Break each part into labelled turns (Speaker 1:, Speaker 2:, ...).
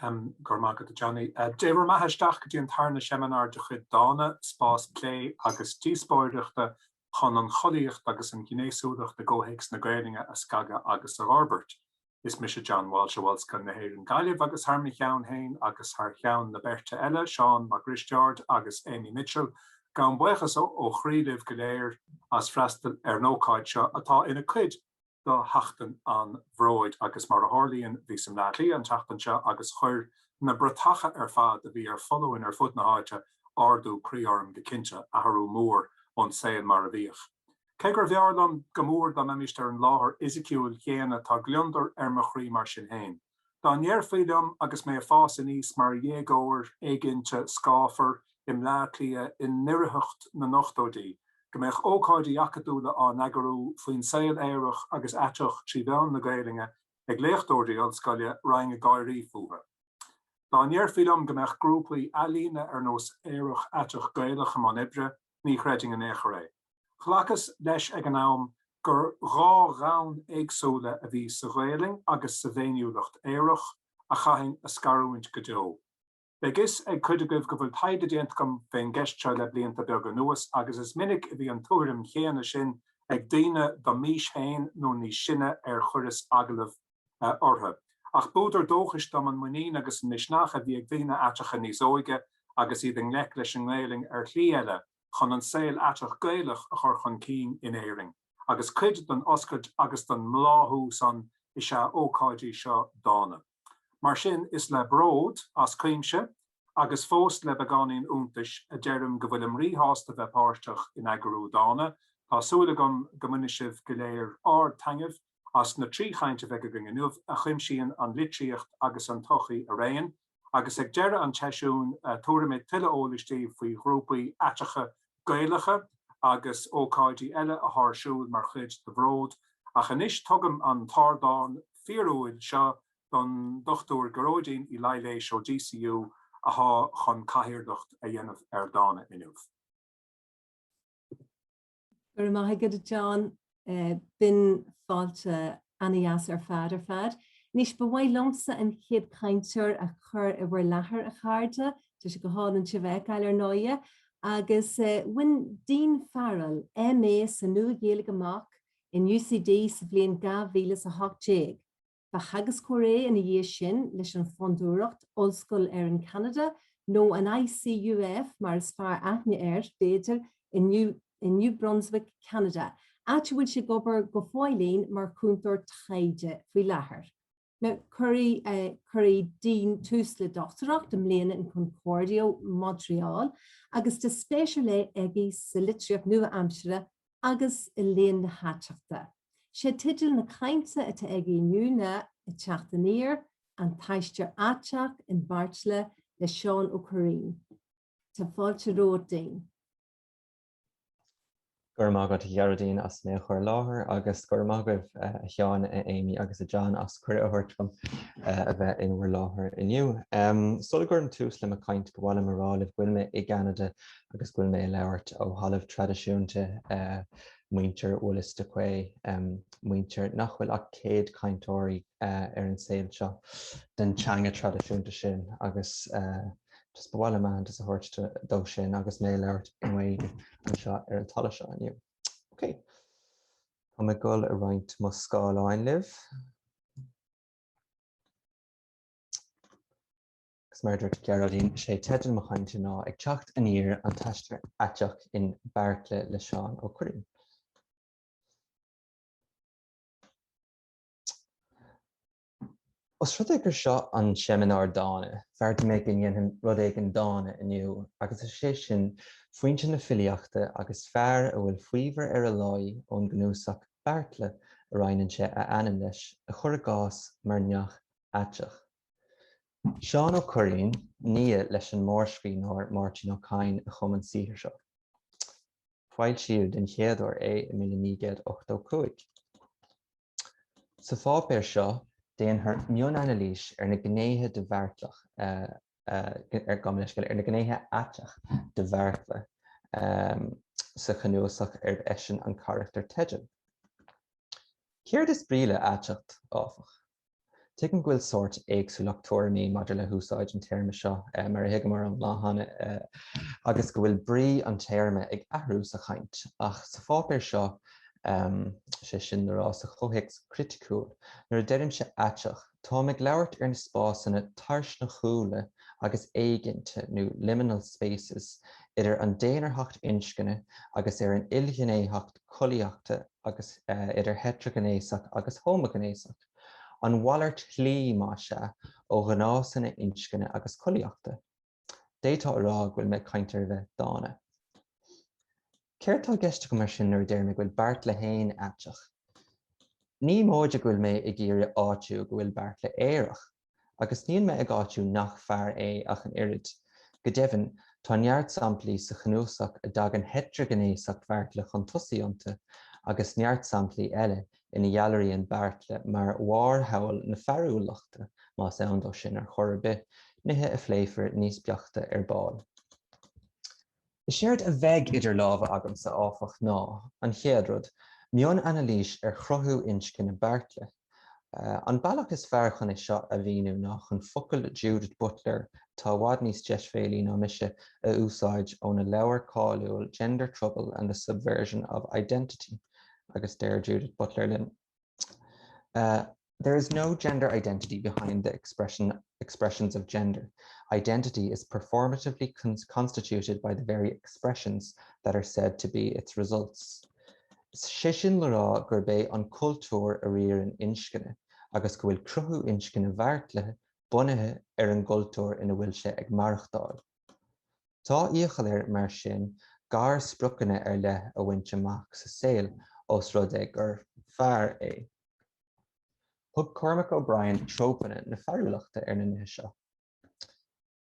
Speaker 1: Go raibh maith agat a Johnny. Dé bhur mbeatha isteach go dtí an tarna seimineár de chuid Dána, spás plé agus díospóireachta chun an chollaíocht agus an ghnéasúlacht i gcomhthéacs na Gaelainne a scagadh agus a fhorbairt. Is mise John Walsh ó Ollscoil na hÉireann Gaillimh agus thar mo cheann féin agus thar cheann na beirte eile, Seán Mac Risteaird agus Amy Mitchell, gabhaim buíochas ó chroí libh go léir as freastal ar an ócáid seo atá ina cuid do Sheachtain an Bhróid agus mar a tharlaíonn bhíos i mBleá Cliath an tseachtain seo agus chuir na bratacha ar fad a bhí ar foluain ar fud na háite ardú croí orm go cinnte, athrú mór ón saol mar a bhíodh. Cé gurbh fhearr liom go mór dá mbeimíst ar an láthair fhisiciúil chéanna tá gliondar ar mo chroí mar sin féin. Dá ndéarfaí liom agus mé ag fás aníos mar dhéagóir éiginnte scáfar i mBleá Cliath i ndoircheacht na n-ochtóidí, go mbeadh ócáidí acadúla á n-eagrú faoin saol aerach agus aiteach trí mheán na Gaelainne ag léachtóirí ollscoile, raghainn ag gáirí fúthu. Dá ndéarfaí liom go mbeadh grúpaí ealaíne ar nós Aerach Aiteach Gaelach i mbun oibre, ní chreidfinn in aon chor é. Ghlacas leis ag an am gur dhá dhomhan éagsúla a bhí sa Ghaelainn agus sa bhféiniúlacht aerach, a chaithfinn a scarúint go deo. Beidh fhios ag cuid agaibh go bhfuil taighde déanta agam fén gceist seo le blianta beaga anuas agus is minic a bhí an tuairim chéanna sin ag daoine do m'aois féin nó níos sine ar chuireas agallamh orthu. Ach b'údar dóchais dom an muinín agus an misneach a bhí ag daoine aiteacha níos óige agus iad i ngleic leis an nGaelainn ar shlí eile chun an saol aiteach Gaelach a chur chun cinn in Éirinn, agus cuid den oscailt agus den mbláthú san is ea ócáidí seo Dána. Mar sin, is le bród as cuimse, agus fós le beagáinín iontais, a deirim go bhfuilim rí-shásta bheith páirteach in eagrú Dána. Tá súil agam go mbainfidh sibh go léir ard-taitneamh as na tri chaint a bheidh againn inniu, a chuimsíonn an litríocht agus an tsochaí araon, agus ag deireadh an tseisiúin tabharfaidh mé tuilleadh eolais daoibh faoi ghrúpaí aiteacha Gaelacha agus ócáidí eile atá ar siúl mar chuid de Bhród. Ach anois tugaim an t-ardán fíorúil seo don Dr Gearóidín Uí Laighléis ó DCU atá chun cathaoirleacht a dhéanamh ar Dána inniu.
Speaker 2: Go raibh maith agat, a John. B'in fáilte ana-dheas ar fad ar fad. Anois, ba mhaith liomsa an chéad chainteoir a chur i bhur láthair, a chairde. Tá sé go hálainn sibh a fheiceáil, ar ndóighe. Agus bhain Dean Farrell MA sa Nua-Ghaeilge amach in UCD sa bhliain 2018. Ba theagascóir é ina dhiaidh sin leis an Fondúireacht Ollscoil Éireann Ceanada, nó an ICUF mar is fearr aithne air, b'fhéidir, i New Brunswick, Ceanada, áit a bhfuil sé ag obair go fóillín mar chúntóir taighde faoi láthair. Now, cuirfidh Dean tús le dochtúireacht i mbliana in Concordia, Montreal, agus tá spéis ar leith aige sa litríocht nua-aimseartha agus i léann na haiteachta. Sé teideal na cainte atá aige inniu ná Ag Teacht Aniar, An tAistear Aiteach in Beairtle le Seán Ó Cuirreáin. Tá fáilte romhat, Dean.
Speaker 3: Go raibh maith agat, a Ghearóidín, as mé a chur i láthair agus go raibh maith agaibh, a Sheáin, a Amy agus a John, as cuireadh a thabhairt dom a bheith in bhur láthair inniu. Sula gcuirim tús le mo chaint, ba mhaith liom a rá libh go bhfuil mé i gCeanada agus go bhfuil mé ag labhairt ó thalamh traidisiúnta muintir Wolastoqey, muintir nach bhfuil ach 100 cainteoirí ar an saol seo den teanga traidisiúnta sin agus just ba mhaith liom aitheantas a thabhairt dó sin agus mé ag labhairt i nGaeilge anseo ar an talamh seo inniu. Ok, tá mé ag dul a roinnt mo scáileáin libh. Agus mar a dúirt Gearóidín, is é teideal mo chainte ná Ag Teacht Aniar, An tAistear Aiteach in Beairtle le Seán Ó Cuirreáin. Os rud é gur seo an seimineár Dána, bheartaigh mé go ndéanfainn rud éigin dána inniu, agus is é sin foinse na filíochta agus fear a bhfuil faobhar ar a láí ón gcnuasach Beairtle a roinneann sé a ainm leis, a chur i gcás mar neach aiteach. Seán Ó Cuirreáin, nia leis an mórscríbhneoir Máirtín Ó Cadhain a chum an saothar seo. Foilsíodh den chéad uair é i 1985. Sa pháipéar seo déanfar mionanailís ar na gnéithe de Bheairtleach, gabh mo leithscéal, ar na gnéithe aiteach de Bheairtle sa chnuasach arb eisean an carachtar teidil. Céard is brí le aiteacht, áfach? Tuigim go bhfuil sórt éagsúlacht tuairimí maidir le húsáid an téarma seo, mar a thuigeamar ón lá cheana, agus go bhfuil brí an téarma ag athrú sa chaint, ach sa pháipéar seo, sé sin le rá sa chomhthéacs criticiúil, nuair a deirimse aiteach, táim ag labhairt ar na spásanna tarsnachúla agus éiginnte, nó liminal spaces, idir an dénárthacht inscne agus ar an ilghnéitheacht collaíochta agus idir heitrighnéasach agus homaighnéasach, an mhalairt shlí, más ea, ó ghnásanna inscne agus collaíochta. D'fhéadfá a rá go bhfuil mé ag caint ar a bheith dána. Céard tá i gceist agam mar sin nuair a deir mé go bhfuil Beairtle féin aiteach? Ní móide go bhfuil mé ag iarraidh áitiú go bhfuil Beairtle aerach. Agus níl mé ag áitiú nach fear é ach an oiread. Go deimhin, tá neart samplaí sa chnuasach a dtagann heitrighnéasacht Bheairtle chun tosaigh iontu, agus neart samplaí eile ina dhealraíonn Beairtle mar bharrshamhail na fearúlachta, más ann dó sin ar chor ar bith, nithe a phléifear níos beaichte ar ball. Is éard a bheidh idir lámha agamsa, áfach, ná, an chéad rud, mion-anailís ar chruthú inscne Beairtle. An bealach is fearr chun é seo a mhíniú ná chun focail Judith Butler, atá i bhfad níos deisbhéalaí ná mise, a úsáid óna leabhar cáiliúil Gender Trouble and the Subversion of Identity, agus deir Judith Butler linn. There is no gender identity behind the expression, expressions of gender. Identity is performatively constituted by the very expressions that are said to be its results. Sé sin le rá gurb é an cultúr a riarann inscne agus go bhfuil cruthú inscne Bheairtle bunaithe ar an gcultúr ina bhfuil sé ag maireachtáil. Tá iachall air, mar sin, garspriocanna ar leith a bhaint amach sa saol ós rud é gur fear é. Thug Cormac O'Brien trópanna na fearúlachta ar na nithe seo.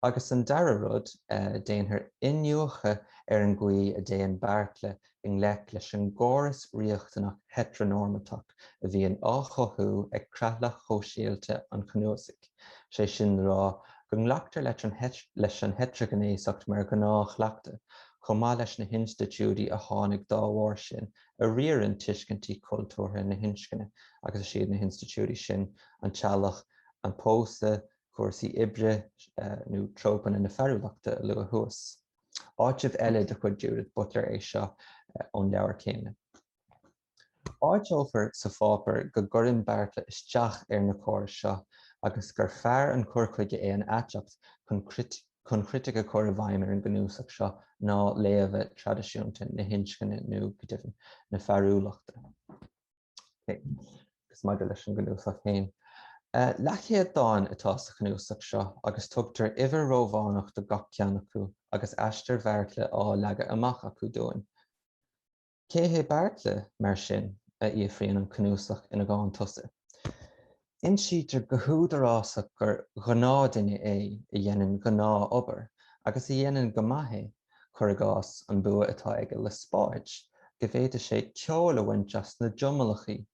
Speaker 3: Agus an dara rud, déanfar iniúchadh ar an gcaoi a dtéann Beairtle i ngleic leis an gcóras riachtanach heitreanormatach a bhíonn á chothú ag creatlach shóisialta an chnuasaigh, sé sin le rá go nglactar leis an heitrighnéasacht mar ghnáthchleachtadh, chomh maith leis na hinstitiúidí a tháinig dá bharr sin, a riarann tuiscintí cultúrtha na hinscne, agus is iad na hinstitiúidí sin an teaghlach, an pósadh, cúrsaí oibre, nó trópanna na fearúlachta a luadh thuas. Áiteamh eile de chuid Judith Butler é seo ón leabhar céanna. Áiteofar sa pháipéar go gcuireann Beairtle isteach ar na córais seo agus gur fearr an cur chuige é an aiteacht chun chun critic a chur i bhfeidhm ar an gcnuasach seo ná léamha traidisiúnta na hinscne nó, go deimhin, na fearúlachta. Agus maidir leis an gcnuasach féin. Leathchéad dán atá sa chnuasach seo agus tugtar uimhir Rómhánach do gach ceann acu agus aistear Bheairtle á leagadh amach acu dúinn. Cé hé Beairtle, mar sin, a fhiafraíonn an cnuasach ina dhán tosaigh. Insítear go húdarásach gur ghnáthduine é a dhéanann gnáth-obair agus a dhéanann go maith é, cuir i gcás, an bua atá aige le spáid, go bhféadfaidh sé ceol a bhaint as na diomallachaí,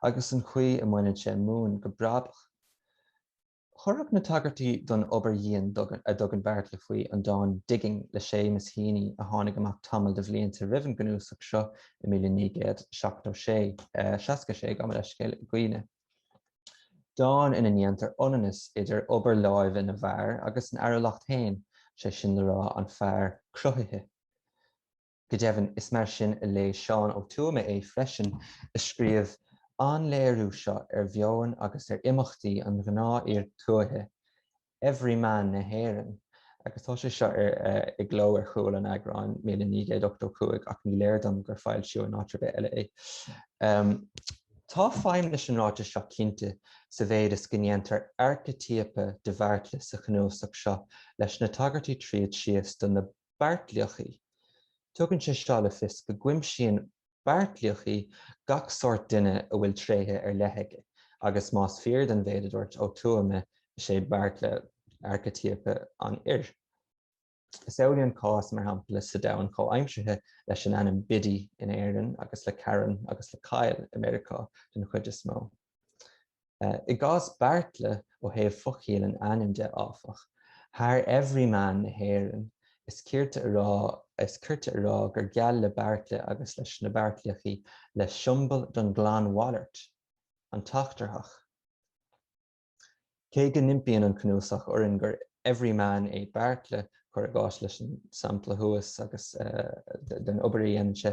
Speaker 3: agus an chaoi a mbaineann sé móin go brabach. Chuirfeadh na tagairtí don obair dhian a dtugann Beairtle faoi an dán 'Digging' le Seamus Heaney a tháinig amach tamall de bhlianta roimh an gcnuasach seo i 1976, 66, gabh mo leithscéal, i gcuimhne. Dán ina ndéantar ionannas idir obair láimhe na bhfear agus an fhearúlacht féin, sé sin le rá an fear cruthaithe. Go deimhin, is mar sin a léigh Seán Ó Tuama é freisin, a scríobh, An-léiriú seo ar mheon agus ar imeachtaí an ghnáthfhir tuaithe, everyman na hÉireann. Agus tá sé seo i gcló ar chúl an eagráin, 1985, ach ní léir dom gur foilsíodh in áit ar bith eile é. Tá feidhm leis an ráiteas seo cinnte, sa mhéid is go ndéantar aircitíopa de Bheairtle sa chnuasach seo leis na tagairtí tríd síos do na Beairtlíochaí. Tugann sé seo le fios go gcuimsíonn Beairtlíochaí gach sórt duine a bhfuil tréithe ar leith aige, agus más fíor don mhéid a dúirt Ó Tuama, is é Beairtle aircitíopa an fhir. Is amhlaidh an cás, mar shampla, sa domhan comhaimseartha leis an ainm Biddy in Éirinn agus le Karen agus le Kyle i Meiriceá den chuid is mó. I gcás Beairtle, ó thaobh fochiall an ainm de, áfach, thar everyman na hÉireann, is cirte a rá is cirte a rá gur geall le Beairtle agus leis na Beairtlíochaí le siombail don ghlanmhalairt, an t-eachtarthach. Cé go n-impíonn an cnuasach orainn gur everyman é Beairtle, cuir i gcás leis an sampla thuas agus den obair a dhéanann sé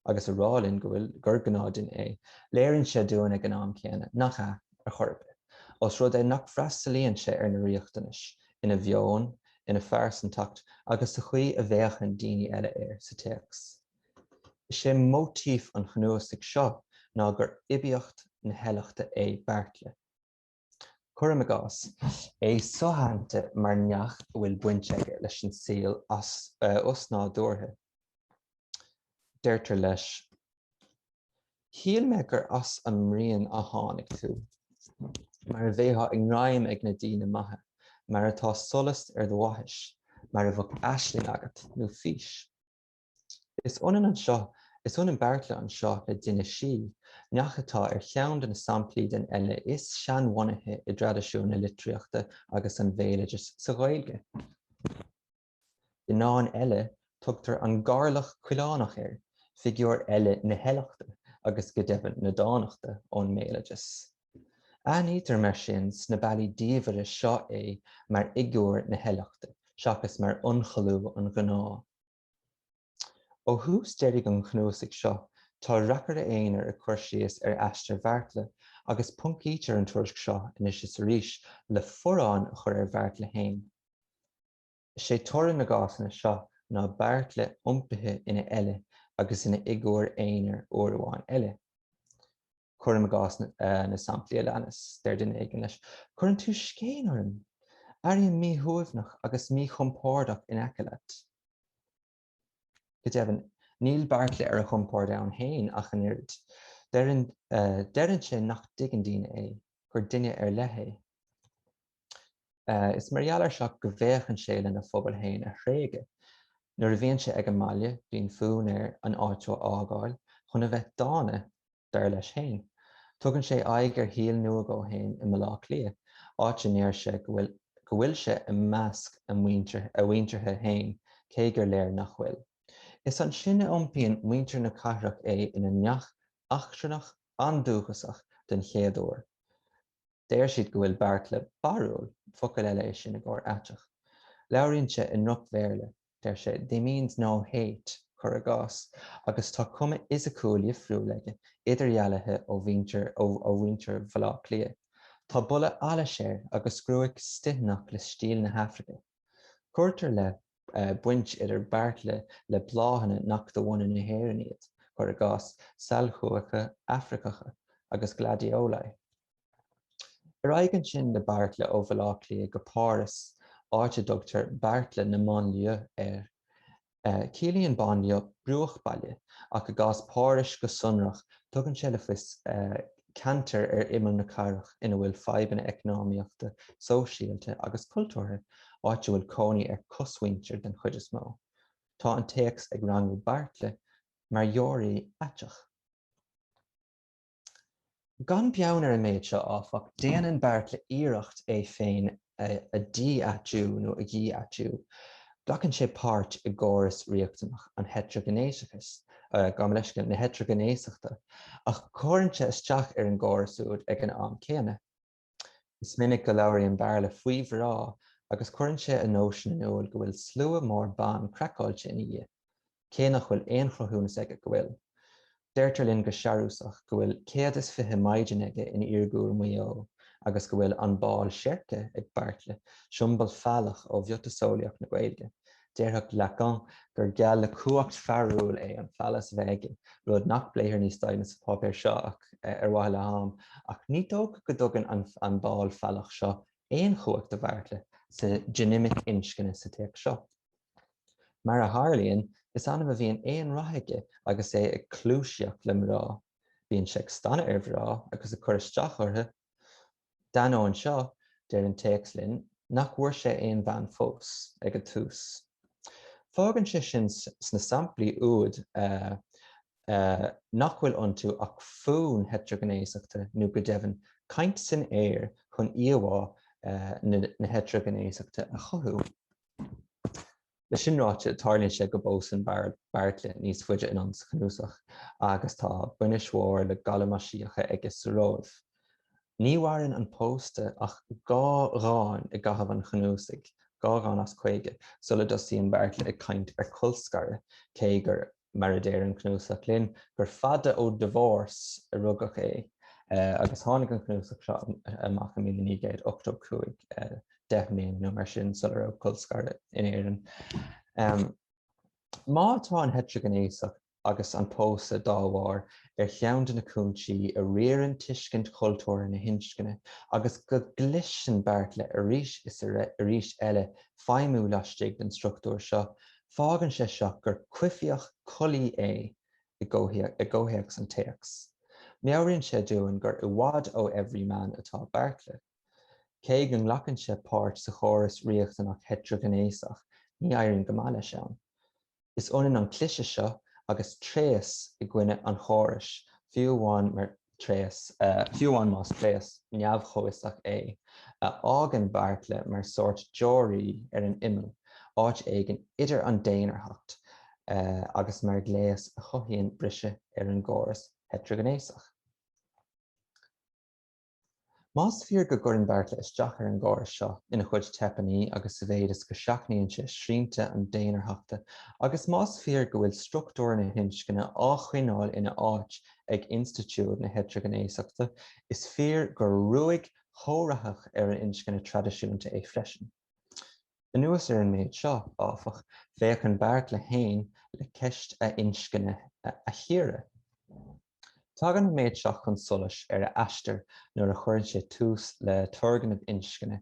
Speaker 3: agus a rá linn go bhfuil gur gnáthdhuine é, léiríonn sé dúinn ag an am céanna nach ea ar chor ar bith, os rud é nach bhfreastalaíonn sé ar na riachtanais ina mheon, ina phearsantacht agus sa chaoi a bhféachann daoine eile air sa téacs. Is é móitíf an chnuasaigh seo ná gur oibiacht na heileachta é Beairtle. Cuirim i gcás, é soaitheanta mar neach a bhfuil baint aige leis an saol osnádúrtha. Deirtear leis, Shíl mé gur as an mbruíon a tháinig tú, mar a bheifeá i ngreim ag na daoine maithe, mar atá solas ar do bhaithis, mar a bheadh aisling agat, nó fís. Is ionann anseo, is ionann Beairtle anseo le duine sí, neach atá ar cheann de na samplaí den eile is seanbhunaithe i dtraidisiún na litríochta agus an bhéaloidis sa Ghaeilge. I ndán eile, tugtar an Garlach Coileánach air, figiúr eile na heileachta, agus go deimhin na dánachta, ón mbéaloideas. Aithnítear mar sin sna bealaí diamhaire seo é mar fhigiúr na heileachta seachas mar ionchollú an ghnáth. Ó thús deiridh an chnuasaigh seo, tá reacaire aonair ag cur síos ar aistear Bheairtle, agus poncaítear an tuairisc seo anois is arís le forrán a chur ar Bheairtle féin. Is é toradh na gcásanna seo ná Beairtle iompaithe ina eile agus ina fhigiúr aonair uair amháin eile. Cuirim i gcás na samplaí a leanas, deir duine éigin leis, Cuireann tú scéin orm! Airím míshuaimhneach agus míchompordach in aice leat. Go deimhin, níl Beairtle ar a chompord ann féin ach an oiread. Deireann, deireann sé nach dtuigeann daoine é, gur duine ar leith é. Is mar gheall air seo go bhféachann sé lena phobal féin a thréigeadh. Nuair a bhíonn sé ag an mbaile, bíonn fonn air an áit a fhágáil chun a bheith dána, dar leis féin. Tugann sé aghaidh ar shaol nua dhó féin i mBaile Átha Cliath, áit a ndeir sé go bhfuil go bhfuil sé i measc a mhuintirthe féin, cé gur léir nach bhfuil. Is ansin a iompaíonn muintir na cathrach é ina neach eachtrannach andúchasach den chéad uair. Deir siad go bhfuil Beairtle barrúil, focal eile é sin i gcomhair aiteach. Labhraíonn sé i ndroch-Bhéarla, deir sé they means no hate, cuir i gcás, agus tá cuma fhisiciúil dhifriúil aige, idirdhealaithe ó mhuintir ó mhuintir Bhaile Átha Cliath. Tá boladh allais air agus gruaig stythineach le stíl na hAfraice. Cuirtear le baint idir Beairtle le bláthanna nach de bhunadh na hÉireann iad, cuir i gcás, sailchuacha Afracacha agus gladioli. Ar aghaidh ansin le Beairtle ó Bhaile Átha Cliath go Páras, áit a dtugtar Beairtle na mbanlieue air. Ciallaíonn banlieue bruachbhaile, ach i gcás Párais go sonrach, tugann sé le fios ceantar ar imeall na cathrach ina bhfuil fadhbanna eacnamaíochta, sóisialta agus cultúrtha, áit a bhfuil cónaí ar chosmhuintir den chuid is mó. Tá an téacs ag rangú Beairtle mar dheoraí aiteach. Gan beann ar an méid seo, áfach, déanann Beairtle iarracht é féin a dí-aitiú nó a dhí-aitiú. Glacann sé páirt i gcóras riachtanach an heitrighnéasachais, gabh mo leithscéal, na heitrighnéasachta, ach cuireann sé isteach ar an gcóras úd ag an am céanna. Is minic go labhraíonn Beairtle faoi mhná agus cuireann sé a nóisean in iúl go bhfuil slua mór ban craiceáilte ina dhiaidh, cé nach bhfuil aon chruthúnas aige go bhfuil. Deirtear linn go searúsach go bhfuil 120 maighdean aige in iargúil Mhaigh Eo agus go bhfuil an ball seirce ag Beairtle, siombail fallach ó mhiotaseolaíocht na Gaeilge. Déarfadh Lacan gur geall le cumhacht fearúil é an phallus a bheith aige, rud nach bpléifear níos doimhne sa pháipéar seo ach ar mhaithe le ham, ach ní dócha go dtugann an ball fallach seo aon chumhacht do Bheairtle sa dinimic inscne sa téacs seo. Mar a tharlaíonn, is annamh a bhíonn aon rath aige agus é ag cliúisíocht le mná. Bíonn sé ag stanadh ar mhná agus ag cur isteach orthu. D'ainneoin seo, deir an téacs linn nach bhfuair sé aon bhean fós, ag an tús. Fágann sé sin sna samplaí úd nach bhfuil iontu ach fonn heitrighnéasachta nó go deimhin caint san aer chun íomhá na heitrighnéasachta a chothú. Leis sin ráite, tarlaíonn sé go bpósann Beairtle níos faide anonn sa chnuasach agus tá bainis mhór le galamaisíocha aige sa Róimh. Ní mhaireann an pósta ach 2 dhán i gcaitheamh an chnuasaigh, 2 dhán as 50, sula dtosaíonn Beairtle ag caint ar colscaradh, cé gur, mar a deir an cnuasach linn, gur fada ó divorce a rugadh é, agus tháinig an cnuasach seo amach i 1985, 10 mbliana nó mar sin sula raibh colscaradh in Éirinn. Má tá an heitrighnéasacht agus an pósadh dá bharr ar cheann de na cúinsí a riarann tuiscint chultúrtha na hinscne agus go gcliseann Beairtle arís is arís eile feidhmiú laistigh den struchtúr seo, fágann sé seo gur coimhthíoch collaí é i gcomhthéacs an téacs. Meabhraíonn sé dúinn gur i bhfad ó everyman atá Beairtle. Cé go nglacann sé páirt sa chóras riachtanach heitrighnéasach, ní éiríonn go maith leis ann. Is ionann an cliseadh seo agus tréas i gcoinne an chórais, fiú amháin mar tréas, fiú amháin más tréas neamh-chomhfhiosach é, a fhágann Beairtle mar sórt deoraí ar an imeall, áit éigin idir an dénárthacht agus mar ghléas a chothaíonn briseadh ar an gcóras heitrighnéasach. Más fíor go gcuireann Beairtle isteach ar an gcóras seo ina chuid teipeanna agus sa mhéid is go seachnaíonn sé srianta an dénárthachta, agus más fíor go bhfuil struchtúr na hinscne á choinneáil ina áit ag institiúid na heitrighnéasachta, is fíor gur ruaig chorraitheach ar an inscne traidisiúnta é freisin. Anuas ar an méid seo, áfach, féachann Beairtle féin le ceist a inscne a chíoradh. Tagann an méid seo chun solais ar a aistear nuair a chuireann sé tús le turgnamh inscne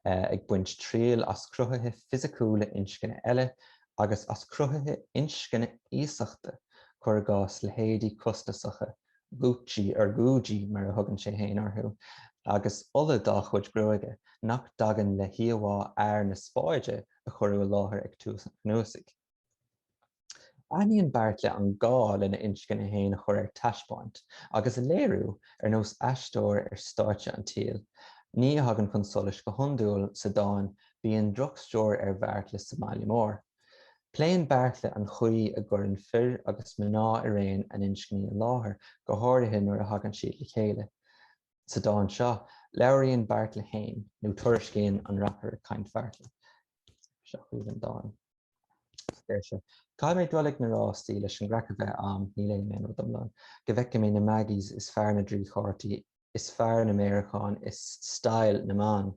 Speaker 3: ag baint triail as cruthuithe fisiciúla inscne eile agus as cruthuithe inscne iasachta, cuir i gcás leithéidí costasacha Gucci or Gúidí mar a thugann sé féin orthu, agus ola dá chuid gruaige, nach dtagann le híomhá fhear na spáide a cuireadh i láthair ag tús an chnuasaigh. Aithníonn Beairtle an gá lena inscne féin a chur ar taispeáint agus a léiriú ar nós aisteoir ar stáitse an tsaoil, ní a thagann chun solais go hiondúil sa dán 'Bíonn drochstiúir ar Bheairtle sa mBaile Mór'. Pléann Beairtle an chaoi a gcuireann fir agus mná araon a n-inscní i láthair, go háirithe nuair a thagann siad le chéile. Sa dán seo, labhraíonn Beairtle féin, nó tuairiscíonn an reacaire caint Bheairtle. Seo chugaibh an dán. Deir sé, Caithfidh mé dul ag na rástaí leis an gcraic a bheith a'm, ní léifidh mé an rud iomlán, go bhfeicfidh mé na Maggies is fear na dtrí chártaí is fear na méaracán is style na mban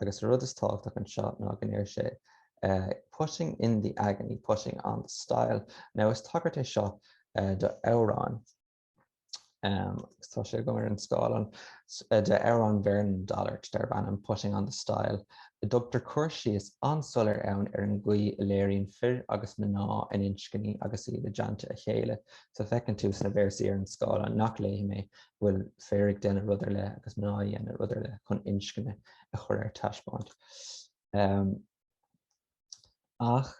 Speaker 3: agus an rud is tábhachtach anseo ná go ndeir sé putting in the agony, putting on the style. Now is tagairt é seo do amhrán agus tá sé agam ar an scáileán de amhrán Vernon Dollard darb ainm Putting on the Style. A dtugtar cur síos an-soiléir ann ar an gcaoi a léiríonn fir agus mná a n-inscní agus iad i dteannta a chéile. So feiceann tú sna véarsaí ar an scáileán nach léifidh mé go bhfuil fir ag déanamh rud ar leith agus mná ag déanamh rud ar leith chun inscne a chur ar taispeáint. Ach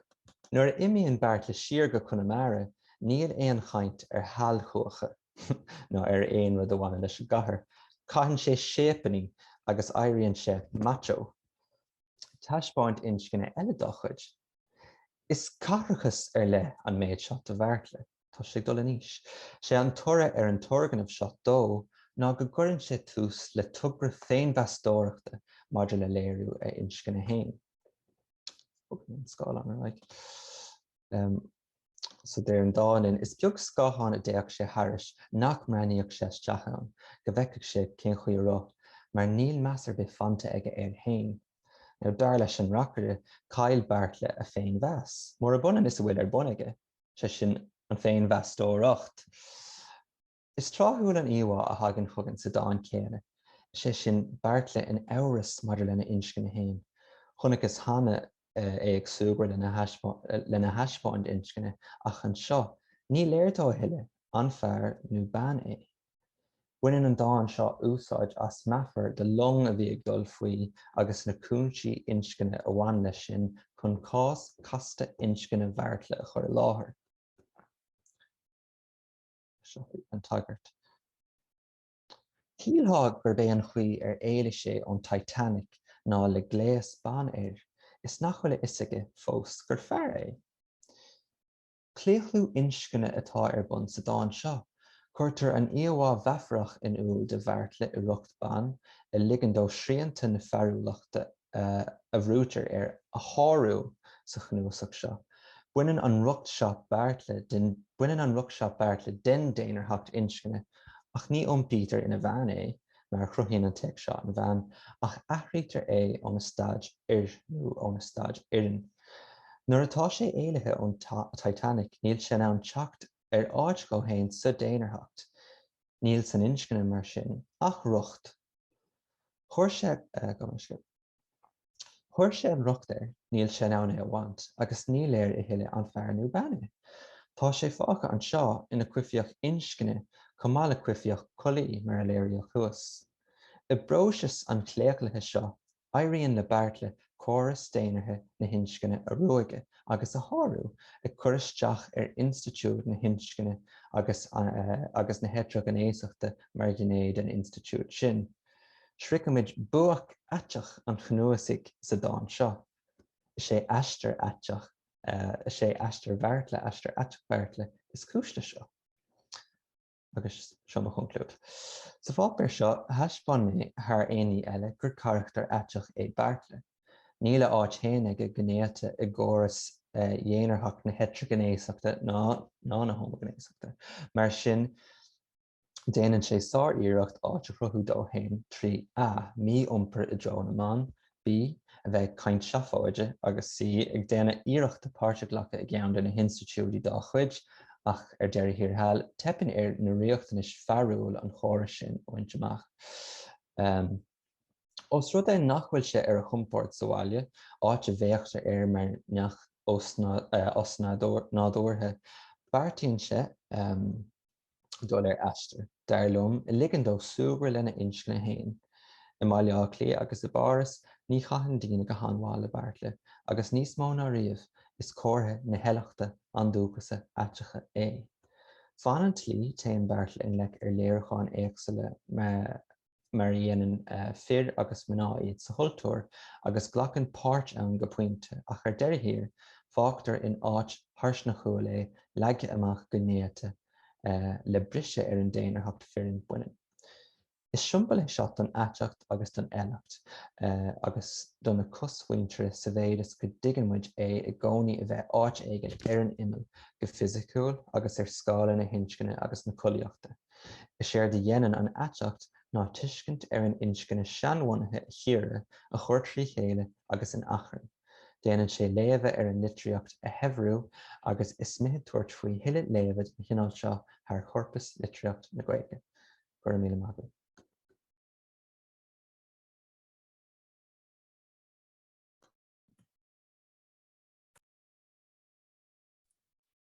Speaker 3: nuair a imíonn Beairtle siar go Conamara, níl aon chaint ar shailchuacha ná ar aon rud a bhaineann leis an gcathair. Caitheann sé séipeanna agus éiríonn sé macho. Taispeáint inscne eile dá chuid. Is caithreachas ar leith an méid seo do Bheairtle. Tá sé ag dul in aois. Sé an toradh ar an turgnamh seo dó ná go gcuireann sé tús le togra féinmheastóireachta maidir le léiriú a inscne féin. Bogfaidh mé an scáileán ar aghaidh. So deir an dán linn, is beag scáthán a dtéadh sé thairis nach mbreathnaíodh sé isteach ann, go bhfeicfeadh sé cén chaoi a raibh, mar níl meas ar bith fanta aige air féin. Now, dar leis an reacaire, chaill Beairtle a féinmheas, murab ionann is a bhfuil ar bun aige, sé sin, an féinmheastóireacht. Is tráthúil an íomhá a thagann chugainn sa dán céanna, is é sin, Beairtle in amhras maidir lena inscne féin. Chonacthas cheana é ag súgradh lena thaispeáint inscne, ach anseo, ní léir dó a thuilleadh an fear nó bean é. Baineann an dán seo úsáid as meafar de long a bhí ag dul faoi agus na cúinsí inscne a bhain leis sin chun cás casta inscne Bheairtle a chur i láthair. Seo an tagairt. Shílfeá gurb é an chaoi ar éalaigh sé ón Titanic ná le gléas ban air, is nach bhfuil a fhios aige fós gur fear é. Claochlú inscne atá ar bun sa dán seo. Cuirtear an íomhá mheafarach in iúl de Bheairtle i riocht ban, ag ligean dó srianta na fearúlachta a bhrúitear air a shárú sa chnuasach seo. Baineann an riocht seo Beairtle den Baineann an riocht seo Beairtle den dénárthacht inscne, ach ní iompaítear ina bhean é, mar a chruthaíonn an téacs seo an bhean, ach athraítear é óna staid fhir nó óna staid fhireann. Nuair atá sé éalaithe ón Titanic níl sé in ann teacht ar áit dhó fhéin sa dénárthacht. Níl san inscne, mar sin, ach riocht. Chuir sé, Chuir sé an riocht air, níl sé in ann é a bhaint, agus ní léir a thuilleadh an fear nó bean é. Tá sé fágtha anseo ina choimhthíoch inscne chomh maith le coimhthíoch collaí, mar a léiríodh thuas. I bpróiseas an chlaochlaithe seo, Éiríonn le Beairtle córas dénártha na hinscne a ruaigeadh agus a shárú, ag cur isteach ar institiúid na hinscne agus agus na heitrighnéasachta mar ghné den institiúid sin. Sroichimid buaic aiteach an chnuasaigh sa dán seo. Is é aistear aiteach, is é aistear Bheairtle, aistear aiteach Bheairtle, is cúis leis seo. Agus seo mo chonclúid. Sa pháipéar seo, thaispeáin mé, thar aon ní eile, gur carachtar aiteach é Beairtle. Níl a áit féin aige go néata i gcóras dhénárthach na heitrighnéasachta ná na homaighnéasachta. Mar sin, déanann sé sár-iarracht áit a chruthú dó féin trí A. Mí-iompar i dtreo na mban, B. A bheith ag caint seafóide, agus C. Ag déanamh iarrachta páirt a ghlacadh i gceann de na hinstitiúidí dá chuid, ach ar deireadh thiar thall, teipeann air na riachtanais fearúil an chórais sin a bhaint amach. Ós rud é nach bhfuil sé ar a chompord sa bhaile, áit a bhféachtar air mar neach osnádúrtha, beartaíonn sé dul ar aistear, dar liom, a ligeann dó súgradh lena inscne féin. I mBaile Átha Cliath agus i bPáras, ní chaitheann daoine go han-mhaith le Beairtle, agus níos mó ná riamh, is comhartha na heileachta andúchasaí aiteacha é. Fan an tslí, téann Beairtle i ngleic ar léiriúcháin éagsúla mar a dhéanann fir agus mná iad sa chultúr, agus glacann páirt ann go pointe, ach ar deireadh thiar, fágtar in áit tharsnachúil é, leagtha amach go néata le briseadh ar an dénárthacht fireann-baineann. Is siombail é seo don aiteacht agus don eileacht, agus do na cosmhuintire sa mhéid is go dtuigeann muid é i gcónaí a bheith áit éigin ar an imeall go fisiciúil agus ar scála na hinscne agus na collaíochta. Is éard a dhéanann an aiteacht ná tuiscint ar an inscne seanbhunaithe a chíoradh, a chur trí chéile agus in achrann. Déanann sé léamha ar an litríocht a shaibhriú agus is mithid tabhairt faoi thuilleadh léamha den chineál seo thar chorpas litríocht na Gaeilge. Go raibh míle maith agat.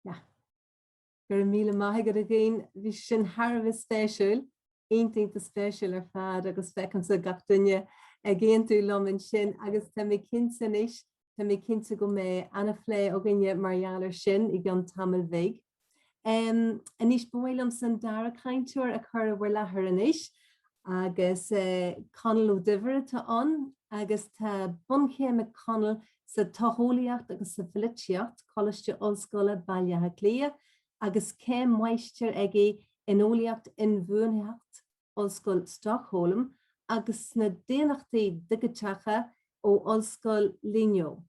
Speaker 2: Yeah. Go raibh míle maith agat a Ghoinn, bhí sin thar a bheith spéisiúil, iontach iontach spéisiúil ar fad agus feicimse gach duine ag aontú liom ansin agus tá mé cinnte anois, tá mé cinnte go mbeidh an-phlé againne mar gheall air sin i gceann tamaill bhig. Anois ba mhaith liomsa an dara cainteoir a chur i bhur láthair anois agus Conall Ó Duibhir atá ann agus tá bunchéim ag Conall sa tsocheolaíocht agus sa pholaitíocht, Coláiste Ollscoile Baile Átha Cliath, agus céim mháistir aige in Eolaíocht Inbhuanaitheacht, Ollscoil Stockholm, agus sna Daonnachtaí Digiteacha ó Ollscoil Luleå.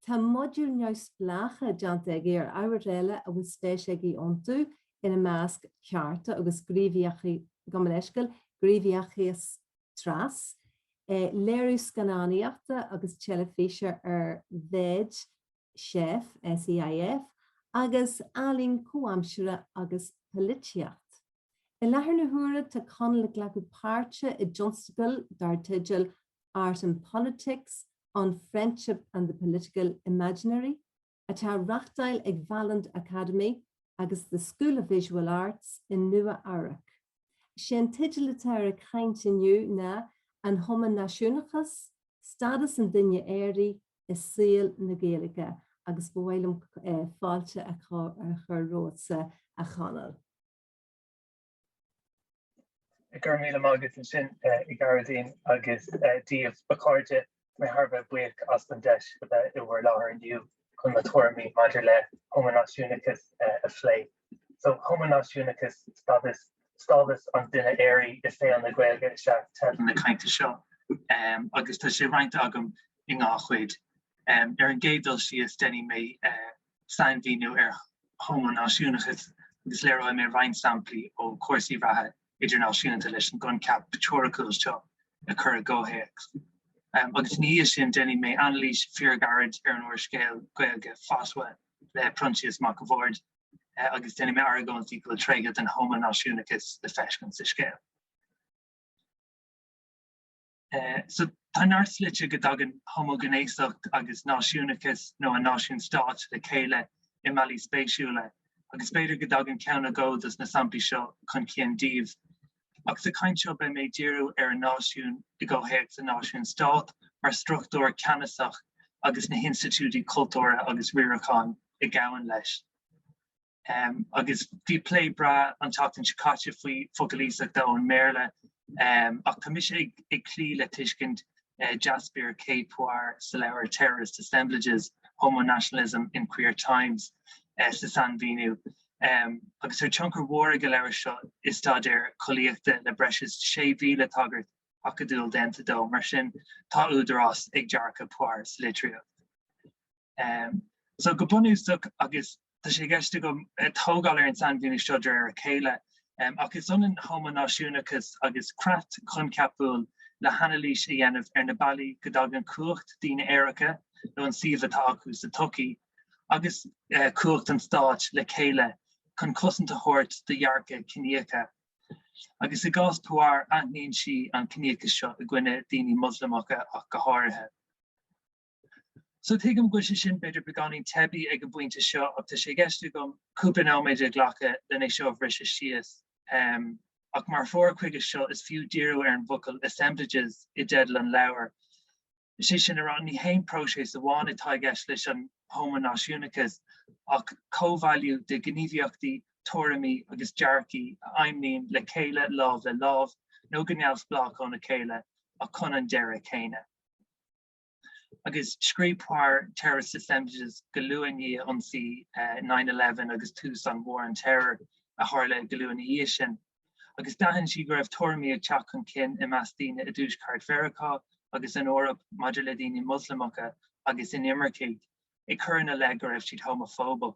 Speaker 2: Tá modúil neamhspleácha déanta aige ar ábhair eile a bhfuil spéis aige iontu, ina measc cearta agus gníomhaíochas, gabh mo leithscéal, gníomhaíochas tras, léiriú scannánaíochta agus teilifíse ar mhéid seif, SEIF, agus ealaín comhaimseartha agus polaitíocht. I láthair na huaire tá Conall ag glacadh páirte i dtionscadal dar teideal Art and Politics, On Friendship and the Political Imaginary, atá á reáchtáil ag Valand Academy agus The School of Visual Arts i Nua Eabhrac. Is é an teideal atá ar a chaint inniu ná An Homaináisiúnachas, Stádas an Duine Aeraigh i Saol na Gaeilge agus ba mhaith liom fáilte a chur romhatsa, a Chonaill.
Speaker 4: Go raibh míle maith agat ansin, a Ghearóidín, agus Dia daoibh, a chairde. Tá mé thar a bheith buíoch as an deis a bheith i bhur láthair inniu chun mo thuairimí maidir le homaináisiúnachas a phlé. So, homaináisiúnachas, stádas. Stádas an duine aeraigh i saol na Gaeilge is ea teideal na cainte seo agus tá sé roinnte agam i ndhá chuid. Ar an gcéad dul síos, déanfaidh mé sainmhíniú ar homónáisiúnachas agus léireoidh mé roinnt samplaí ó chúrsaí reatha idirnáisiúnta leis an gcoincheap teoiriciúil seo a chur i gcomhthéacs. Agus ina dhiaidh sin, déanfaidh mé anailís fíorghairid ar an úrscéal Gaeilge Fatwa le Proinsias Mac a' Bhaird agus déanfaidh mé argóintí go bhfuil tréithe den homónáisiúnachas le feiscint sa scéal. So tá neart slite go dtagann homaighnéasacht agus náisiúnachas nó an náisiún-stát le chéile i mbealaí spéisiúla, agus b'fhéidir go dtagann ceann nó dhó dos na samplaí seo chun cinn daoibh. Ach sa chaint seo beidh mé ag díriú ar an náisiún i gcomhthéacs an náisiún-stát mar struchtúr ceannasach agus na hinstitiúidí cultúrtha agus riaracháin ag gabhann leis. Agus bhí plé breá an tseachtain seo caite faoi focail iasachta ón mBéarla, ach tá mise ag cloí le tuiscint Jasbir K. Puar sa leabhar Terrorist Assemblages, Homonationalism in Queer Times sa sainmhíniú. Agus tá tionchar mhór ag an leabhar seo i staidéar collaíochta le breis is 6,000 tagairt acadúil déanta dó, mar sin tá údarás ag dearcadh Puar sa litríocht. So go bunúsach, agus tá sé i gceist agam tógáil ar an sainmhíniú seo de réir a chéile, ach is ionann homónáisiúnachas agus creat coincheapúil le hanailís a dhéanamh ar na bealaí go dtagann cumhacht daoine aeracha, nó an suíomh atá acu sa tsochaí, agus cumhacht an stáit le chéile chun cosaint a thabhairt do dhearcadh ciníocha. Agus i gcás Puar, aithníonn sí an ciníochas seo i gcoinne daoine Moslamacha ach go háirithe. So tuigim go bhfuil sé sin b'fhéidir beagáinín teibí ag an bpointe seo ach tá sé i gceist agam cúpla nóiméad a ghlacadh len é seo a bhriseadh síos. Ach mar threoir chuige seo is fiú díriú ar an bhfocal assemblages i dteideal an leabhair. Is é sin a rá, ní haon próiseas amháin atá i gceist leis an homónáisiúnachas ach comhbhailiú de ghníomhaíochtaí, tuairimí agus dearcaí a fheidhmníonn le chéile lámh le lámh nó go neamhspleách óna chéile ach chun an deireadh céanna. Agus scríobh Puar Terrorist Assemblages go luath i ndiaidh ionsaí nine eleven agus tús an War on Terror a tharla go luath ina dhiaidh sin. Agus d'aithin sí go raibh tuairimí ag teacht chun cinn i measc daoine i dTuaisceart Mheiriceá agus san Eoraip maidir le daoine Moslamacha agus inimircigh, ag cur ina leith go raibh siad homafóbach.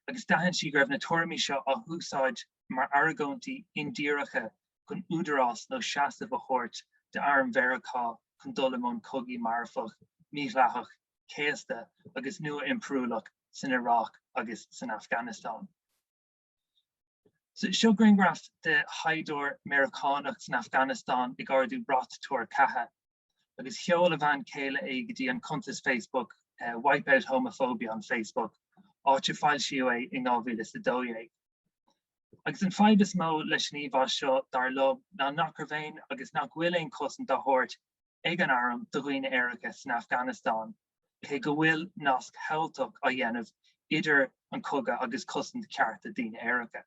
Speaker 4: Agus d'aithin sí go raibh na tuairimí seo á húsáid mar argóintí indíreacha chun údarás nó seasamh a thabhairt d'arm Mheiriceá chun dul i mbun cogaí marfach, mídhleathach, céasta agus nua-impiriúlach san Iaráic agus san Afganastáin. Seo grianghraf de shaighdiúir Meiriceánach san Afganastáin ag ardú brat tuar catha. Agus sheol a bhean chéile é go dtí an cuntas Facebook Wipe Out Homophobia on Facebook, áit a foilsíodh é in 2012. Agus an fadhb is mó leis an íomhá seo, dar liom, ná nach raibh aon agus nach bhfuil aon chosaint á thabhairt ag an arm do dhaoine aeracha san Afganastáin, cé go bhfuil nasc shamhaltach á dhéanamh idir an cogadh agus cosaint cearta daoine aeracha.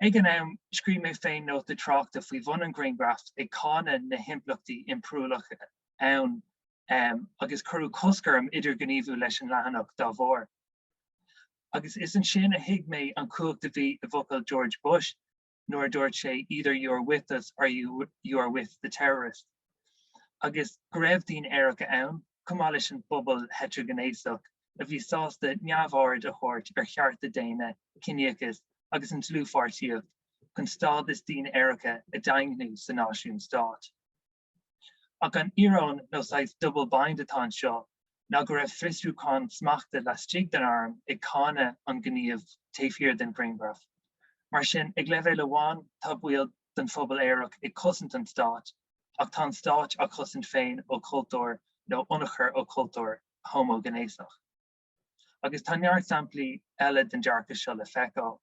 Speaker 4: Ag an am, scríobh mé féin nóta tráchta faoi bhun an ghrianghraif ag cáineadh na himpleachtaí impiriúlacha ann agus cuireadh cosc orm idirghníomhú leis an leathanach dá bharr. Agus is ansin a thuig mé an chumhacht a bhí i bhfocail George Bush nuair a dúirt sé 'either you are with us or you you are with the terrorists' agus go raibh daoine aeracha ann, chomh maith leis an bpobal heitrighnéasach, a bhí sásta neamhaird a thabhairt ar chearta daonna, ciníochas agus an dlúthpháirtíocht chun stádas daoine aeracha a dhaingniú sa náisiún-stát. Ach an íoróin nó saghas double bind atá anseo ná go raibh fiosrúchán smachta laistigh den arm ag cáineadh an ghníomh taobh thiar den ghrianghraf. Mar sin, ag leibhéal amháin tá baill den phobal aerach ag cosaint an stáit, ach tá an stáit á chosaint féin ó chultúr nó ionchur ó chultúr homaighnéasach. Agus tá neart samplaí eile den dearcadh seo le feiceáil.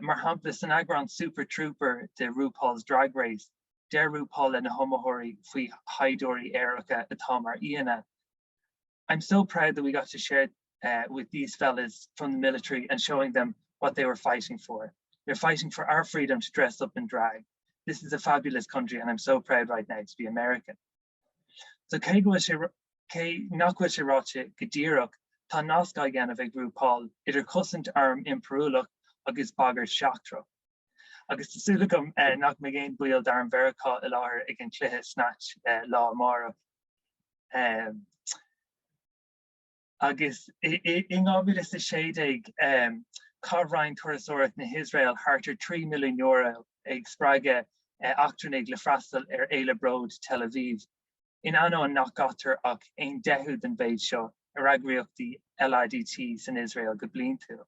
Speaker 4: Mar shampla, san eagrán Super Trooper de RuPaul's Drag Race, deir RuPaul lena hiomaitheoirí faoi shaighdiúirí aeracha atá mar aíonna, I'm so proud that we got to share with these fellas from the military and showing them what they were fighting for. They're fighting for our freedom to dress up in drag. This is a fabulous country and I'm so proud right now to be American. So cé go bhfuil sé cé nach bhfuil sé ráite go díreach, tá nasc á dhéanamh ag RuPaul idir cosaint arm impiriúlach agus bagairt sheachtrach. Agus tá súil agam nach mbeidh aon baill d'arm Mheiriceá i láthair ag an chluiche Snatch lá amárach. Agus in 2016, chaith Roinn Turasóireachta na hIosrael thart ar €3 milliún ag spreagadh eachtrannaigh le freastal ar Fhéile Bróid Tel Aviv, in ainneoin nach gcaitear ach aon deichiú den mhéid seo ar eagraíochtaí LADT san Iosrael go bliantúil.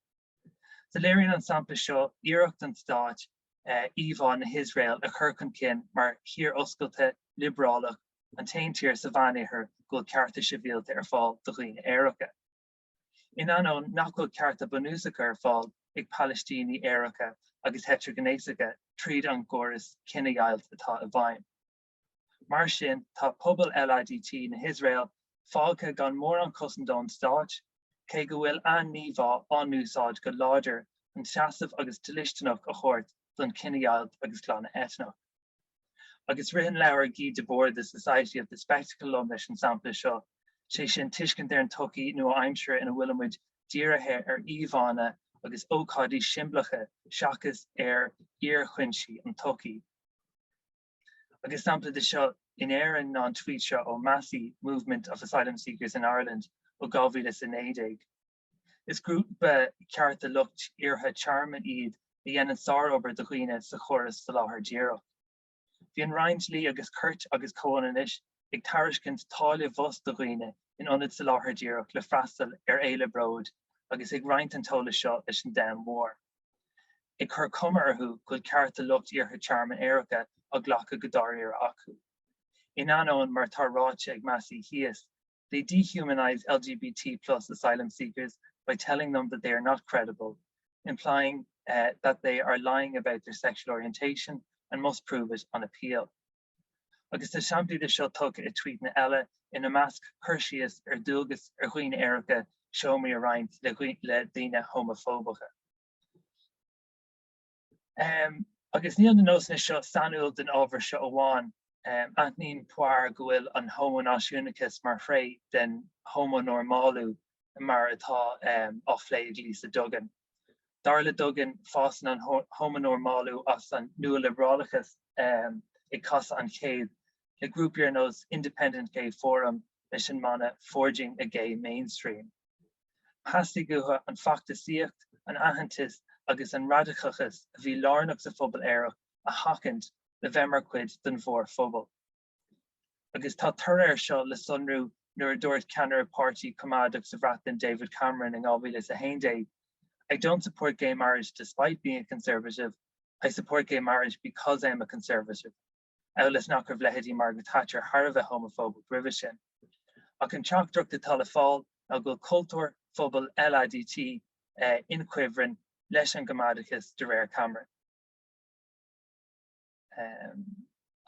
Speaker 4: So léiríonn an sampla seo iarracht an stáit íomhá na hIosrael a chur chun cinn mar thír oscailte, liobrálach, an t-aon tír sa Mheánoirthear go bhfuil cearta sibhialta ar fáil do dhaoine aeracha. In ainneoin nach bhfuil cearta bunúsacha ar fáil ag Palaistínigh aeracha agus heitrighnéasacha tríd an gcóras cinedheighilt atá i bhfeidhm. Mar sin, tá pobal LADT na hIosrael fágtha gan mórán cosaint ón stáit, cé go bhfuil a n-íomhá á n-úsáid go láidir chun seasamh agus dlisteanacht a thabhairt don chinedheighilt agus glanadh eitneach. Agus rith an leabhar Guy Debord, The Society of the Spectacle liom leis an sampla seo, sé sin tuiscint ar an tsochaí nua-aimseartha ina bhfuilimid dírithe ar íomhánna agus ócáidí siombalácha seachas ar fhíorchuinsí an tsochaí. Agus sampla de seo in Éirinn ná an tweet seo ó MASI, Movement of Asylum Seekers in Ireland, ó 2019. Is grúpa cearta lucht iarrtha tearmainn iad a dhéanann sárobair do dhaoine sa chóras soláthair díreach. Bhí an Roinn Dlí agus Cirt agus Comhionannais ag tairiscint táille bhus do dhaoine in ionad soláthair díreach le freastal ar Fhéile Bróid agus ag roinnt an t-eolas seo leis an domhan mhór. Ag cur cuma orthu go bhfuil cearta lucht iarrtha tearmainn aeracha á glacadh go dáiríre acu. In ainneoin mar atá ráite ag MASI thíos, They dehumanise LGBT plus asylum seekers by telling them that they are not credible, implying uh, that they are lying about their sexual orientation and must prove it on appeal. Agus tá samplaí de seo tugtha i tweetanna eile, ina measc cur síos ar dualgas ar dhaoine aeracha seomraí a roinnt le daoine homafóbacha. Agus níl na nósanna seo sainiúil don ábhar seo amháin. Aithníonn Puar go bhfuil an homónáisiúnachas mar thréith den homónormálú mar atá á phlé ag Lisa Duggan. Dar le Duggan, fásann an homónormálú as an nualiobrálachas ag casadh an chéid, le grúpaí ar nós Independent Gay Forum leis an mana 'Forging a Gay Mainstream'. Theastaigh uathu an feachtasaíocht, an aitheantas agus an radacachas a bhí lárnach sa phobal aerach a sheachaint le bheith mar chuid den mhórphobal. Agus tá toradh air seo le sonrú nuair a dúirt ceannaire páirtí coimeádach sa Bhreatain David Cameron in 2011, I don't support gay marriage despite being a Conservative, I support gay marriage because I am a Conservative. amhail is nach raibh leithéidí Margaret Thatcher thar a bheith homafóbach roimhe sin. Ach an teachtaireacht atá le fáil ná go bhfuil cultúr phobal LADT in cuibhreann leis an gcoimeádachas de réir Cameron.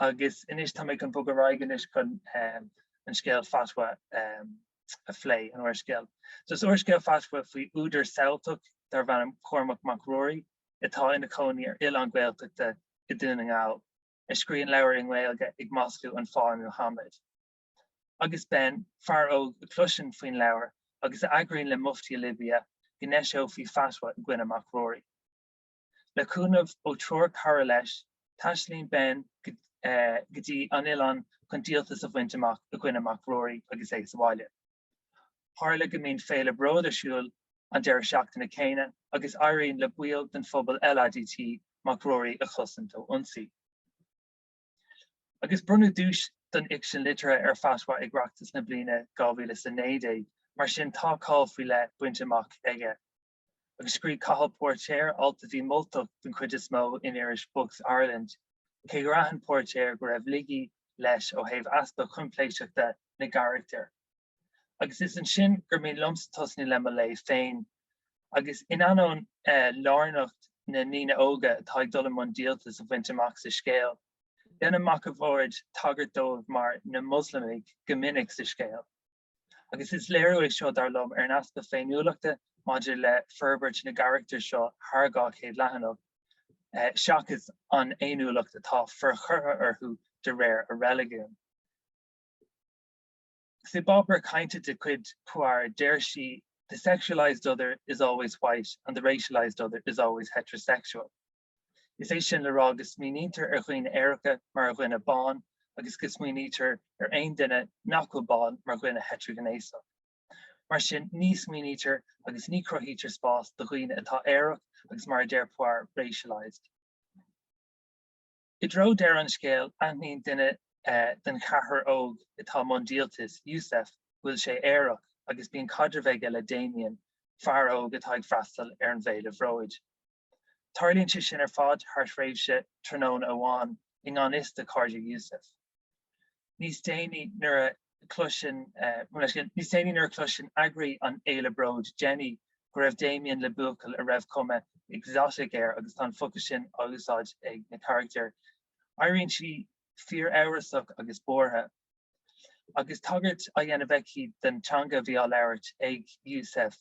Speaker 4: Agus anois tá mé chun bogadh ar aghaidh anois chun an scéal Fatwa a phlé, an úrscéal. So is úrscéal Fatwa faoi údar samhaltach darb ainm Cormac Mac Ruairí atá ina chónaí ar oileán Gaeltachta i Dún na nGall, a scríonn leabhair i nGaeilge ag maslú an fáidhe Muhammad. Agus Ben, fear óg a chloiseann faoin leabhar agus a eagraíonn le Mufti Libia go n-eiseofaí fatwa i gcoinne Mac Ruairí. Le cúnamh ó thriúr cara leis, taistealaíonn Ben go dtí an oileán chun díoltas a bhaint amach i gcoinne Mac Ruairí agus é sa bhaile. Tharla go mbíonn Féile Bróid ar siúl an deireadh seachtaine céanna agus éiríonn le baill den phobal LADT Mac Ruairí a chosaint ó ionsaí. Agus bronnadh duais don fhicsean liteartha ar Fatwa ag Oireachtas na bliana 2019, mar sin tá cáil faoi leith bainte amach aige. Agus scríobh Cathal Póirtéir alt a bhí moltach den chuid is mó in iris Books Ireland, cé gur aithin Póirtéir go raibh laigí leis ó thaobh easpa coimpléiseachta na gcarachtar. Agus is ansin gur mian liomsa tosnú le mo léamh féin. Agus in ainneoin lárnacht na ndaoine óga atá ag dul i mbun díoltas a bhaint amach sa scéal, déanann Mac a' Bhaird tagairt dóibh mar 'na Moslamaigh' go minic sa scéal. Agus is léiriú é seo, dar liom, ar an easpa féiniúlachta maidir le forbairt na gcarachtar seo thar 200 leathanach, seachas an fhéiniúlacht atá forchurtha orthu de réir a reiligiúin. Sa bpáipéar cainte de chuid Puar, deir sí, The sexualised other is always white and the racialised other is always heterosexual. Is é sin le rá go smaoinítear ar dhaoine aeracha mar dhuine bán agus go smaoinítear ar aon duine nach bhfuil bán mar dhuine heitrighnéasach. Mar sin, ní smaoinítear agus ní cruthaítear spás do dhaoine atá aerach agus mar a deir Puar, racialised. I dtreo deireadh an scéil, aithníonn duine den cheathrar óg atá i mbun díoltais, Yusef, go bhfuil sé aerach agus bíonn caidreamh aige le Damien, fear óg atá ag freastal ar an bhFéile Bhróid. Tarlaíonn sé sin ar fad thar thréimhse tráthnóna amháin i ngan fhios do chairde Yusef. Níos déanaí nuair a chloiseann níos déanaí nuair a chloiseann eagraí an Fhéile Bróid, Jenny, go raibh Damien le buachaill a raibh cuma exotic air agus tá an focal sin á úsáid ag na carachtair, éiríonn sí fíor-amhrasach agus buartha. Agus tagairt á dhéanamh aici don teanga a bhí á labhairt ag Yusef,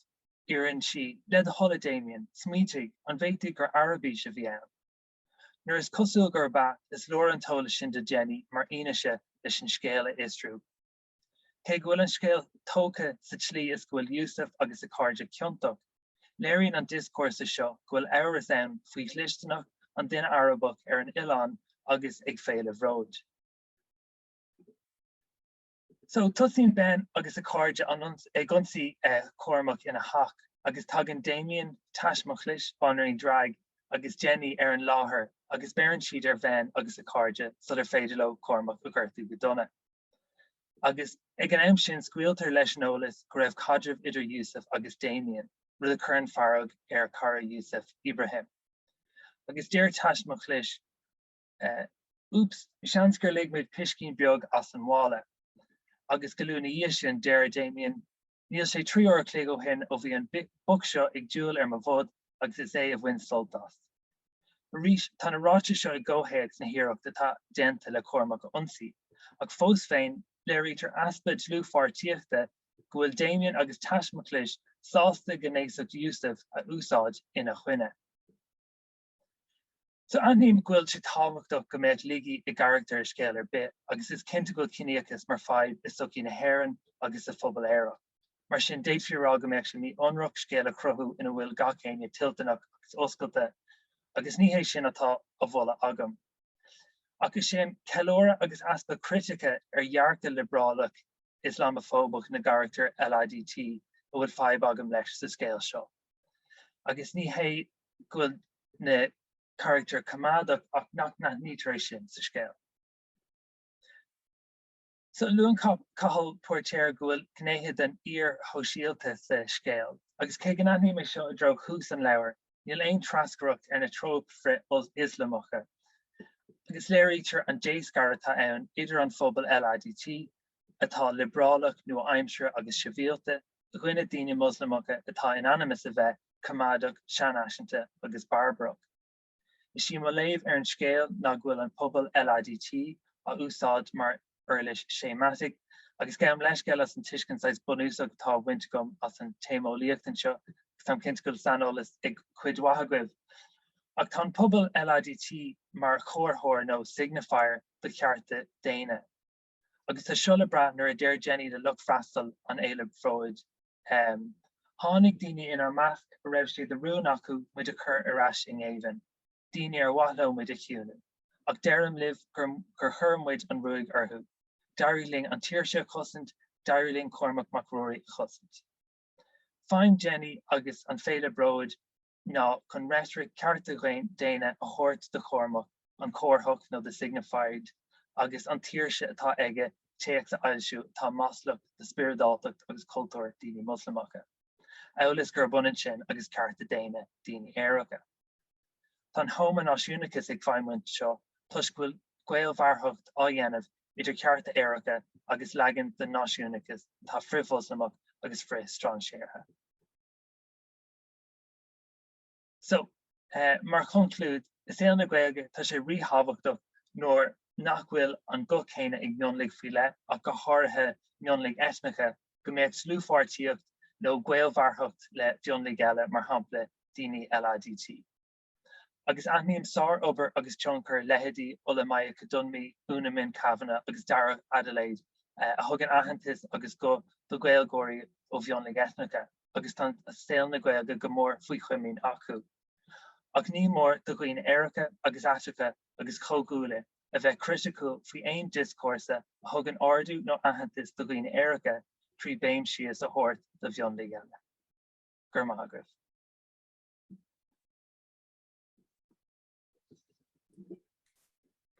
Speaker 4: Iarrann sí, Le do thoil a Damien, smaointigh, an bhféadfadh gur Araibis a bhí ann? Nuair is cosúil gurb ea, is leor an t-eolas sin do Jenny mar fhianaise leis an scéal a fhiosrú. Cé go bhfuil an scéal tógtha sa tslí is go bhfuil Yusef agus a chairde ciontach, léiríonn an dioscúrsa seo go bhfuil amhras ann faoi dhlisteanacht an duine Arabach ar an oileán agus ag Féile Bhróid. So, tosaíonn Ben agus a chairde ag ionsaí Cormac ina theach, agus tagann Damien, Tash McClish, banríon drag, agus Jenny ar an láthair agus beireann siad ar Bhen agus a chairde sular féidir leo Cormac a ghortú go dona. Agus ag an am sin, scaoiltear leis an eolas go raibh caidreamh idir Yusuf agus Damien, rud a chuireann fearg ar chara Yusuf, Ibrahim. Agus deir Tash McClish, Úps, seans gur lig muid piscín beag as an mhála. Agus go luath ina dhiaidh sin, deir Damien, Níl sé 3 uair a chloig ó shin ó bhí an boc seo ag diúl ar mo bhod agus is é a bhain sult as. Arís, tá na ráitis seo i gcomhthéacs na hiarrachta atá déanta le Cormac a ionsaí, ach fós féin, léirítear easpa dlúthpháirtíochta go bhfuil Damien agus Tash McClish sásta gnéasacht Yusuf a úsáid ina choinne. So aithním go bhfuil sé tábhachtach go mbeadh laigí i gcarachtar i scéal ar bith agus is cinnte go bhfuil ciníochas mar fadhb i sochaí na hÉireann agus sa phobal aerach. Mar sin d'fhéadfaí a rá go mbeadh sé mí-ionraic scéal a chruthú ina bhfuil gach éinne toilteanach agus oscailte, agus ní hé sin atá á mholadh agam. Ach is é an ceiliúradh agus easpa critice ar dhearcadh liobrálach Ioslamafóbach na gcarachtar LADT a bhfuil fadhb agam leis sa scéal seo. Agus ní hé go bhfuil na carachtair coimeádach ach nach n-aithnítear é sin sa scéal. So luann Cathal Póirtéir go bhfuil gnéithe den fhíor-shóisialta sa scéal, agus cé go n-aithním é seo i dtreo thús an leabhair, níl aon treascaireacht ar na tróip frith-Ioslamacha, agus léirítear an déscaradh atá ann idir an phobal LADT, atá liobrálach, nua-aimseartha agus sibhialta, i gcoinne daoine Moslamacha atá in ainm is a bheith coimeádach, seanfhaiseanta agus barbarach. Is í mo léamh ar an scéal ná go bhfuil an pobal LADT á úsáid mar uirlis séimeantach, agus gabhaim leithscéal as an tuiscint saghas bunúsach atá á bhaint agam as an téarmeolaíocht anseo, agus táim cinnte go bhfuil saineolas ag cuid mhaith agaibh. Ach tá an pobal LADT mar chomharthóir nó signifier do chearta daonna. Agus tá seo le brath nuair a deir Jenny le lucht freastail an Fhéile Bhróid, Tháinig daoine inár measc a raibh sé de rún acu muid a chur ar ais i ngéibheann, daoine ar mhaith leo muid a chiúnú. Ach deirim libh gur chuir muid an ruaig orthu. D'éirigh linn an tsaoirse a chosaint, d'éirigh linn Cormac Mac Ruairí a chosaint. Feidhm Jenny agus an Féile Bróid ná chun reitric cearta daonna a thabhairt do Chormac, an comharthach nó the signified, agus an tsaoirse atá aige téacs a fhoilsiú atá maslach do spioradáltacht agus cultúr daoine Moslamacha, amhail is gurb ionann sin agus cearta daonna daoine aeracha. Tá an homaináisiúnachas ag feidhmiú anseo toisc go bhfuil gaolmharthacht á dhéanamh idir cearta aeracha agus leagan den náisiúnachas atá frith-Mhoslamach agus frith-strainséartha. So, mar chonclúid, i saol na Gaeilge tá sé ríthábhachtach nuair nach bhfuil an guth céanna ag mionlaigh faoi leith, ach go háirithe mionlaigh eitneacha, go mbeadh dlúthpháirtíocht nó gaolmharthacht le mionlaigh eile, mar shampla daoine LADT. Agus aithním sár-obair agus tionchar leithéidí Olamilekan Odunmi, Úna-Minh Kavanagh agus Darach Adelaide a thugann aitheantas agus guth do Ghaeilgeoirí ó mhionlaigh eitneacha. agus tá saol na Gaeilge go mór faoi chomaoin acu. Ach ní mór do dhaoine aeracha agus aiteacha agus comhdhúile a bheith criticiúil faoi aon dioscúrsa a thugann ardú nó aitheantas do dhaoine aeracha trí béim síos a thabhairt do mhionlaigh eile. Go raibh maith agaibh.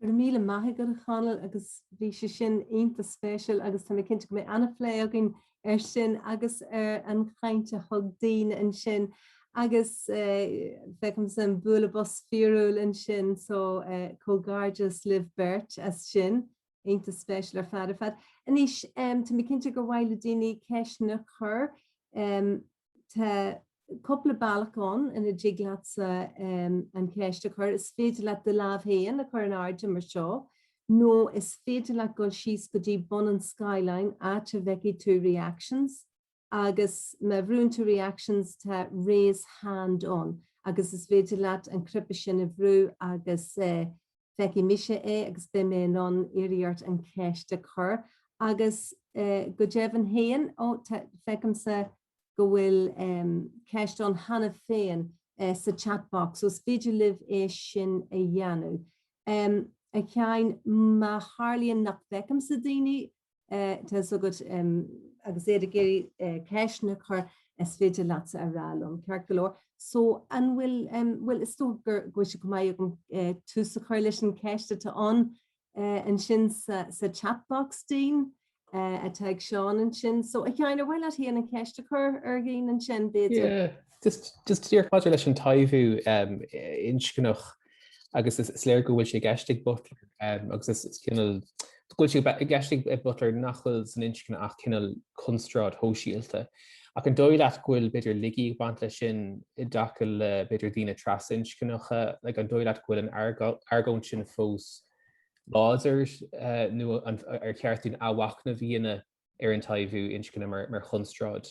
Speaker 2: Go raibh míle maith agat a Chonaill agus bhí sé sin iontach spéisiúil agus tá mé cinnte go mbeidh an-phlé againn ar sin agus ar an chaint a thug Dean ansin agus feicimse an bualadh bos fíorúil ansin so comhghairdeas libh beirt as sin. Iontach spéisiúil ar fad ar fad. Anois tá mé cinnte gur mhaith le daoine ceisteanna a chur. Tá cúpla bealach ann ina dtig leatsa an cheist a chur. Is féidir leat do lámh féin a chur in airde mar seo, nó is féidir leat dul síos go dtí bun an scáileáin, áit a bhfeicfidh tú reactions, agus má bhrúnn tú reactions tá raise hand ann, agus is féidir leat an cnaipe sin a bhrú agus feicfidh mise é agus beidh mé in ann iarraidh ort an cheist a chur. Agus go deimhin féin, ó, feicimse go bhfuil ceist ann cheana féin sa chat box, so is féidir libh é sin a dhéanamh. A Sheáin, má tharlaíonn nach bhfeicimse daoine, tá fhios agat, agus iad ag iarraidh ceisteanna a chur, is féidir leatsa a rá liom, ceart go leor. So, an bhfuil, bhuel, is dócha go bhfuil sé go maith agam tús a chur leis an cheist atá ann ansin sa chat box, Dean, atá ag Seán ansin. So, a Sheáin, ar mhaith leat féin an cheist a chur ar Dhean ansin, b'fhéidir?
Speaker 5: Yeah, just, just díreach maidir leis an taibhiú inscneach agus is léir go bhfuil sé i gceist ag Butler agus is cineál go bhfuil sé i gceist ag Butler nach bhfuil san inscne ach cineál constráid shóisialta. Ach an dóigh leat go bhfuil b'fhéidir laigí ag baint leis sin i dtaca le b'fhéidir daoine trasinscneacha, like an dóigh leat go bhfuil an argóint sin fós láidir nó ar cheart dúinn athmhachnamh a dhéanamh ar an taibhiú inscne mar chonstráid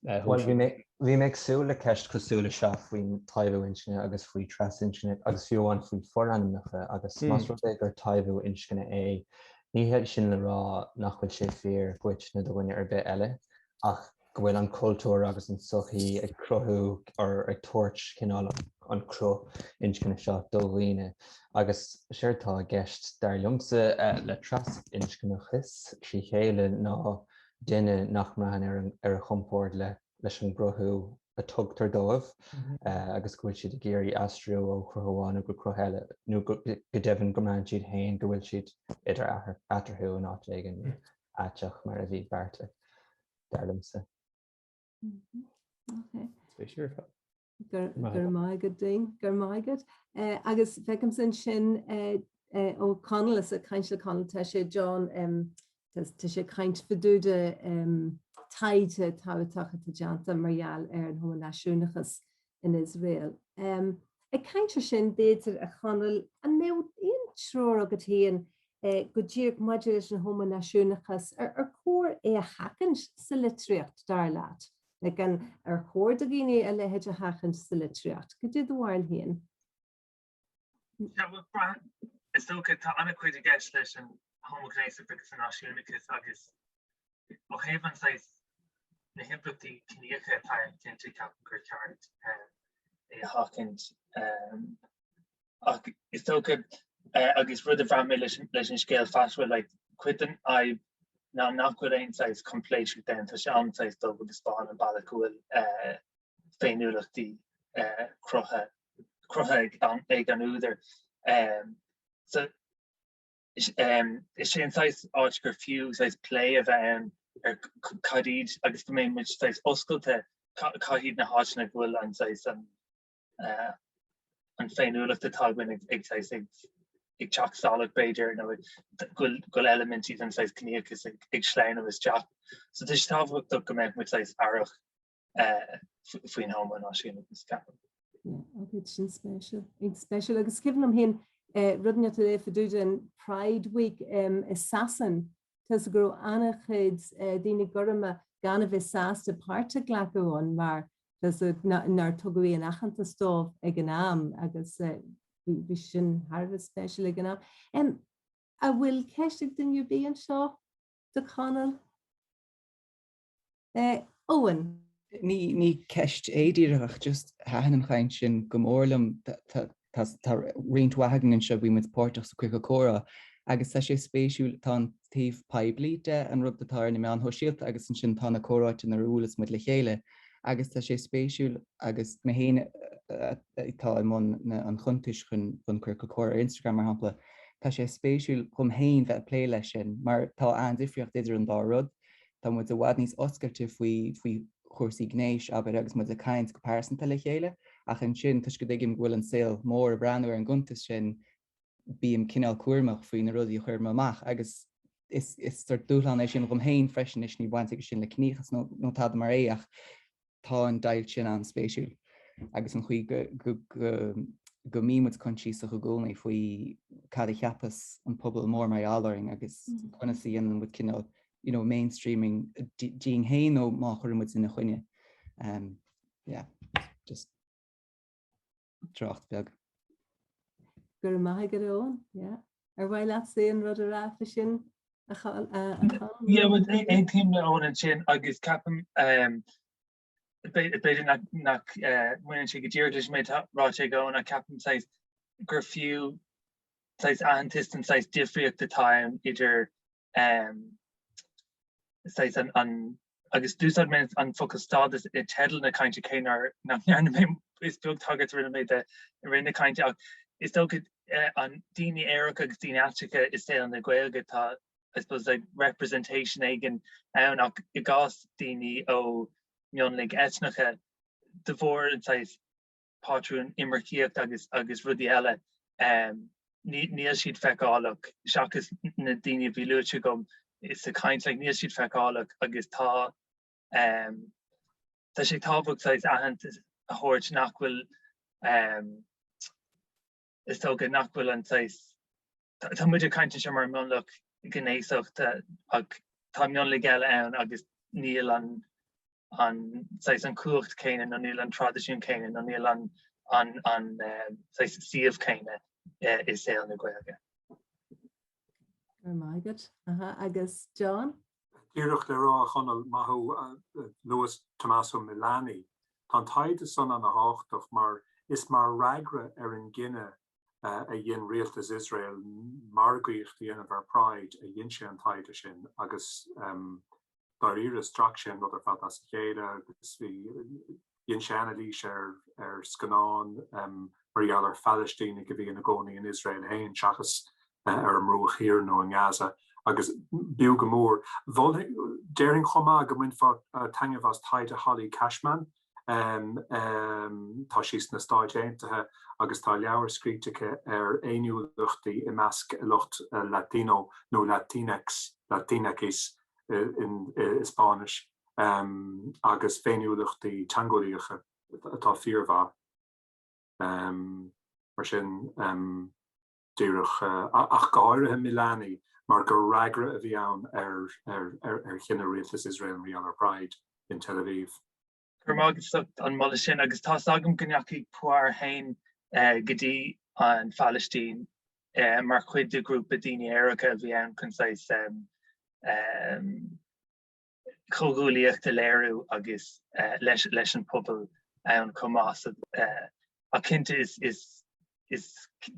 Speaker 3: Bhuel, bhí mé, bhí mé ag súil le ceist cosúil le seo faoin taibhiú inscne agus faoi trasinscne agus fiú amháin faoi forainmneacha agus más rud é gur taibhiú inscne é, ní hé sin le rá nach bhfuil sé fíor dhuit nó do dhuine ar bith eile ach go bhfuil an cultúr agus an tsochaí ag cruthú or ag tabhairt cineál an cruth inscne seo do dhaoine. Agus séard atá i gceist dar liomsa le trasinscneachas trí chéile ná duine nach mbraitheann ar a chompord leis an gcruthú a tugtar dóibh agus go bhfuil siad ag iarraidh aistriú ó chruth amháin go cruth eile nó go deimhin go mbraitheann siad féin go bhfuil siad idir eatarthu in áit éigin aiteach mar a bhí beartaithe, dar liomsa.
Speaker 5: Spéisiúil ar fad.
Speaker 2: Go raibh maith agat, Dean. Go raibh maith agat. Agus feicimse ansin ó Conall, is ag caint le Conall tá sé John, tá sé ag caint fá dtaobh de taighde tábhachtach atá déanta mar gheall ar an homaináisiúnachas in Iosrael. Ag caint ar sin, b'fhéidir, a Chonaill, an mbeadh aon treoir agat féin go díreach maidir leis an homaináisiúnachas, ar chóir é a sheachaint sa litríocht, dar leat? Like, an ar chóir do dhaoine a leithéid a sheachaint sa litríocht? Cad é do bharúil féin?
Speaker 4: Yeah, well, braithim, is dócha, tá an-chuid i gceist leis an homaighnéasacht agus an náisiúnachas agus ó thaobh an saghas na himpleachtaí ciníocha atá ann, cinnte, ceapaim gur cheart é a sheachaint. Ach is dócha, agus rud a bhraith mé leis an scéal Fatwa, like, cuid den fhadhb ná nach bhfuil aon saghas coimpléiseacht ann, tá sé an-saghas dubh agus bán an bealach go bhfuil féiniúlachtaí cruthaithe ag an údar. So, is é an saghas áit gur fiú saghas plé a bheith ann ar cad iad agus go mbeidh muid saghas oscailte cad iad na háiteanna go bhfuil an saghas an an féiniúlacht atá againn ag saghas ag teacht salach b'fhéidir nó go bhfuil eilimintí den saghas ciníochas ag sleamhnú isteach. So tá sé tábhachtach go mbeadh muid saghas aireach faoin homaináisiúnachas, ceapaim.
Speaker 2: Yeah, okay, sin spéisiúil. Iontach spéisiúil. Agus cuimhin liom féin rud inteacht a léamh fá dtaobh den Pride Week i Sasain, tá 'fhios go raibh an-chuid daoine gorma gan a bheith sásta páirt a ghlacadh ann mar tá 'fhios agat nár tugadh aon aitheantas dóibh ag an am agus bhí sin thar a bheith spéisiúil ag an am. An bhfuil ceist ag duine ar bith anseo do Chonall? Eoin.
Speaker 6: Ní ní ceist é díreach ach just thaitin an chaint sin go mór liom. Tá tá roinnt mhaith againn anseo, bhí muid páirteach sa Queercal Comhrá agus tá sé spéisiúil, tá an taobh poiblí de, an rud atá ar na meáin shóisialta agus ansin tá na comhráite nuair a bhuaileas muid le chéile agus tá sé spéisiúil agus mé féin atá i mbun an chuntais chun chun Queercal Comhrá ar Instagram mar shampla, tá sé spéisiúil dhom féin bheith ag plé leis sin mar tá an-difríocht idir an dá rud. Tá muid i bhfad níos oscailte faoi faoi chúrsaí gnéis, abair, agus muid ag caint go pearsanta le chéile, ach ansin, toisc go dtuigim go bhfuil an saol mór ag breathnú ar an gcuntas sin, bím cineál cúramach faoi na rudaí a chuirim amach agus is is sort dúshlán é sin dhom féin freisin, anois níl baint aige sin le ciníochas nó nó tada mar é ach tá an deighilt sin an-spéisiúil agus an chaoi go go go go mbíonn muid coinsiasach i gcónaí faoi cad a cheapas an pobal mór mar gheall orainn agus conas a dhéanann muid cineál you know, mainstreaming dínn féin nó má chuireann muid ina choinne. Um, yeah, just trácht beag.
Speaker 2: Go raibh maith agat Eoin, yeah. Ar mhaith leatsa aon rud a rá fá sin a Chonn?
Speaker 4: Yeah, well, aontaím le Eoin ansin agus ceapaim um, b'fhéidir nach nach eh, mbaineann sé go díreach leis an méid atá ráite ag Eoin ach ceapaim saghas gur fiú saghas aitheantas den saghas difríocht atá ann idir um, saghas an, an agus d'úsáid mé an focal stádas i teideal na cainte cé nár nach ndearna mé is beag tagairt a rinne mé de i rith na cainte ach is dócha eh, an daoine aeracha agus daoine aiteacha i saol na Gaeilge tá I suppose like representation éigin ann ach i gcás daoine ó mionlaigh eitneacha de bharr an saghas pátrún imircíocht agus agus rudaí eile ní níl siad feiceálach seachas na daoine a bhí luaite agam sa chaint like níl siad feiceálach agus tá um, tá sé tábhachtach saghas aitheantas a thabhairt nach bhfuil um, is dócha nach bhfuil an saghas tá muid ag caint anseo mar mionlach gnéasach ach tá mionlaigh eile ann agus níl an an saghas an chumhacht céanna nó níl an traidisiún céanna nó níl an an an saghas suíomh céanna i saol na Gaeilge.
Speaker 2: Go raibh maith agat. Aha, agus John?
Speaker 1: Díreach le rá, a Chonaill, maith thú, luas Tommaso Milani. Tá an taighde san ana-thábhachtach mar is mar fhreagra ar an gcinneadh a dhein rialtas Iosrael margaíocht a dhéanamh ar Pride a dhein sé an taighde sin agus dáiríre strac sé an rud ar fad as a chéile agus bhí, dhein sé anailís ar ar scannáin mar gheall ar Phalaistínigh a bhí ina gcónaí in Iosrael féin seachas ar an mBruach Thiar nó i nGaza agus b'fhiú go mór. Mholfainn, déarfainn chomh maith go mbainfeá taitneamh as taighde Holly Cashman. Tá sí sna Stáit Aontaithe agus tá leabhar scríte aici ar fhéiniúlachtaí i measc lucht Latino nó Latinx, Latinx i Spáinnis, agus féiniúlachtaí teangeolaíocha atá fíormhaith. Mar sin, díreach, ach go háirithe Milani, mar gur fhreagra a bhí ann ar chinneadh rialtas Iosrael mar gheall ar Pride in Tel Aviv.
Speaker 4: Go raibh maith agat as an moladh sin agus tá's agam go ndeachaigh Puar féin go dtí an Phalaistín mar chuid de ghrúpa daoine aeracha a bhí ann chun saghas comhghuaillíocht a léiriú agus leis leis an pobal ann chomh maith. Ach cinnte is is is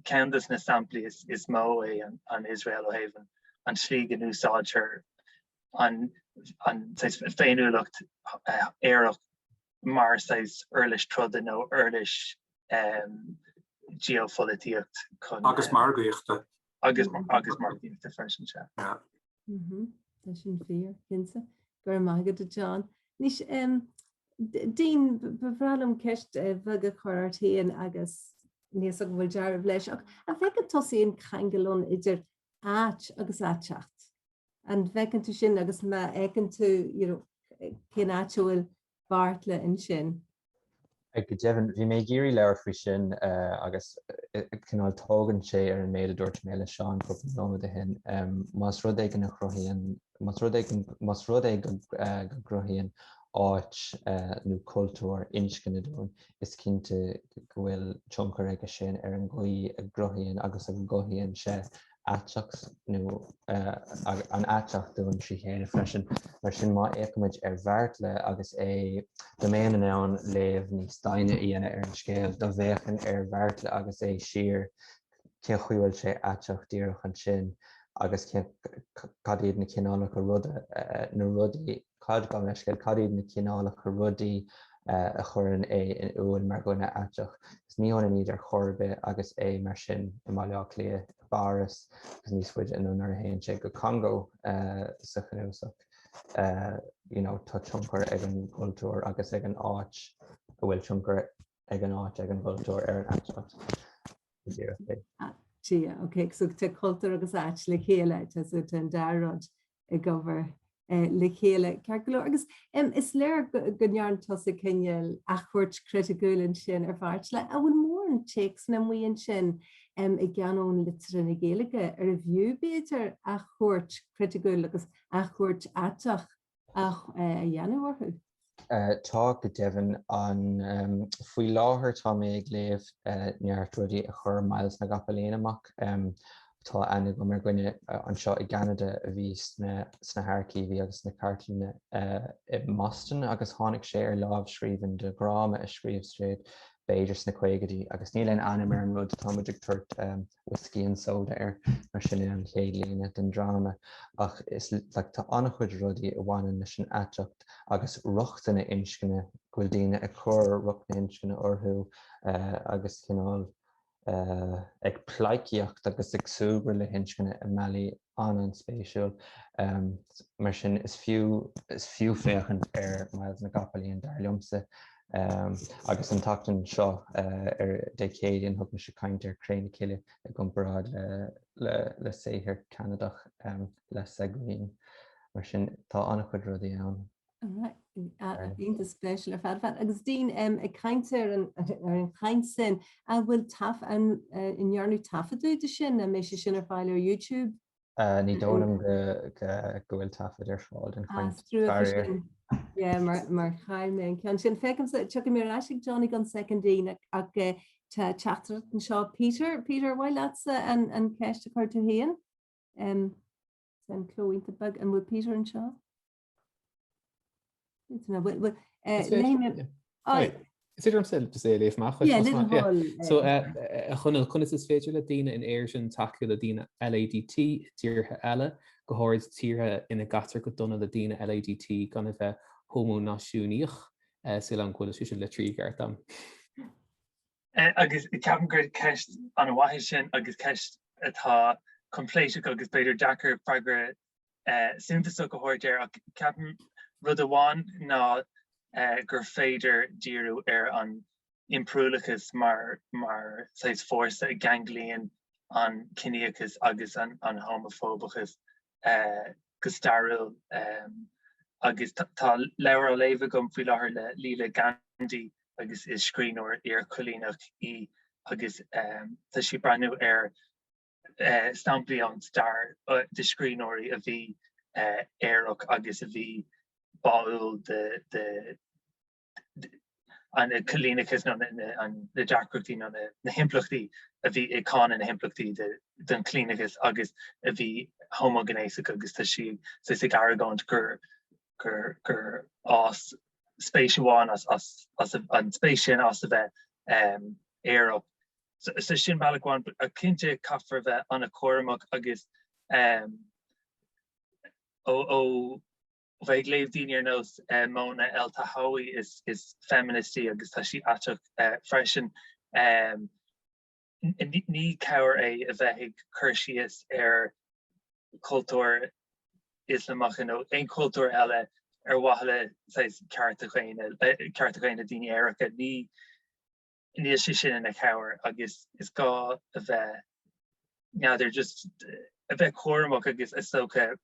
Speaker 4: ceann de na samplaí is is mó é an an Iosrael ó thaobh an an tslí go n-úsáidtear an an saghas féiniúlacht aerach mar saghas uirlis troda nó uirlis geopholaitíocht
Speaker 1: chun. Agus margaíochta.
Speaker 4: Agus agus margaíochta freisin,
Speaker 2: sea. Yeah. Tá sin fíor, cinnte. Go raibh maith agat, a John. Anois, Dean, ba bhreá liom ceist bheag a chur ort féin agus níl a fhios agam an bhfuil dealramh leis, ach an bhfeiceann tusa aon cheangal ann idir áit agus aiteacht? An bhfeiceann tú sin agus má fheiceann tú, you know, cén áit a bhfuil Beairtle ansin?
Speaker 3: Go deimhin, bhí mé ag iarraidh labhairt faoi sin agus cineál tógann sé ar an méid a dúirt mé le Seán cúpla nóiméad ó shin. Más rud éigin a chruthaíonn, más rud éigin, más rud é go gcruthaíonn áit nó cultúr inscne dúinn, is cinnte go bhfuil tionchar aige sin ar an gcaoi a gcruthaíonn agus a gcothaíonn sé. aiteacht nó an aiteacht dúinn trí chéile freisin. Mar sin má fhéachaimid ar Bheairtle agus é, dá mbeinn in ann léamh níos doimhne a dhéanamh ar an scéal, dá bhféachfainn ar Bheairtle agus é siar, cén chaoi a bhfuil sé aiteach díreach ansin agus cén, cad iad na cineálacha ruda, na rudaí, cad, gabh mo leithscéal, cad iad na cineálacha rudaí a chuireann é in iúl mar dhuine aiteach. Is ní hionann iad ar chor ar bith agus é mar sin i mBaile Átha Cliath, i bPáras agus níos faide anonn nuair a théann sé go Congó sa chnuasach. You know, tá tionchar ag an gcultúr agus ag an áit a bhfuil tionchar ag an áit ag an gcultúr ar an aiteacht. Go
Speaker 2: díreach é. Sea, ok, so tá cultúr agus áit le chéile, tá so tá an dá rud ag obair le chéile. Ceart go leor. Agus is léir go ndearna tusa cineál athchuairt chriticiúil ansin ar Bheairtle. An bhfuil mórán téacsanna amuigh ansin i gcanóin liteartha na Gaeilge arbh fhiú, b'fhéidir, athchuairt chriticiúil agus athchuairt aiteach a dhéanamh orthu?
Speaker 3: Tá, go deimhin. An, faoi láthair tá mé ag léamh neart rudaí a chuir Myles na gCopaleen amach. Tá aithne agam ar dhuine anseo i gCeanada a bhí sna, sna haircíví agus sna cartlanna i mBoston agus tháinig sé ar lámhscríbhinn de dhráma a scríobh siad b'fhéidir sna caogaidí agus níl aon ainm ar an rud, tá muid ag tabhairt Whiskey and Soda air, mar sin é an chéad líne den dráma. Ach is like tá an-chuid rudaí a bhaineann leis an aiteacht agus rochtain na inscne, go bhfuil daoine ag cur rocht na hinscne orthu agus cineál ag pleidhcíocht agus ag súgradh le hinscne i mbealaí an-an-spéisiúil. Mar sin is fiú, is fiú féachaint ar Myles na gCopaleen dar liomsa. Agus an tseachtain seo ar Dé Céadaoin thug mise caint ar Cré na Cille i gcomparáid le le saothar Ceanadach Le Seguin. Mar sin tá an-chuid rudaí ann.
Speaker 2: Iontach spéisiúil ar fad. Agus Dean, ag caint ar an ar an chaint sin, an bhfuil taif an ndearnadh taifeadadh de sin? An mbeidh sé sin ar fáil ar YouTube?
Speaker 3: Ní dóigh liom go bhfuil taifead ar fáil den chaint.
Speaker 2: Faraor. Yeah, mar mar chaill mé an ceann sin. Feicimse, tiocfaidh mé ar ais ag Johnny don soicind Dean ach tá teachtaireacht anseo. Peter, Peter, ar mhaith leatsa an an ceist a chur tú féin? Tá an cló iontach beag. An bhfuil Peter anseo?
Speaker 5: Is féidir liomsa just é a léamh amach. So a Chonaill, conas is féidir le daoine in Éirinn tacú le daoine LADT i dtíortha eile, go háirid tíortha ina gcaitear go dona le daoine LADT gan a bheith homó-náisiúnaíoch? Súil agam go bhfuil sé sin litrithe i gceart agam.
Speaker 4: Agus ceapaim gur ceist an-mhaith é sin agus ceist atá coimpléiseach agus b'fhéidir deacair freagra suntasach a thabhairt air ach ceapaim rud amháin ná gur féidir díriú ar an impiriúlachas mar mar saghas fórsa a gceanglaíonn an ciníochas agus an an homafóbachas go stairiúil agus tá leabhar á léamh agam faoi láthair le Leela Gandhi agus is scríbhneoir iarchoilíneach í agus tá sí ag breathnú ar samplaí ón stair de scríbhneoirí a bhí aerach agus a bhí báúil de an coilíneachas nó na deacrachtaí nó na himpleachtaí a bhí ag cáineadh na himpleachtaí den choilíneachas agus a bhí homaighnéasach agus tá sí saghas ag argóint gur gur gur fhás spéis amháin as as an spéis sin as a bheith aerach. So sin bealach amháin, ach cinnte caithfear a bheith an-chúramach agus ó bheith ag léamh daoine ar nós Mona Eltahawy is is feminist í agus tá sí aiteach freisin. Ní cabhair é a bheith ag cur síos ar chultúr Ioslamacha nó aon chultúr eile ar mhaithe le saghas cearta daonna, cearta daonna daoine aeracha. Ní níl sé sin ina chabhair agus is gá a bheith, n'fheadar, just a bheith cúramach agus is dócha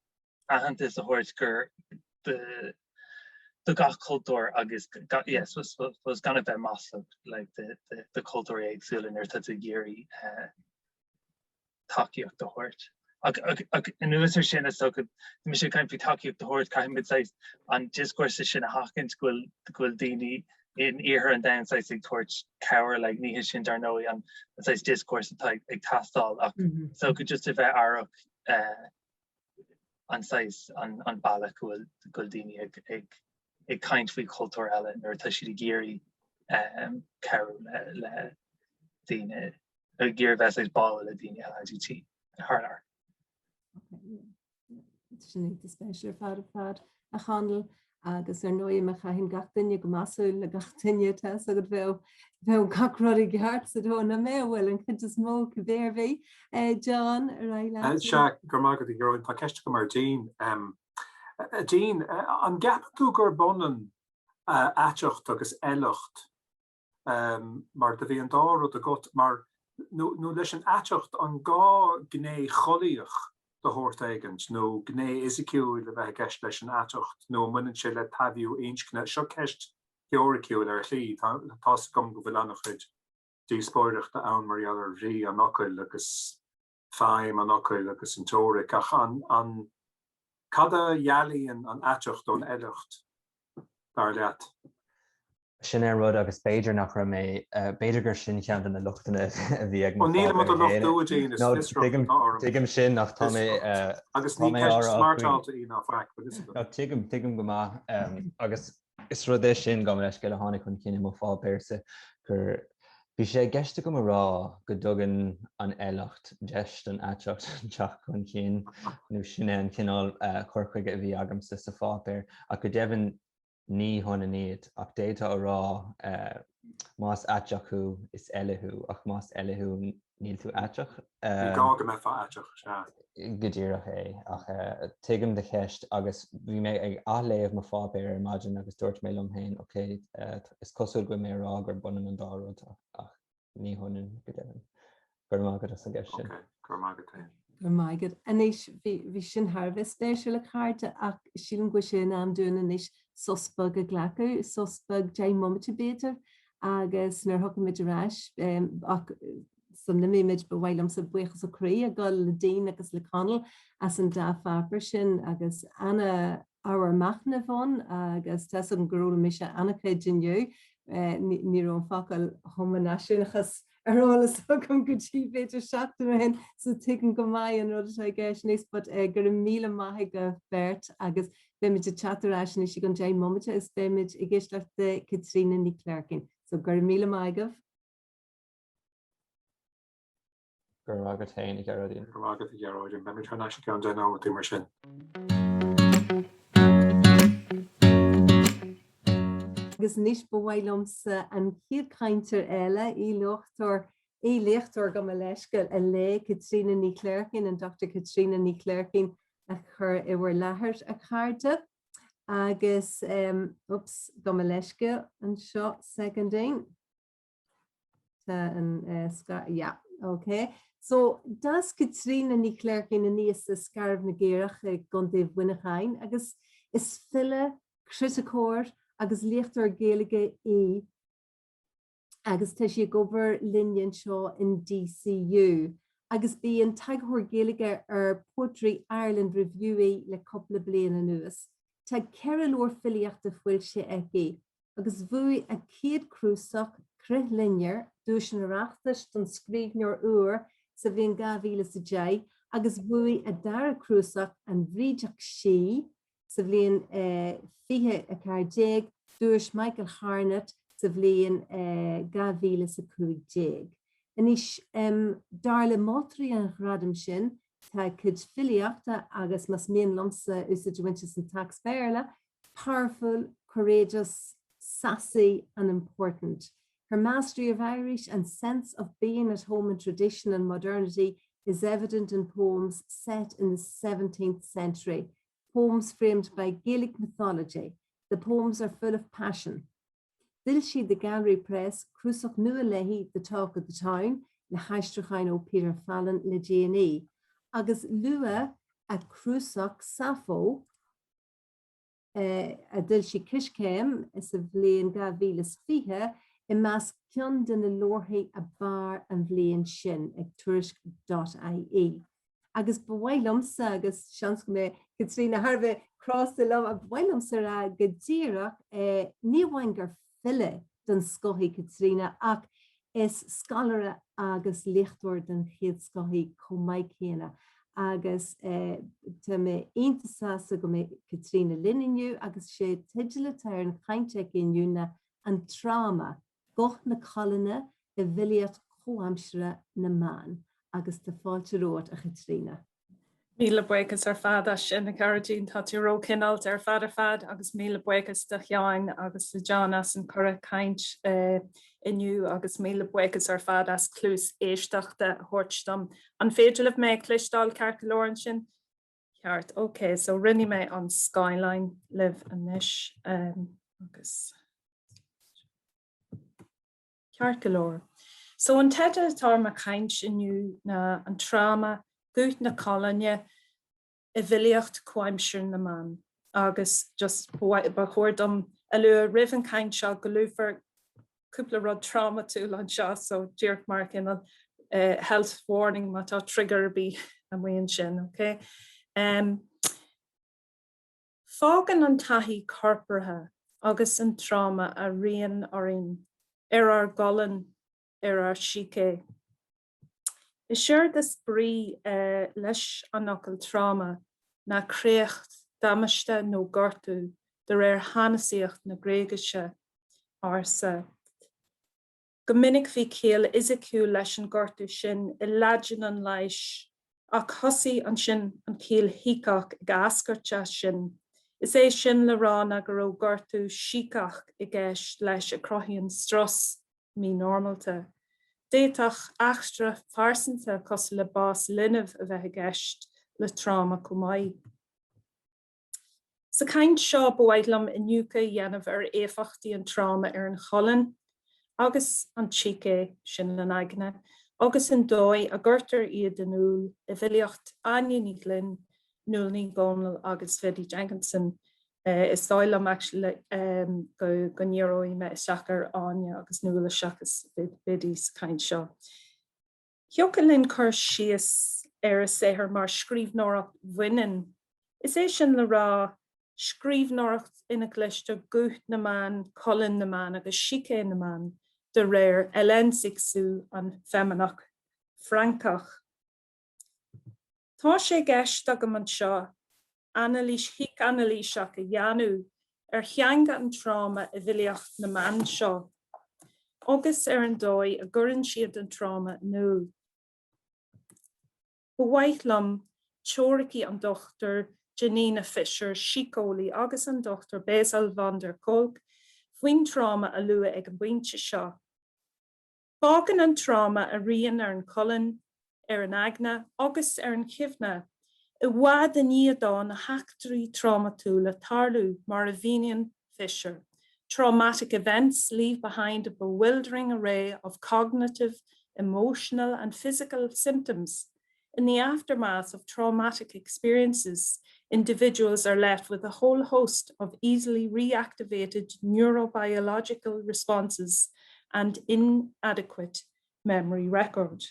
Speaker 4: aitheantas a thabhairt gur do do gach cultúr agus yeah, suppose gan a bheith maslach like do do chultúir éagsúla nuair atá tú ag iarraidh eh, tacaíocht a thabhairt. Ach anuas air sin, is dócha, tá mise ag caint faoi tacaíocht a thabhairt, caithfimid saghas an dioscúrsa sin a sheachaint go bhfuil go bhfuil daoine. in iarthar an domhain saghas ag tabhairt cabhair, like ní hé sin dar ndóigh an saghas discourse atá ag teastáil ach so go just a bheith aireach eh, an saghas an bealach go bhfuil go bhfuil daoine ag ag ag caint faoi chultúr eile nuair atá siad ag iarraidh ehm, cabhrú le le daoine ag iarraidh bheith saghas báúil le daoine LADT thar lear.
Speaker 2: Okay, yeah. Sin iontach spéisiúil ar fad ar fad a Chonaill agus ar ndóigh má chaitheann gach duine go measúil le gach duine tá a fhios agat bheadh bheadh gach rud i gceart sa domhan nach mbeadh bhuel an chuid is mó cibé ar bith. Eh, John, ar aghaidh leat.
Speaker 1: Sea, go raibh maith agat a Ghearóid. Tá ceist agam ar Dean. A Dean, an gceapann tú gurb ionann aiteacht agus eileacht mar do bhí an dá rud agat, mar, nó, nó leis an aiteacht, an gá gné chollaíoch de shórt éigint, nó gné fhisiciúil a bheith i gceist leis an aiteacht, nó an mbaineann sé le taibhiú inscne? Seo ceist theoiriciúil ar shlí. Tá, tá's agam go bhfuil an-chuid díospóireachta ann mar gheall ar bhrí an fhocail agus feidhm an fhocail agus an teoiric, ach an, an, cad a dhealaíonn an aiteacht ón eileacht, dar leat?
Speaker 3: Sin é an rud agus b'fhéidir nach raibh mé, b'fhéidir gur sin ceann de na lochtanna a bhí ag
Speaker 1: mo pháipéar féin. Ó nílim do lochtú a Dean, is fiosracht atá orm.
Speaker 3: Tuigim sin ach tá mé,
Speaker 1: Agus ní ceist smartáilte í ná faic, bhfuil fhios
Speaker 3: agat. Tuigim, tuigim go maith agus is rud é sin, gabh mo leithscéal, a tháinig chun cinn i mo pháipéarsa gur bhí sé i gceist agam a rá go dtugann an eileacht deis don aiteacht teacht chun cinn nó sin é an cineál cur chuige a bhí agamsa sa pháipéar ach go deimhin Ní hionann iad, ach d'fhéadfá a rá más aiteach thú, is eile thú, ach más eile thú, níl tú aiteach.
Speaker 1: Ní gá go mbeifeá aiteach, sea.
Speaker 3: Go díreach é. Ach tuigim do cheist agus bhí mé ag athléamh mo pháipéir ar maidin agus dúirt mé liom féin, ok, is cosúil go bhfuil mé ag rá gurb ionann an dá rud ach Ní hionann, go deimhin. Go raibh maith agat as an gceist sin.
Speaker 1: Ok, go raibh maith agat féin.
Speaker 2: Go raibh maith agat. Anois, bhí, bhí sin thar a bheith spéisiúil a chairde ach sílim go bhfuil sé in am dúinn anois sos beag a ghlacadh, sos beag 10 mbomaite b'fhéidir, agus nuair a thiocfaimid ar ais, ach sula n-imímid ba mhaith liomsa buíochas ó chroí a ghabháil le Dean agus le Conall as an dá pháipéar sin agus ana ábhar machnaimh ann agus tá 'fhios agam gur fhoghlaim mise an-chuid inniu. Ní raibh an focal homaináisiúnachas ar eolas agam go dtí b'fhéidir seachtain ó shin so tuigim go maith an rud atá i gceist anois but go raibh míle maith agaibh beirt agus beimid ag teacht ar ais anois i gceann 10 mbomaite agus beimid ag éisteacht le Caitríona Ní Chléirchín. So go raibh míle maith agaibh.
Speaker 3: Go raibh maith agat féin, a Ghearóidín.
Speaker 1: Go raibh maith agat, a Ghearóidín. Beimid thar n-ais i gceann 10 nóiméad mar sin.
Speaker 2: Agus anois ba mhaith liomsa an chéad chainteoir eile, aoi-léachtóir, aoi-léachtóir gabh mo leithscéal, a léigh Caitríona Ní Chléirchín, an Dr Caitríona Ní Chléirchín a chur i bhur láthair, a chairde. Agus, oops, gabh mo leithscéal anseo, soicindín. Tá an scar, yeah, ok. So, d'fhás Caitríona Ní Chléirchín aníos i Scairbh na gCaorach i gContae Mhuineacháin agus is file, criticeoir agus léachtóir Gaeilge í agus tá sí ag obair linne anseo in DCU agus b'í an t-eagarthóir Gaeilge ar Poetry Ireland Review í le cúpla bliain anuas. Tá 4 leabhar filíochta foilsithe aici agus bhuaigh a céad cnuasach, Crith Loinnir, Duais an Oireachtais don Scríbhneoir Úr sa bhliain 2010 agus bhuaigh a dara cnuasach, An Bhrídeach Sí, sa bhliain 2014, Duais Michael Harnett sa bhliain 2015. Anois, dar le moltóirí an ghradaim sin, tá a cuid filíochta agus, más mian liomsa úsáid a bhaint as an téacs Béarla, powerful, courageous, sassy and important. Her mastery of Irish and sense of being at home in tradition and modernity is evident in poems set in the 17th century, poems framed by Gaelic mythology. The poems are full of passion. D'fhoilsigh The Gallery Press cnuasach nua léi The Talk of the Town le haistriúcháin ó Peter Fallon le déanaí, agus luadh a cnuasach Sappho, a d'fhoilsigh Coiscéim sa bhliain 2020, i measc ceann de na leabharthaí ab fhearr an bhliain sin ag Tuairisc dot ie. Agus ba mhaith liomsa, agus seans go mbeidh Caitríona thar a bheith crosta liom, ba mhaith liomsa a rá go díreach, ní amháin gur. file den scoth í Caitríona ach is scoláire agus léachtóir den chéad scoth í chomh maith céanna agus tá mé iontach sásta go mbeidh Caitríona linn inniu agus sé teideal atá ar an chaint aici inniu ná An Tráma, Guth na Colainne i bhFilíocht Chomhaimseartha na mBan agus tá fáilte romhat a Chaitríona.
Speaker 7: Míle buíochas ar fad as sin, a Ghearóidín. Tá tú róchineálta ar fad ar fad agus míle buíochas do Sheáin agus do John as an cuireadh caint inniu agus míle buíochas ar fad as cluas éisteachta a thabhairt dom. An féidir libh mé a chloisteáil ceart go leor ansin? Ceart, ok, so roinnfidh mé an scáileán libh anois agus. Ceart go leor. So an teideal atá ar mo chaint inniu ná An Tráma, Guth na Colainne i bhFilíocht Chomhaimseartha na mBan. Agus just ba chóir dom a lua roimh an chaint seo go luafar cúpla rud trámatúil anseo so díreach mar chineál health warning má tá trigger ar bith amuigh ansin, ok? Um, Fágann an taithí corpartha agus an tráma a rian orainn, ar ár gcolainn, ar ár sícé. Is éard is brí leis an fhocal tráma ná créacht, damáiste nó gortú de réir shanasaíocht na Gréigise ársa. Go minic bhí ciall fhisiciúil leis an gortú sin i Laidin an leighis, ach thosaigh ansin an chiall shíceach ag eascairt as sin, is é sin le rá ná go raibh gortú síceach i gceist leis a chruthaíonn strus mínormálta. D'fhéadfadh eachtra phearsanta cosúil le bás linbh a bheith i gceist le tráma chomh maith. Sa chaint seo ba mhaith liom iniúchadh a dhéanamh ar éifeachtaí an tráma ar an cholainn agus an tsícé, sin an aigne, agus an dóigh a gcuirtear iad in iúl i bhfilíocht Áine Ní Ghlinn, Nuala Ní Dhomhnaill agus Bhiddy Jenkinson. Is dóigh liom actually go go ndíreoidh mé isteach ar Áine agus Nuala seachas Biddy sa chaint seo. Thiocfadh linn cur síos ar a saothar mar scríbhneoireacht bhaineann, is é sin le rá, scríbhneoireacht ina gcloistear guth na mban, colainn na mban agus sícé na mban, de réir Hélène Cixous, an feimineach Francach. Tá sé i gceist agam anseo anailís shícanailíseach a dhéanamh ar theanga an tráma i bhfilíocht na mban seo agus ar an dóigh a gcuireann siad an tráma in iúl. Ba mhaith liom teoiricí an Dr Janina Fischer, síceolaí, agus an Dr Bessel van der Kolk faoin tráma a lua ag an bpointe seo. Fágann an tráma a rian ar an cholainn, ar an aigne agus ar an chuimhne, i bhfad i ndiaidh dó na heachtraí trámatúla tarlú, mar a mhíníonn Fischer, Traumatic events leave behind a bewildering array of cognitive, emotional and physical symptoms. In the aftermath of traumatic experiences, individuals are left with a whole host of easily reactivated neurobiological responses and inadequate memory record.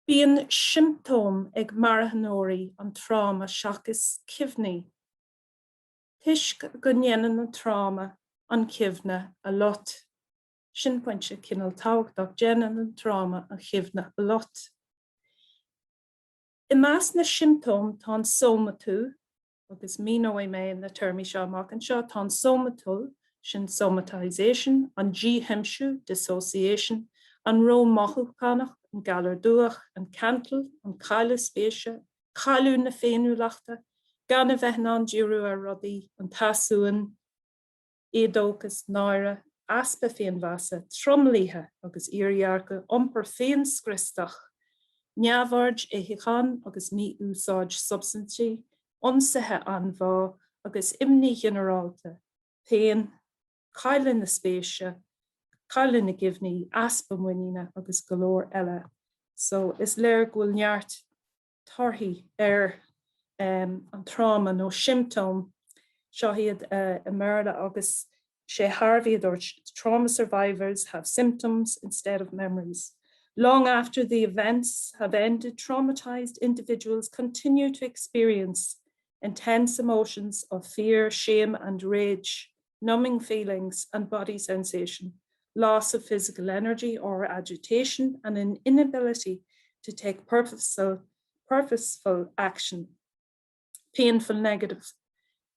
Speaker 7: Bíonn siomptóim ag marthanóirí an tráma seachas cuimhní, toisc go ndéanann an tráma an chuimhne a lot. Sin pointe cineál tábhachtach, déanann an tráma an chuimhne a lot. I measc na siomptóm tá an sómatú, agus míneoidh mé na téarmaí seo amach anseo, tá an sómatú, sin somatization, an díchuimsiú, dissociation, an ró-mhothúchánach, an galar dubhach, an cantal, an cailleadh spéise, cailleadh na féiniúlachta, gan a bheith in ann díriú ar rudaí, an t-easuan, éadóchas, náire, easpa féinmheasa, tromluithe agus iardhearcadh, iompar féinscriostach, neamhoird itheacháin agus mí-úsáid substaintí, ionsaithe anbhá agus imní ghinearálta, pian, cailleadh na spéise, cailleadh na gcuimhní, easpa muiníne agus go leor eile. So is léir go bhfuil neart torthaí ar an tráma nó siomptóim. Seo iad i mBéarla agus sé Harvey a dúirt, Trauma survivors have symptoms instead of memories. Long after the events have ended, traumatized individuals continue to experience intense emotions of fear, shame and rage. numbing feelings and body sensation, loss of physical energy or agitation and an inability to take purposeful, purposeful action. Painful negative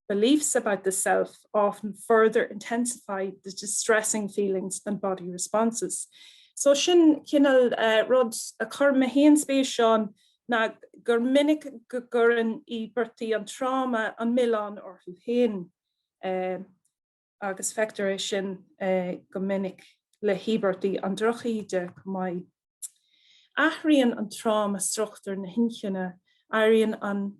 Speaker 7: beliefs about the self often further intensify the distressing feelings and body responses. So sin cineál eh, rud a chuir mé féin spéis ann ná gur minic go gcuireann íobartaigh an tráma an milleán orthu féin. Eh, agus feictear é sin eh, go minic le híobartaigh an drochíde chomh maith. Athraíonn an tráma struchtúr na hinchinne, éiríonn an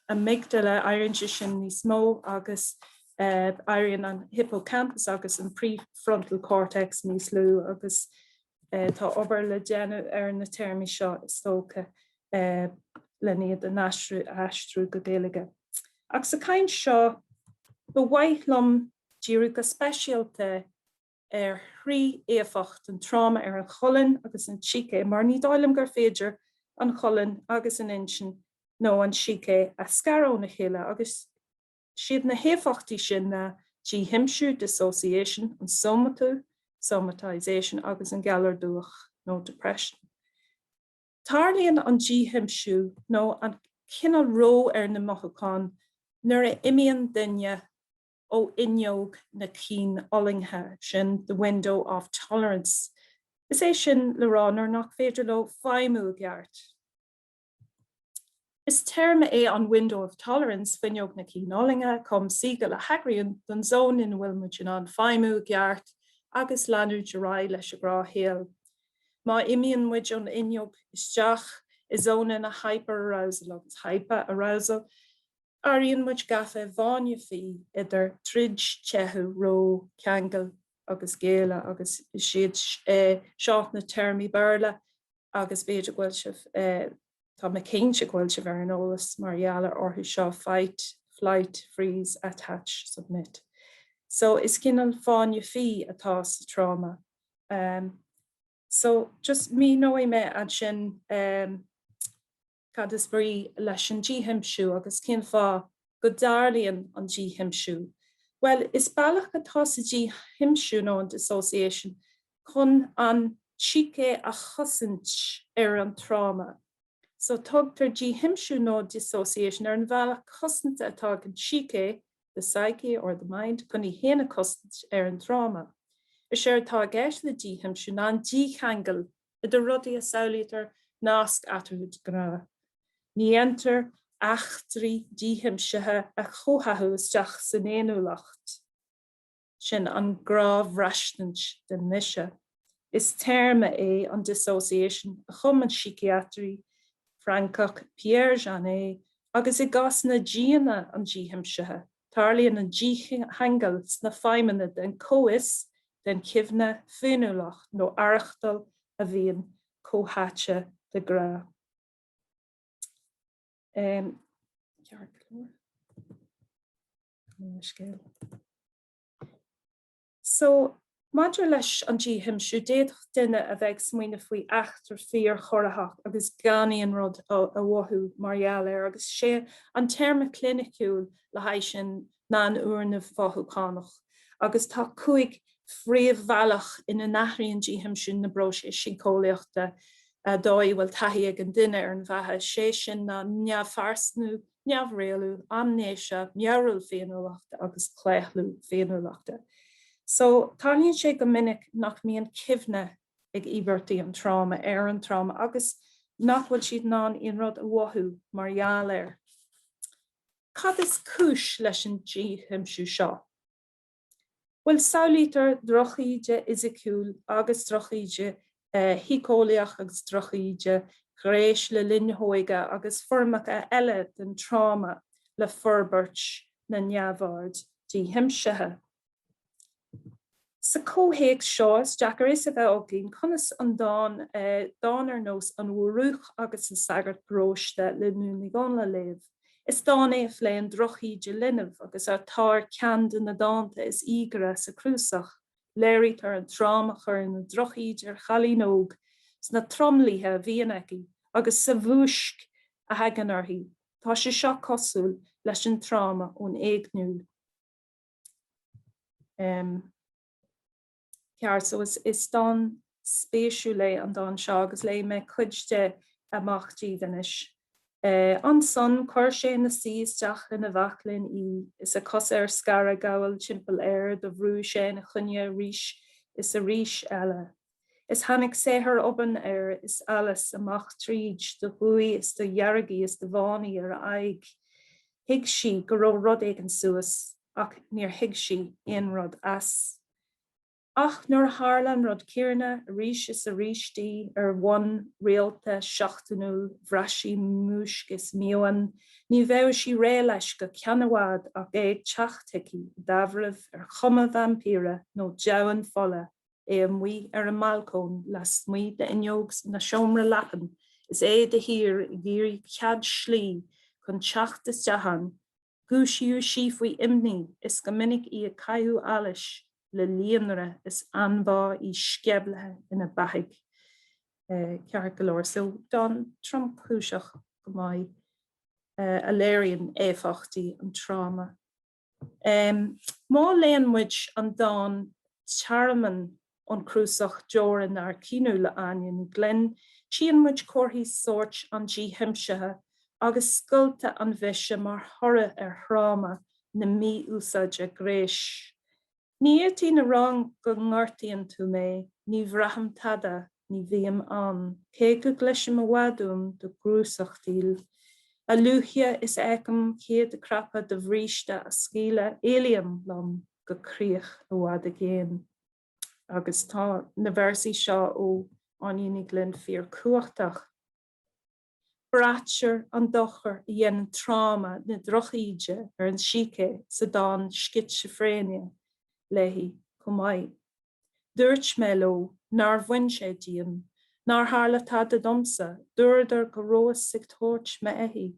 Speaker 7: amygdala, éiríonn sé sin níos mó agus éiríonn an hippocampus agus an prefrontal cortex níos lú agus tá obair le déanamh ar na téarmaí seo is dócha len iad a aistriú go Gaeilge. Ach sa chaint seo ba mhaith liom díriú go speisialta ar thrí éifeacht an tráma ar an cholainn agus an tsícé, mar ní dóigh liom gur féidir an cholainn agus an intinn nó an tsícé a scaradh óna chéile, agus siad na héifeachtaí sin ná díthuimsiú, dissociation, an sómatú, somatization, agus an galar dubhach nó depression. Tarlaíonn an díthuimsiú nó an cineál reo ar na mothúcháin nuair a imíonn duine ó fhuinneog na cianfhulaingthe, sin the window of tolerance, is é sin le rá nuair nach féidir leo feidhmiú i gceart. Is téarma é an window of tolerance, fuinneog na cianfhulaingthe, a chum Siegel a thagraíonn don zón ina bhfuil muid in ann feidhmiú i gceart agus leanúint ar aghaidh leis an ngnáthshaol. Má imíonn muid ón fhuinneog isteach i zónanna hyperarousal agus hypoarousal, Éiríonn muid gafa i bhfáinne fí idir troid, teitheadh, reo, ceangal agus géilleadh agus is iad seo na téarmaí Béarla agus b'fhéidir go bhfuil sibh, tá mé cinnte go bhfuil sibh ar an eolas mar gheall orthu seo, fight, flight, freeze, attach, submit. So is cineál fáinne fí atá sa tráma. So just míneoidh mé ansin Cad is brí leis an díthuimsiú agus cén fáth go dtarlaíonn an díthuimsiú? Bhuel, is bealach atá sa díthuimsiú nó an dissociation chun an tsícé a chosaint ar an tráma. So tugtar díthuimsiú nó dissociation ar an bhealach cosanta atá ag an tsícé, the psyche or the mind, chun í féin a chosaint ar an tráma. Is éard atá i gceist le díthuimsiú ná an dícheangal idir rudaí a samhlaítear nasc eatarthu de ghnáth. Ní dhéantar eachtraí díthuimsithe a chomhtháthú isteach san fhéiniúlacht, sin an ghnáthbhraistint den mise. Is téarma é an dissociation a chum an síciatraí Francach Pierre Janet agus i gcásanna diana an díthuimsithe, Tarlaíonn an dícheangal sna feidhmeanna den chomhfhios, den chuimhne, féiniúlacht nó aireachtáil a bhíonn comhtháite de ghnáth. Ceart go leor. Scéal. So, maidir leis an díthuimsiú, d'fhéadfadh duine a bheith ag smaoineamh faoi eachtra fíor-chorraitheach agus gan aon rud a mhothú mar gheall air, agus is é an téarma cliniciúil le haghaidh sin ná an fhuarnamh mhothúchánach. Agus tá 5 phríomhbhealach ina n-athraíonn díthuimsiú na bpróiseas síceolaíochta, dóigh a bhfuil taithí ag an duine ar an bheatha, is é sin ná neamhphearsanú, neamhrialú, aimnéise, meabhrú féiniúlachta agus claochlú féiniúlachta. So, tarlaíonn sé go minic nach mbíonn cuimhne ag íobartaigh an tráma ar an tráma agus nach bhfuil siad in ann aon rud a mhothú mar gheall air. Cad is cúis leis an díthuimsiú seo? Bhuel, samhlaítear drochíde fhisiciúil agus drochíde shíceolaíoch agus drochíde ghnéis le linn na hóige agus foirmeacha eile den tráma le forbairt na neamhord díthuimsithe. Sa chomhthéacs seo, is deacair a fhios a bheith againn conas an dán, dán ar nós An Mhurúch agus an Sagart Paróiste le Nuala Ní Dhomhnaill a léamh. Is dán é a phléann drochíde linbh agus atá ar cheann de na dánta is íogaire sa chnuasach. Léirítear an tráma a chuireann an drochíde ar chailín óg sna tromluithe a bhíonn aici agus sa mhúisc a thagann uirthi. Tá sé seo cosúil leis an tráma ón éigniú. Ceart, so is dán spéisiúil é an dán seo agus léifidh mé cuid de amach daoibh anois. Ansan chuir sé 'na suí isteach ina bhaclainn í, is a cosa ar scaradh ag gabháil timpeall air, do bhrúigh sé ina choinne arís is arís eile. Is tháinig saothar obann air is allas amach tríd, do dhubhaigh is do dheargaigh is do bhánaigh ar a aghaidh. Thuig sí go raibh rud éigin suas, ach níor thuig sí aon rud as. Ach nuair a tharla an rud céarna arís is arís di ar bhonn rialta seachtainiúil bhraith sí múisc is míuan. Ní bheadh sí réidh leis go ceann i bhfad ach é ag teacht chuici i dtaibhreamh ar chuma vaimpíre nó deamhan fola, é amuigh ar an mbalcóin lasmuigh d'fhuinneog na seomra leapan is é de shíor ag iarraidh cead slí chun teacht isteach ann Dhúisíodh sí faoi imní is go minic í ag caitheamh allais le líonrith is anbhá í sceimhlithe ina beathaigh. Ceart go leor. So, dán tromchúiseach go maith a léiríonn éifeachtaí an tráma. Má léann muid an dán 'Tearmann' ón chnuasach Deora Nár Caoineadh le Áine Ní Ghlinn, tchíonn muid comharthaí sóirt an díchuimsithe agus scoilteadh an bhise mar thoradh ar thráma na mí-úsáide gnéis. Ní fhéadfainn a rá go ngortaíonn tú mé, ní bhraithim tada, ní bhím ann, cé go gcloisim i bhfad uaim do ghrúsachtaíl. A luaithe is a fheicim chéad crapadh do bhríste á scaoileadh, éalaím liom go críoch i bhfad i gcéin. Agus tá na véarsaí seo ó Áine Ní Ghlinn fíorchumhachtach. Braitear an dochar a dhéanann tráma na drochíde ar an sícé sa dán Scitsifréine léi chomh maith. Dúirt mé leo nár bhain sé díom, nár tharla tada domsa, dúradar go rabhas ag tabhairt m'éithigh,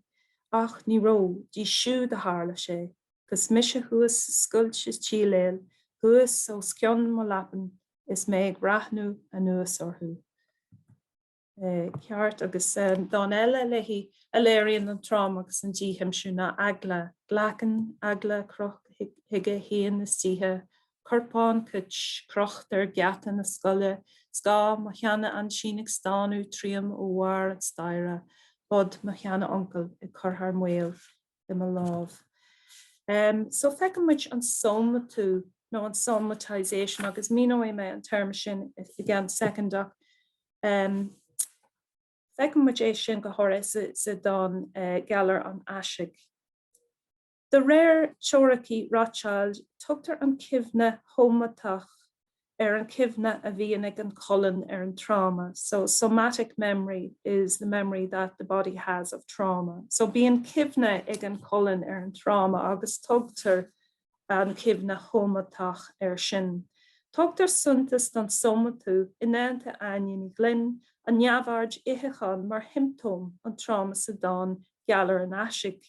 Speaker 7: ach ní raibh, díobh siúd a tharla sé. 'Gus mise thuas sa scoilt sa tsíléal, thuas os cionn mo leapan is mé ag breathnú anuas orthu. Ceart, agus dán eile léi a léiríonn an tráma agus an díchuimsiú ná Eagla. Glacann eagla cruth chuige féin istoíche, corpán cait crochta ar gheata na scoile, scáth mo sheana-aintín ag stánadh tríom ó bharr an staighre, bod mo sheana-uncail ag cur thar maoil. i mo lámh. So feiceann muid an sómatú nó an somatization agus míneoidh mé an téarma sin i gceann soicind ach feiceann muid é sin go háirithe sa dán Galar an Aisigh. De réir teoiricí Rothschild, tugtar an chuimhne shómatach ar an chuimhne a bhíonn ag an cholainn ar an tráma. So somatic memory is the memory that the body has of trauma. So bíonn cuimhne ag an cholainn ar an tráma agus tugtar an chuimhne shómatach air sin. Tugtar suntas don sómatú i ndánta Áine Ní Ghlinn, an neamhaird itheacháin mar shiomptóm an tráma sa dán Galar an Aisigh.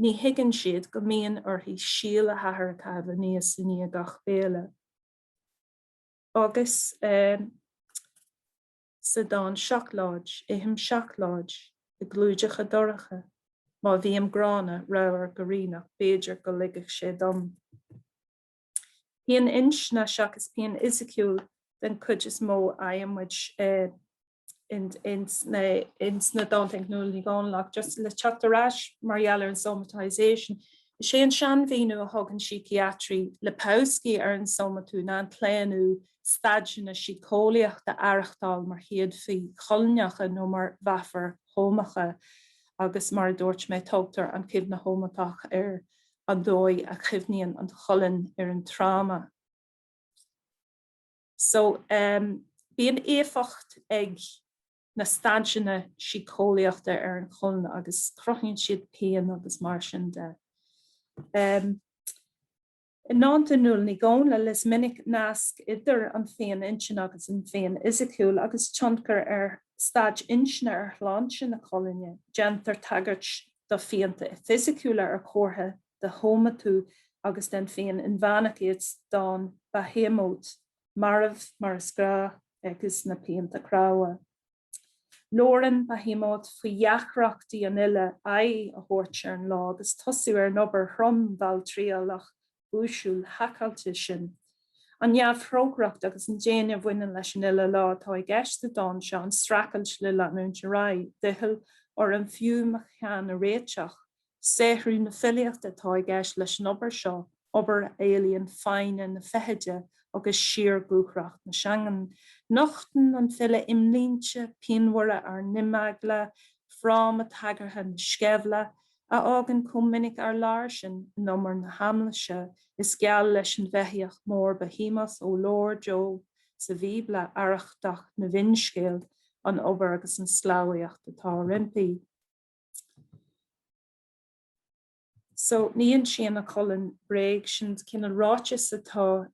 Speaker 7: Ní thuigeann siad go mbíonn uirthi síol a hathar a chaitheamh aníos i ndiaidh gach béile. Agus sa dán Seacláid, ithim seacláid i gclúideacha dorcha, má bhím gránna, ramhar goiríneach, b'fhéidir go ligfeadh sé dom. Pian intinne seachas pian fhisiciúil den chuid is mó a fhaigheann muid ins na dánta ag Nuala Ní Dhomhnaill ach just le teacht ar ais mar gheall ar an somatization, is é an seanmhíniú a thug an síciatraí Lipowski ar an sómatú ná an claonadh staideanna síceolaíochta a aireachtáil mar théadaí colainneacha nó mar mheafair shómacha agus mar a dúirt mé tugtar an chuimhne shómatach ar an dóigh a chuimhníonn an cholainn ar an tráma. So, bíonn éifeacht ag na staideanna síceolaíochta ar an cholainn agus cruthaíonn siad pian agus mar sin de. I ndánta Nuala Ní Dhomhnaill, is minic nasc idir an phian intinne agus an phian fhisiciúil agus tionchar ar staid intinne ar shláinte na colainne. Déantar tagairt do phianta fisiciúla ar chomhartha de shómatú agus den phian inmheánach iad sa dán Behemoth, Marbh mar is Gnách agus Na Pianta Cnámha. Labhrann Behemoth faoi dheacrachtaí an fhile aghaidh a thabhairt ar an lá agus tosú ar an obair throm mhalltriallach. búisiúil haiceáilte sin. An neamhthrócaireacht agus an déine a bhaineann leis an uile lá atá i gceist sa dán seo, an streachailt le leanúint ar aghaidh, doicheall orm fiú mo cheann a réiteach, saothrú na filíochta atá i gceist leis an obair seo, obair a éilíonn foighne na feithide agus síordhúthracht na seangan. Nochtann an file imlínte pianmhara ár n-imeagla, fráma tagartha na sceimhle, a fhágann chomh minic ár lár sinn in umar na haimléise, is geall leis an bheithíoch mór Behemoth ó leabhar Job sa Bhíobla, arrachtach na bhfinscéal, an obair agus an sclábhaíocht atá roimpi. So, ní insíonn an cholainn bréag, sin cineál ráiteas atá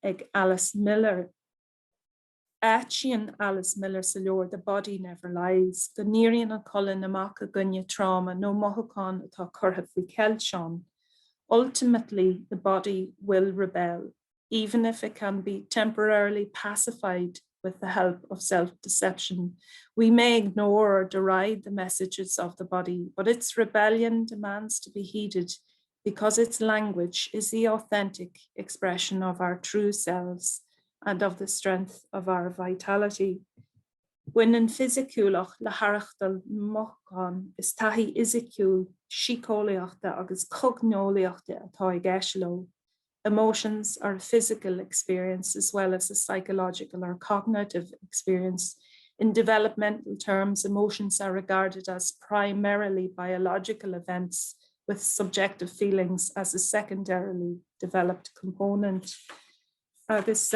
Speaker 7: ag Alice Miller. Áitíonn Alice Miller sa leabhar The Body Never Lies go n-éiríonn an cholainn amach i gcoinne tráma nó mothúchán atá curtha faoi cheilt ann, Ultimately the body will rebel, even if it can be temporarily pacified with the help of self-deception. We may ignore or deride the messages of the body, but its rebellion demands to be heeded because its language is the authentic expression of our true selves and of the strength of our vitality. Baineann fisiciúlacht le haireachtáil na mothúchán, is taithí fhisiciúil, síceolaíochta agus cogneolaíochta atá i gceist leo. Emotions are a physical experience as well as a psychological or cognitive experience. In developmental terms, emotions are regarded as primarily biological events with subjective feelings as a secondarily developed component. Agus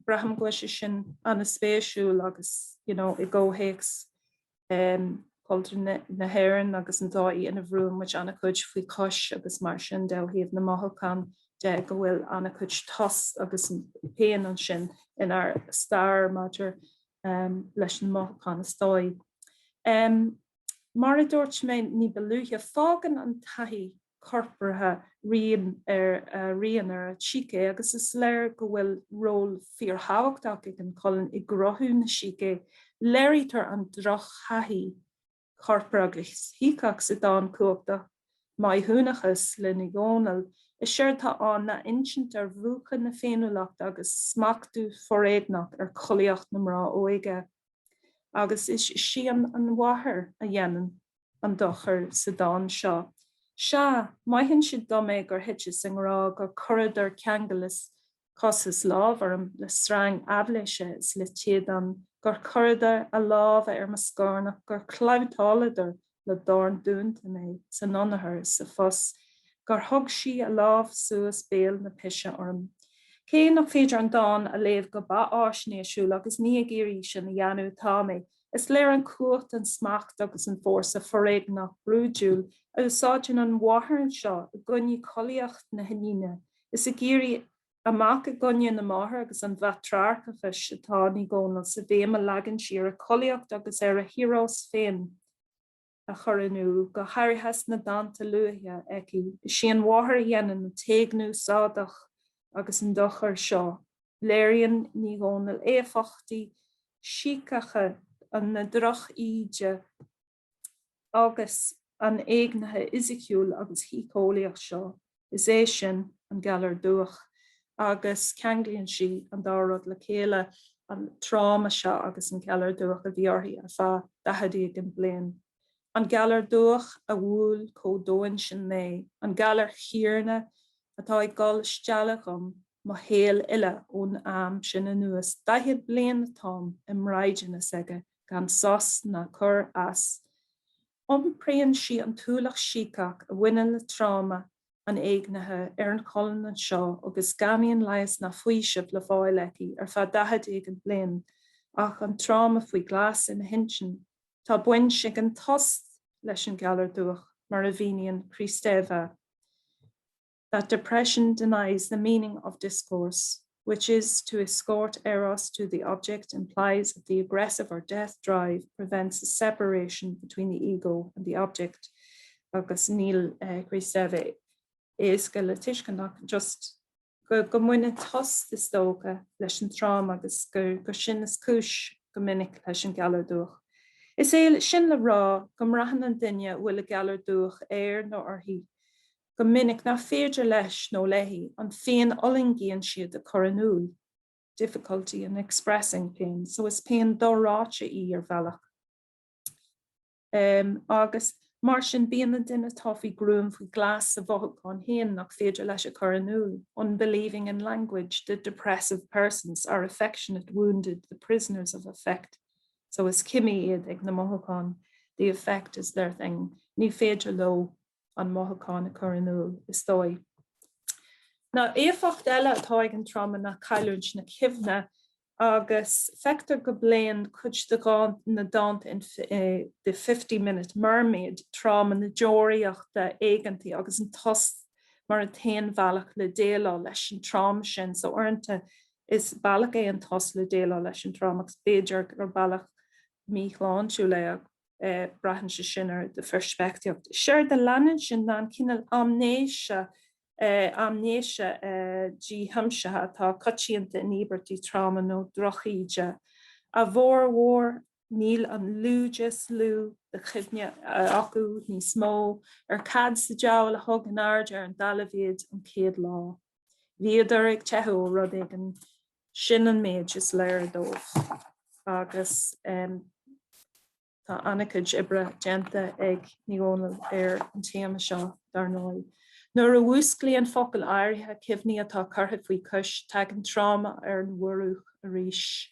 Speaker 7: braithim go bhfuil sé sin an-spéisiúil agus you know i gcomhthéacs cultúr na hÉireann agus an dóigh ina bhrúann muid an-chuid faoi chois agus mar sin de ó thaobh na mothúchán de go bhfuil an-chuid tost agus pian ansin inár stair maidir leis na mothúcháin is dóigh. Mar a dúirt mé ní ba luaithe, fágann an taithí corpartha rian ar rian ar an tsícé agus is léir go bhfuil ról fíorthábhachtach ag an cholainn i gcruthú na sícé. Léirítear an drochthaithí chorpartha agus shíceach sa dán cumhachtach Maithiúnachas le Ní Dhomhnaill. Is éard atá ann ná insint ar mhúchadh na féiniúlachta agus smachtú foréigneach ar chollaíocht na mná óige. Agus is í an mháthair a dhéanann an dochar sa dán seo. Sea, maitheann siad dom é gur thiteas i ngrá, gur chuireadar ceangal is cos is lámh orm le sreang aibhléise is le téadán, gur chuireadar a lámha ar mo scornach, gur chlabhtáladar le dorn dúnta mé san ionathar is sa phus, gur thug sí a lámh suas béal na pise orm. Cé nach féidir an dán a léamh go beatháisnéisiúil, agus ní ag iarraidh sin a dhéanamh atá mé, is léir an chumhacht, an smacht agus an fórsa foréigneach brúidiúil a úsáideann an mháthair anseo i gcoinne chollaíocht na hiníne. Is ag éirí amach i gcoinne na máthar agus an mhatrarcachais atá Ní Dhomhnaill sa bhéim a leagann sí ar a collaíocht agus ar a heros féin a chur in iúl, go háirithe sna dánta luaithe aici. Is í an mháthair a dhéanann an t-éigniú sádach agus an dochar seo. Léiríonn Ní Dhomhnaill éifeachtaí síceacha na drochíde agus an éignithe fhisiciúil agus shíceolaíoch seo, is é sin, an galar dubhach, agus ceanglaíonn sí an dá rud le chéile, an tráma seo agus an galar dubhach a bhí uirthi ar feadh 40 éigin bliain. An galar dubhach a bhuail chomh domhain sin mé, an galar céanna atá ag gol stealladh dhom mo shaol uile ón am sin anuas, 40 bliain atáim i mbraighdeanas aige gan sos ná cor as. Iompraíonn sí an t-ualach síceach a bhaineann le tráma an éignithe ar an cholainn anseo agus gan aon leigheas ná faoiseamh le fáil aici ar feadh 40 éigin bliain ach an tráma faoi ghlas ina hintinn. Tá baint ag an tost leis an ghalar dubhach, mar a mhíníonn Kristeva. That depression denies the meaning of discourse, which is to escort eros to the object, implies that the aggressive or death drive prevents a separation between the ego and the object. Agus níl Kristeva éasca le tuiscint ach just go go mbaineann tost is dócha leis an tráma agus gur gur sin is cúis go minic leis an ghalar dubhach. Is é sin le rá go mbraitheann an duine a bhfuil an galar dubhach air nó uirthi. Go minic nach féidir leis nó léi an phian a fhulaingíonn siad a chur in iúl, difficulty in expressing pain, so is pian do-ráite í ar bhealach. Agus mar sin bíonn an duine atá faoi ghruaim faoi ghlas a mhothúchán féin nach féidir leis a chur in iúl, unbelieving in language, the depressive persons are affectionate wounded, the prisoners of affect. So is cimí iad ag na mothúcháin, the affect is their thing, ní féidir leo an mothúchán a chur in iúl, is dóigh. Now, éifeacht eile atá ag an tráma ná cailliúint na cuimhne agus feictear go bpléann cuid de na dánta in The Fifty Minute Mermaid tráma na deoraíochta éigeantaí agus an tost mar an t-aon bhealach le déileáil leis an tráma sin. So uaireanta is bealach é an tost le déileáil leis an tráma agus b'fhéidir gur bealach míshláintiúil é braitheann sé sin ar do pheirspictíocht. Séard a leanann sin ná an cineál aimnéise aimnéise díthiomsaithe atá coitianta in íobartaigh tráma nó drochíde. A bhformhór, níl an lúide is lú de chuimhne acu níos mó ar cad sa diabhal a thug in airde ar an dtalamh iad an chéad lá. Bhíodar ag teitheadh ó rud éigin. Sin an méid is léir dóibh. Agus tá an-chuid oibre déanta ag Ní Dhomhnaill ar an téama seo, dar ndóigh. Nuair a mhúsclaíonn focail áirithe cuimhní atá curtha faoi chois, tagann tráma ar an mhurúch arís.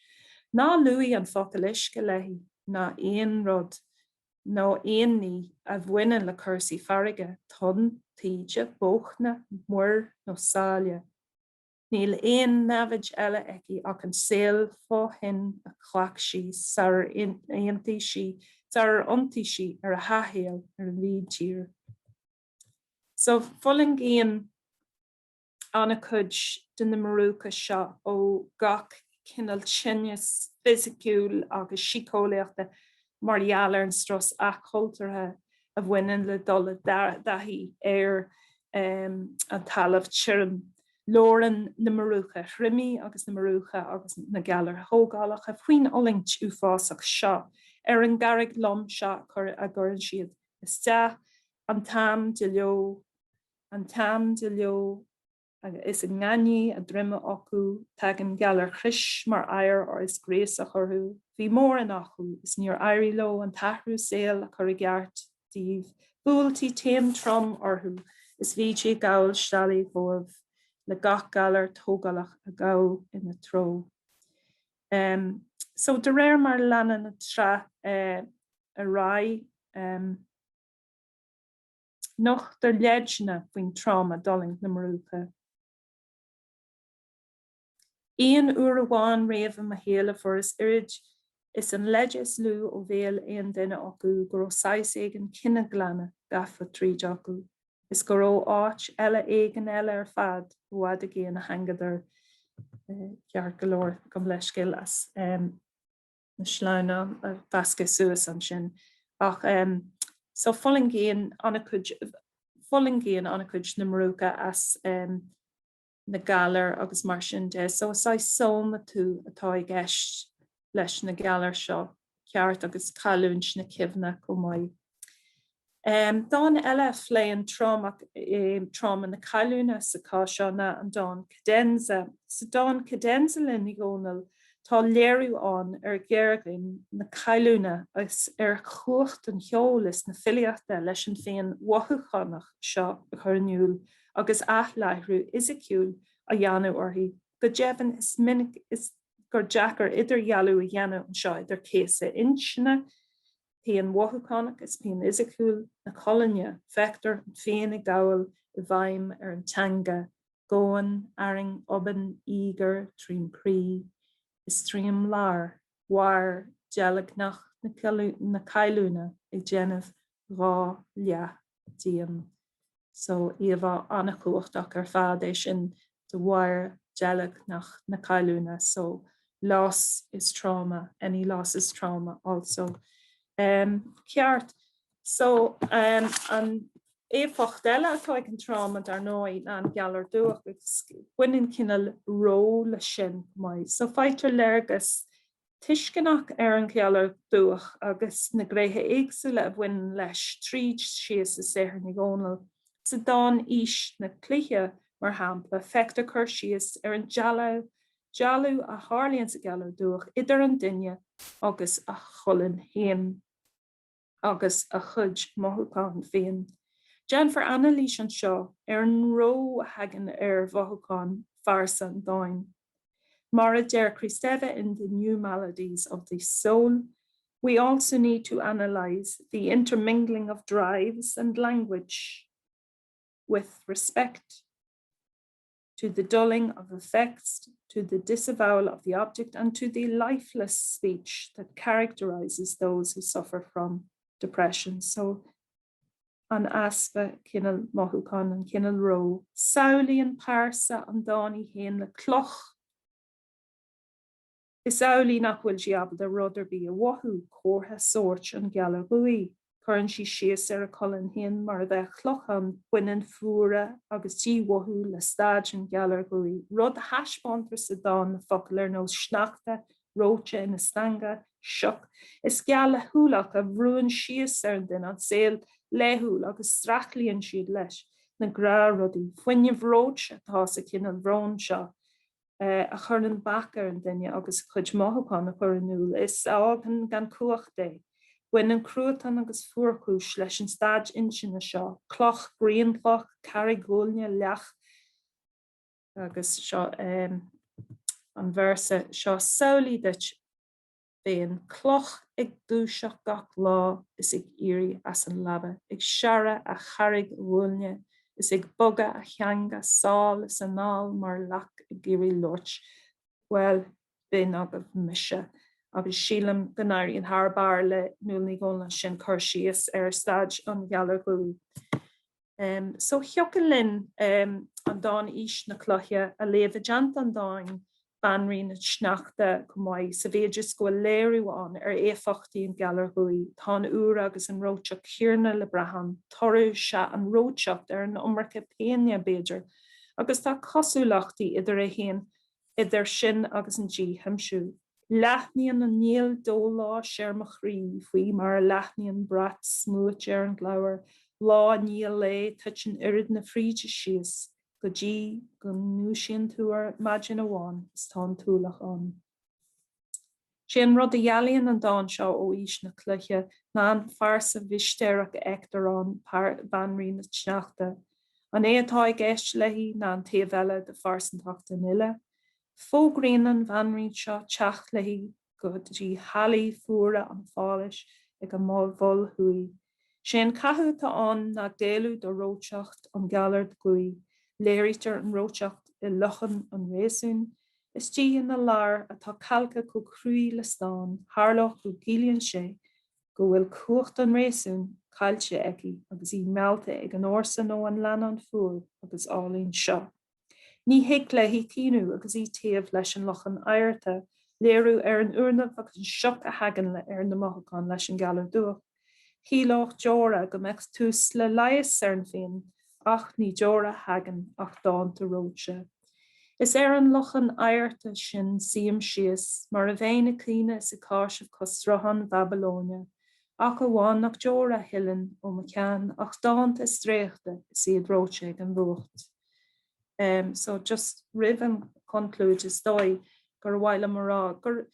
Speaker 7: Ná luaigh an focal uisce léi, ná aon rud nó aon ní a bhaineann le cúrsaí farraige, tonn, taoide, bóchna, muir nó sáile. Níl aon namhaid eile aici ach an saol fo-thoinn a chleacht sí sarar aontaigh sí, sarar iontaigh sí ar a hathshaol ar an mhíntír. So, fulaingíonn an-chuid de na murúcha seo ó gach cineál tinneas fisiciúil agus síceolaíochta mar gheall ar an strus athchultúrtha a bhaineann le dul i dtaithí ar an talamh tirim. Labhrann na murúcha triomaigh agus na murúcha agus na galair thógálacha faoin fhulaingt uafásach seo ar an gcarraig lom seo a gcuireann siad isteach an t-am de leo, an t-am de leo. Is i ngainní a droime acu, tagann galar croise mar oighear is gríosach orthu. Bhí mórán acu is níor éirigh leo an t-athrú saoil a chur i gceart díobh. Bhuailtí taom trom orthu is bhítí ag gabháil steallaidh dhóibh le gach galar tógálach a ghabh ina dtreo. So de réir mar a leanann an tsraith ar aghaidh, Nochtar leideanna faoin tráma a d'fhulaing na murúcha. Aon uair amháin riamh i mo shaol a fuaireas oiread is an leide is lú ó bhéal aon duine acu go raibh saghas éigin cineghlanadh gafa tríd acu is gur ó áit eile éigin eile ar fad i bhfad i gcéin a thángadar ceart go leor gabh mo leithscéal as na sleamhnáin a mheascadh suas ansin ach so fulaingíonn an-chuid fulaingíonn an-chuid na murúcha as na galair agus mar sin de. So is saghas sómatú atá i gceist leis na galair seo ceart agus cailliúint na cuimhne chomh maith. Dán eile a phléann tráma, tráma na cailliúna sa chás seo ná an dán Cadenza. Sa dán Cadenza le Ní Dhomhnaill tá léiriú ann ar ghéarchéim na cailliúna agus ar chumhacht an cheoil is na filíochta leis an phian mhothúchánach seo a chur in iúl agus athláithriú fhisiciúil a dhéanamh uirthi. Go deimhin, is minic is gur deacair idirdhealú a dhéanamh anseo idir céasadh intinne, pian mhothúchánach is pian fhisiciúil na colainne, feictear an phian ag gabháil i bhfeidhm ar an teanga, dhomhain, arraing, obann, íogair, trím chroí is trím lár, mhair deilgneach na cailliúna ag déanamh 2 leath díom. So, íomhá an-chumhachtach ar fad é sin de Mháire deilgneach na cailliúna. So, loss is trauma, any loss is trauma also. Um, ceart. So, um, an éifeacht eile atá ag an tráma dar ndóigh ná an galar dubhach agus baineann cineál ró leis sin chomh maith. So faightear léargas tuisceanach ar an ghalar dubhach agus na gnéithe éagsúla a bhaineann leis tríd síos i saothar Ní Dhomhnaill. Sa dán Aois na Cloiche, mar shampla, feictear cur síos ar an dealú a tharlaíonn sa ghalar dubhach idir an duine agus a cholainn féin agus a chuid mothúchán féin. Déanfar anailís anseo ar an reo a thagann ar mhothúcháin phearsa an dáin. Mar a deir Kristeva in The New Maladies of the Soul, We also need to analyse the intermingling of drives and language with respect to the dulling of effects, to the disavowal of the object, and to the lifeless speech that characterises those who suffer from depression. So an easpa cineál mothúchán, an cineál reo. Samhlaíonn pearsa an dáin í féin le cloch. Is amhlaidh nach bhfuil sí ábalta rud ar bith a mhothú, comhartha sóirt an ghalair dhubhaigh. Cuireann sí síos ar a colainn féin mar a bheadh cloch ann, baineann fuaire agus dímhothú le staid an ghalair dhubhaigh, rud a thaispeántar sa dán le focail ar nós sneachta, reoite ina stangadh, sioc. Is geall le hualach a bhrúnn síos ar an duine an saol laethúil agus streachlaíonn siad leis na gnáthrudaí. Fuinneamh reoite atá sa chineál bhróin seo. a chuireann bac ar an duine agus a chuid mothúchán a chur in iúl, is a fhágann gan cumhacht é. Baineann cruatan agus fuarchúis leis an staid intinne seo, cloch, grianchloch, carraig ghuailne, leac, agus seo an véarsa seo, Samhlaigh duit féin cloch ag dúiseacht gach lá is ag éirí as an leaba, ag searradh a charraig ghuailne is ag bogadh a theanga sall is anall mar leac ag iarraidh labhairt. Bhuel, b'in agaibh mise. Agus sílim go n-éiríonn thar barr le Nuala Ní Dhomhnaill ansin cur síos ar staid an ghalair dhubhaigh. So thiocfadh linn an dán Aois na Cloiche a léamh i dteannta an dáin Banríon an tSneachta chomh maith, sa mhéid is go bhfuil léiriú ann ar éifeachtaí an ghalair dhubhaigh. Tá an fhuaire agus an reoiteacht chéanna le brath ann, toradh is ea an reoiteacht ar an iomarca péine, b'fhéidir, agus tá cosúlachtaí idir é féin, idir sin agus an díchuimsiú. Leathnaíonn an néal dóláis ar mo chroí faoi mar a leathnaíonn brat smúite ar an gclabhar. Lá i ndiaidh lae titeann oiread na fríde síos go dtí go ndúisíonn tú ar maidin amháin is tá an t-ualach ann. Sé an rud a dhealaíonn an dán seo ó Aois na Cloiche ná an phearsa mhistéireach a fheictear ann, Banríon an tSneachta. An é atá i gceist léi ná an taobh eile de phearsantacht an fhile? Fógraíonn an bhanríon seo teacht léi go dtí hallaí fuara an pháláis ag an Mhol Thuaidh. Sé an cathú atá ann ná géilleadh do reoiteacht an ghalair dhubhaigh. Léirítear an reoiteacht i lochan an réasúin, istigh ina lár atá calctha chomh cruaidh le stán. Tharlódh go gciallaíonn sé go bhfuil cumhacht an réasúin caillte aici agus í meallta ag an fhórsa nó an leannán fuar agus álainn seo. Ní thig léi caoineadh agus í taobh leis an lochán oighreata, léiriú ar an fhuarnimh agus an sioc a thagann ar na mothúcháin leis an galar dubhach. Shílfeá deora go mbeadh tús le leigheas ar an phian, ach ní deora a thagann ach dánta reoite. Is ar an lochán oighreata sin suím síos, mar a bheinn ag caoineadh is ag cáiseamh cois srutháin Bhabalóine, ach amháin nach deora a shileann ó mo cheann ach dánta is draíochta is iad reoite ag an bhfuacht. So just roimh an chonclúid is dóigh gur mhaith liom a rá gur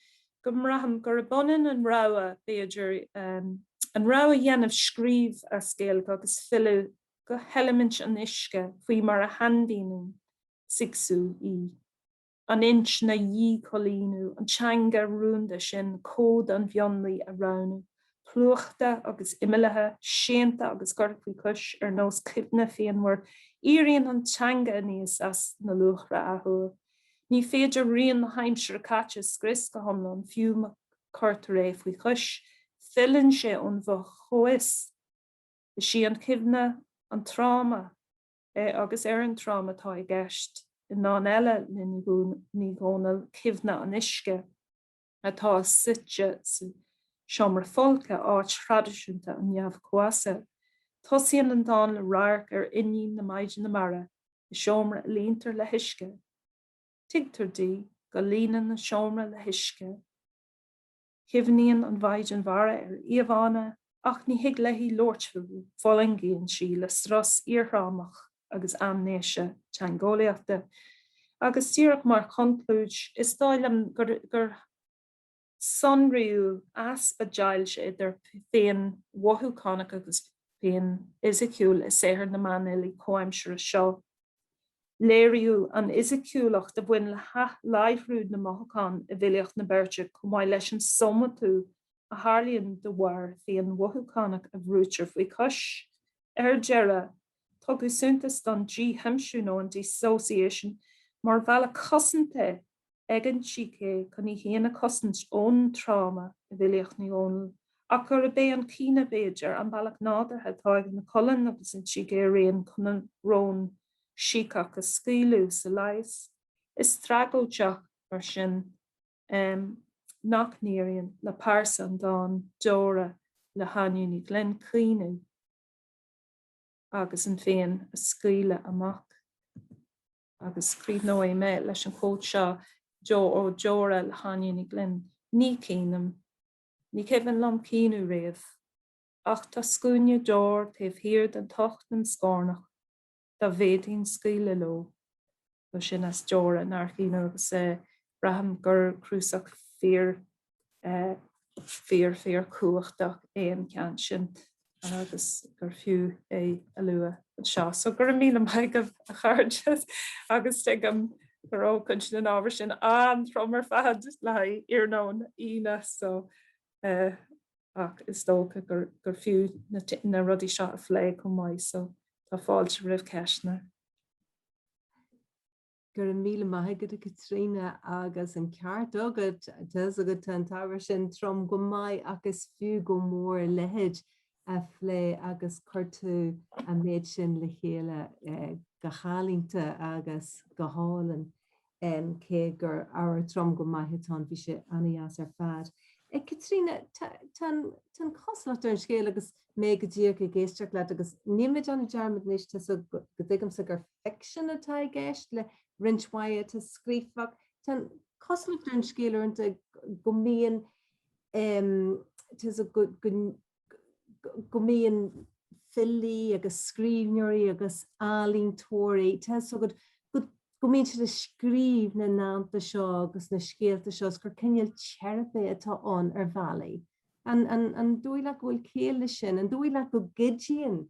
Speaker 7: go mbraithim gurb ionann an rogha b'fhéidir an rogha a dhéanamh scríobh as Gaeilge agus filleadh go heilimint an uisce faoi mar a shainmhíníonn Cixous í. an intinn a dhíchoilíniú, an teanga rúnda sin, cód an mhionlaigh a roghnú, plúchta agus imeallaithe, séanta agus curtha faoi chois ar nós cuimhne phianmhar, éiríonn an teanga aníos as na luachra athuair. Ní féidir rian na haimsire caite a scrios go hiomlán, fiú má chuirtear é faoi chois, filleann sé ón bhfo-chomhfhios. Is í an chuimhne an tráma. agus ar an tráma atá i gceist i ndán eile le Ní Dhomhnaill, Cuimhne an Uisce, atá suite sa seomra folctha, áit thraidisiúnta an neamh-chomhfhios. Tosaíonn an dán le radharc ar iníon na Maighdine Mara i seomra a líontar le huisce. Tuigtear di go líonann an seomra le huisce. Cuimhníonn an Mhaighdean Mhara ar íomhánna. Ach ní thig léi labhairt fúthu, fulaingíonn sí le strus iarthrámach agus aimnéise teangeolaíochta. Agus díreach mar chonclúid, is dóigh liom gur sonraíodh easpa deighilte idir phian mhothúchánach agus phian fhisiciúil i saothar na mbanfhilí comhaimseartha seo. Léiríodh an fhisiciúlacht a bhain le hathláithriú na mothúchán i bhfilíocht na beirte chomh maith leis an somatú a tharlaíonn de bharr phian mhothúchánach a bhrúitear faoi chois. Ar deireadh, tugadh suntas don díchuimsiú nó an dissociation mar bhealach cosanta ag an tsícé chun í féin a chosaint ón tráma i bhfilíocht Ní Dhomhnaill, ach gurb é an caoineadh, b'fhéidir, an bealach nádúrtha atá ag an cholainn agus an tsícé araon chun an rón síceach a scaoileadh sa leigheas. Is tragóideach, mar sin, nach n-éiríonn le pearsa an dáin 'Deora' le hÁine Ní Ghlinn caoineadh agus an phian a scaoileadh amach. Agus críochnóidh mé leis an quote seo ó Deora le hÁine Ní Ghlinn, Ní chaoinim. Ní cuimhin liom caoineadh riamh. Ach tá scuaine deor taobh thiar den tocht im scornach, dá bhféadfainn scaoileadh leo. So sin as Deora nár Caoineadh agus braithim gur cnuasach fíor fíor fíor chumhachtach é an ceann sin agus gur fiú é a lua anseo. So go raibh míle maith agaibh a chairde agus tuigim go raibh cuid den ábhar sin an-trom ar fad le haghaidh iarnóin Aoine so ach is dócha gur gur fiú na rudaí seo a phlé chomh maith so tá fáilte roimh ceisteanna.
Speaker 2: Go raibh míle maith agat a Chaitríona agus an ceart agat, tá's agat tá an t-ábhar sin trom go maith ach is fiú go mór a leithéid a phlé agus chuir tú an méid sin le chéile go healaíonta agus go hálainn. Cé gur ábhar trom go maith atá ann bhí sé ana-dheas ar fad. A Chaitríona, tá an chosúlacht ar an scéal agus mé go díreach ag éisteacht leat agus níl mé ag déanamh dearmad anois tá go dtuigimse gur ficsean atá i gceist le roinnt mhaith atá scríofa ach tá an chosúlacht ar an scéal uaireanta go mbíonn go go mbíonn filí agus scríbhneoirí agus ealaíontóirí tá's agat go go mbíonn siad ag scríobh na ndánta seo agus na scéalta seo is gur cineál teiripe atá ann ar bhealaí. An an dóigh leat go bhfuil ciall leis sin? An dóigh leat go gcuidíonn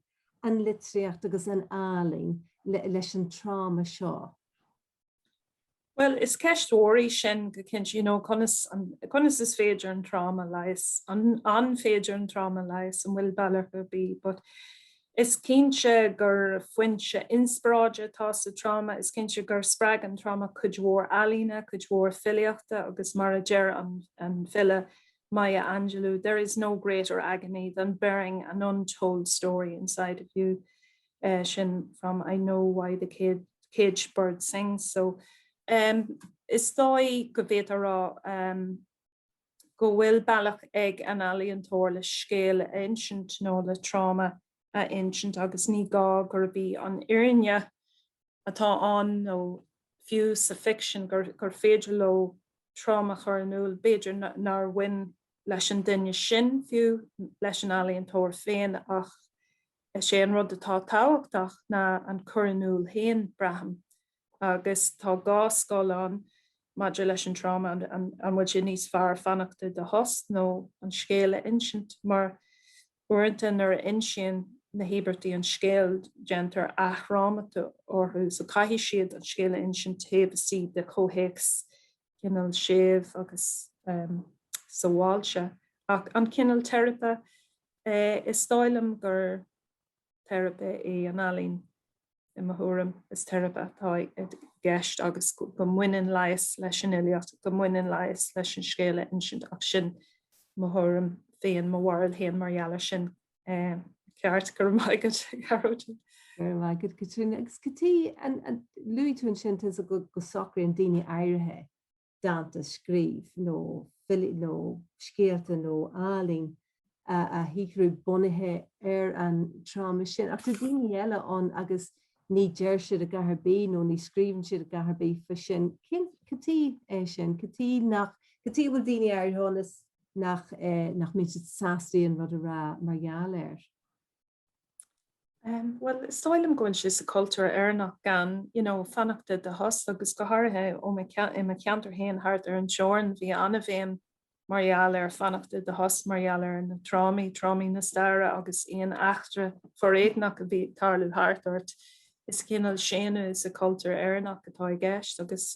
Speaker 2: an litríocht agus an ealaín leis an tráma seo?
Speaker 7: Bhuel, is ceist mhór í sin go cinnte, you know, conas an, conas is féidir an tráma a leigheas, an, an féidir an tráma a leigheas, an bhfuil bealach ar bith, but is cinnte gur foinse inspioráide atá sa tráma, is cinnte gur spreag an tráma cuid mhór ealaíne, cuid mhór filíochta agus mar a deir an, an file Maya Angelou, there is no greater agony than bearing an untold story inside of you. Uh, sin from I Know Why the Cage, Caged Bird Sings. So um, is dóigh go bhféadfá a rá um, go bhfuil bealach ag an ealaíontóir le scéal a insint nó le tráma a insint agus ní gá gurb í an fhírinne atá ann nó fiú sa ficsean gur, gur féidir leo tráma a chur in iúl, b'fhéidir nár bhain leis an duine sin fiú, leis an ealaíontóir féin ach is é an rud atá tábhachtach ná an cur in iúl féin, braithim. Agus tá dhá scoil ann maidir leis an tráma, an bhfuil sé níos fearr fanacht i do thost nó an scéal a insint mar uaireanta nuair a insíonn na híobartaigh an scéal déantar ath-thrámatú orthu so caithfidh siad an scéal a insint taobh istigh de chomhthéacs cineál séimh agus sábháilte. Ach an cineál teiripe, is dóigh liom gur teiripe é an ealaín i mo thuairim. Is teiripe atá i gceist agus go mbaineann leigheas leis an fhilíocht, go mbaineann leigheas leis an scéal a insint ach sin mo thuairim féin, mo bharúil féin mar gheall air sin. Ceart, go raibh maith agat, Gearóid.
Speaker 2: Go raibh maith agat, Caitríona. Agus cad é, luaigh tú ansin go socraíonn daoine áirithe dánta a scríobh nó filí nó scéalta nó ealaín a shaothrú bunaithe ar an tráma sin. Ach tá daoine eile ann agus ní deir siad a dhath ar bith nó ní scríobhann siad a dhath ar bith fá sin. Cén, cad chuige é sin? Cad chuige nach, cad chuige a bhfuil daoine áirithe ann is. nach nach mbíonn siad sásta aon rud a rá mar gheall air.
Speaker 7: Bhuel, is dóigh liom go bhfuil sé sa chultúr Éireannach gan, you know, fanacht i do thost agus go háirithe ó mo, i mo cheantar féin thart ar an teorainn, bhí an-bhéim mar gheall ar fanacht i do thost mar gheall ar na trámaí, trámaí na staire agus aon eachtra foréigneach a bhí ag tarlú thart ort. Is cineál séanadh sa chultúr Éireannach atá i gceist agus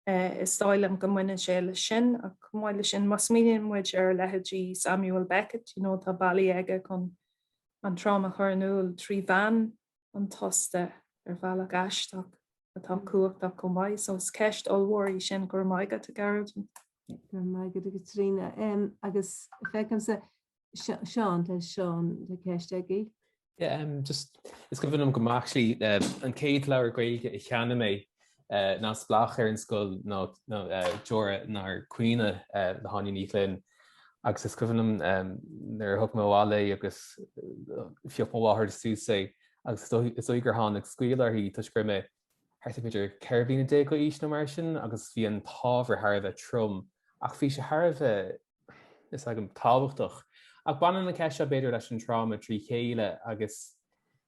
Speaker 7: Is dóigh liom go mbaineann sé leis sin, ach chomh maith leis sin, má smaoiníonn muid ar leithéidí Samuel Beckett, you know, tá bealaí aige chun an tráma a chur in iúl trí mheán an tosta ar bhealach aisteach atá cumhachtach chomh maith. So is ceist ollmhór í sin. Go raibh maith agat, a Ghearóidín.
Speaker 2: Go raibh maith agat, a Chaitríona. Agus feicimse Seán, tá Seán, tá ceist aige.
Speaker 5: Yeah, um, just, is cuimhin liom go maith actually, um, an chéad leabhar Gaeilge a cheannaigh mé uh, neamhspleách ar an scoil ná, ná uh, Deora nár Caoineadh uh, le hÁine Ní Ghlinn. Agus is cuimhin liom um, nuair a thug mé abhaile é agus uh, phioc mo mháthair suas é agus is dóigh, is dóigh gur tháinig scaoll uirthi toisc go raibh mé thart ar b'fhéidir 14 bliana d'aois nó mar sin agus bhí an t-ábhar thar a bheith trom ach bhí sé thar a bheith is agam tábhachtach. Ach baineann an ceist seo b'fhéidir leis an tráma trí chéile agus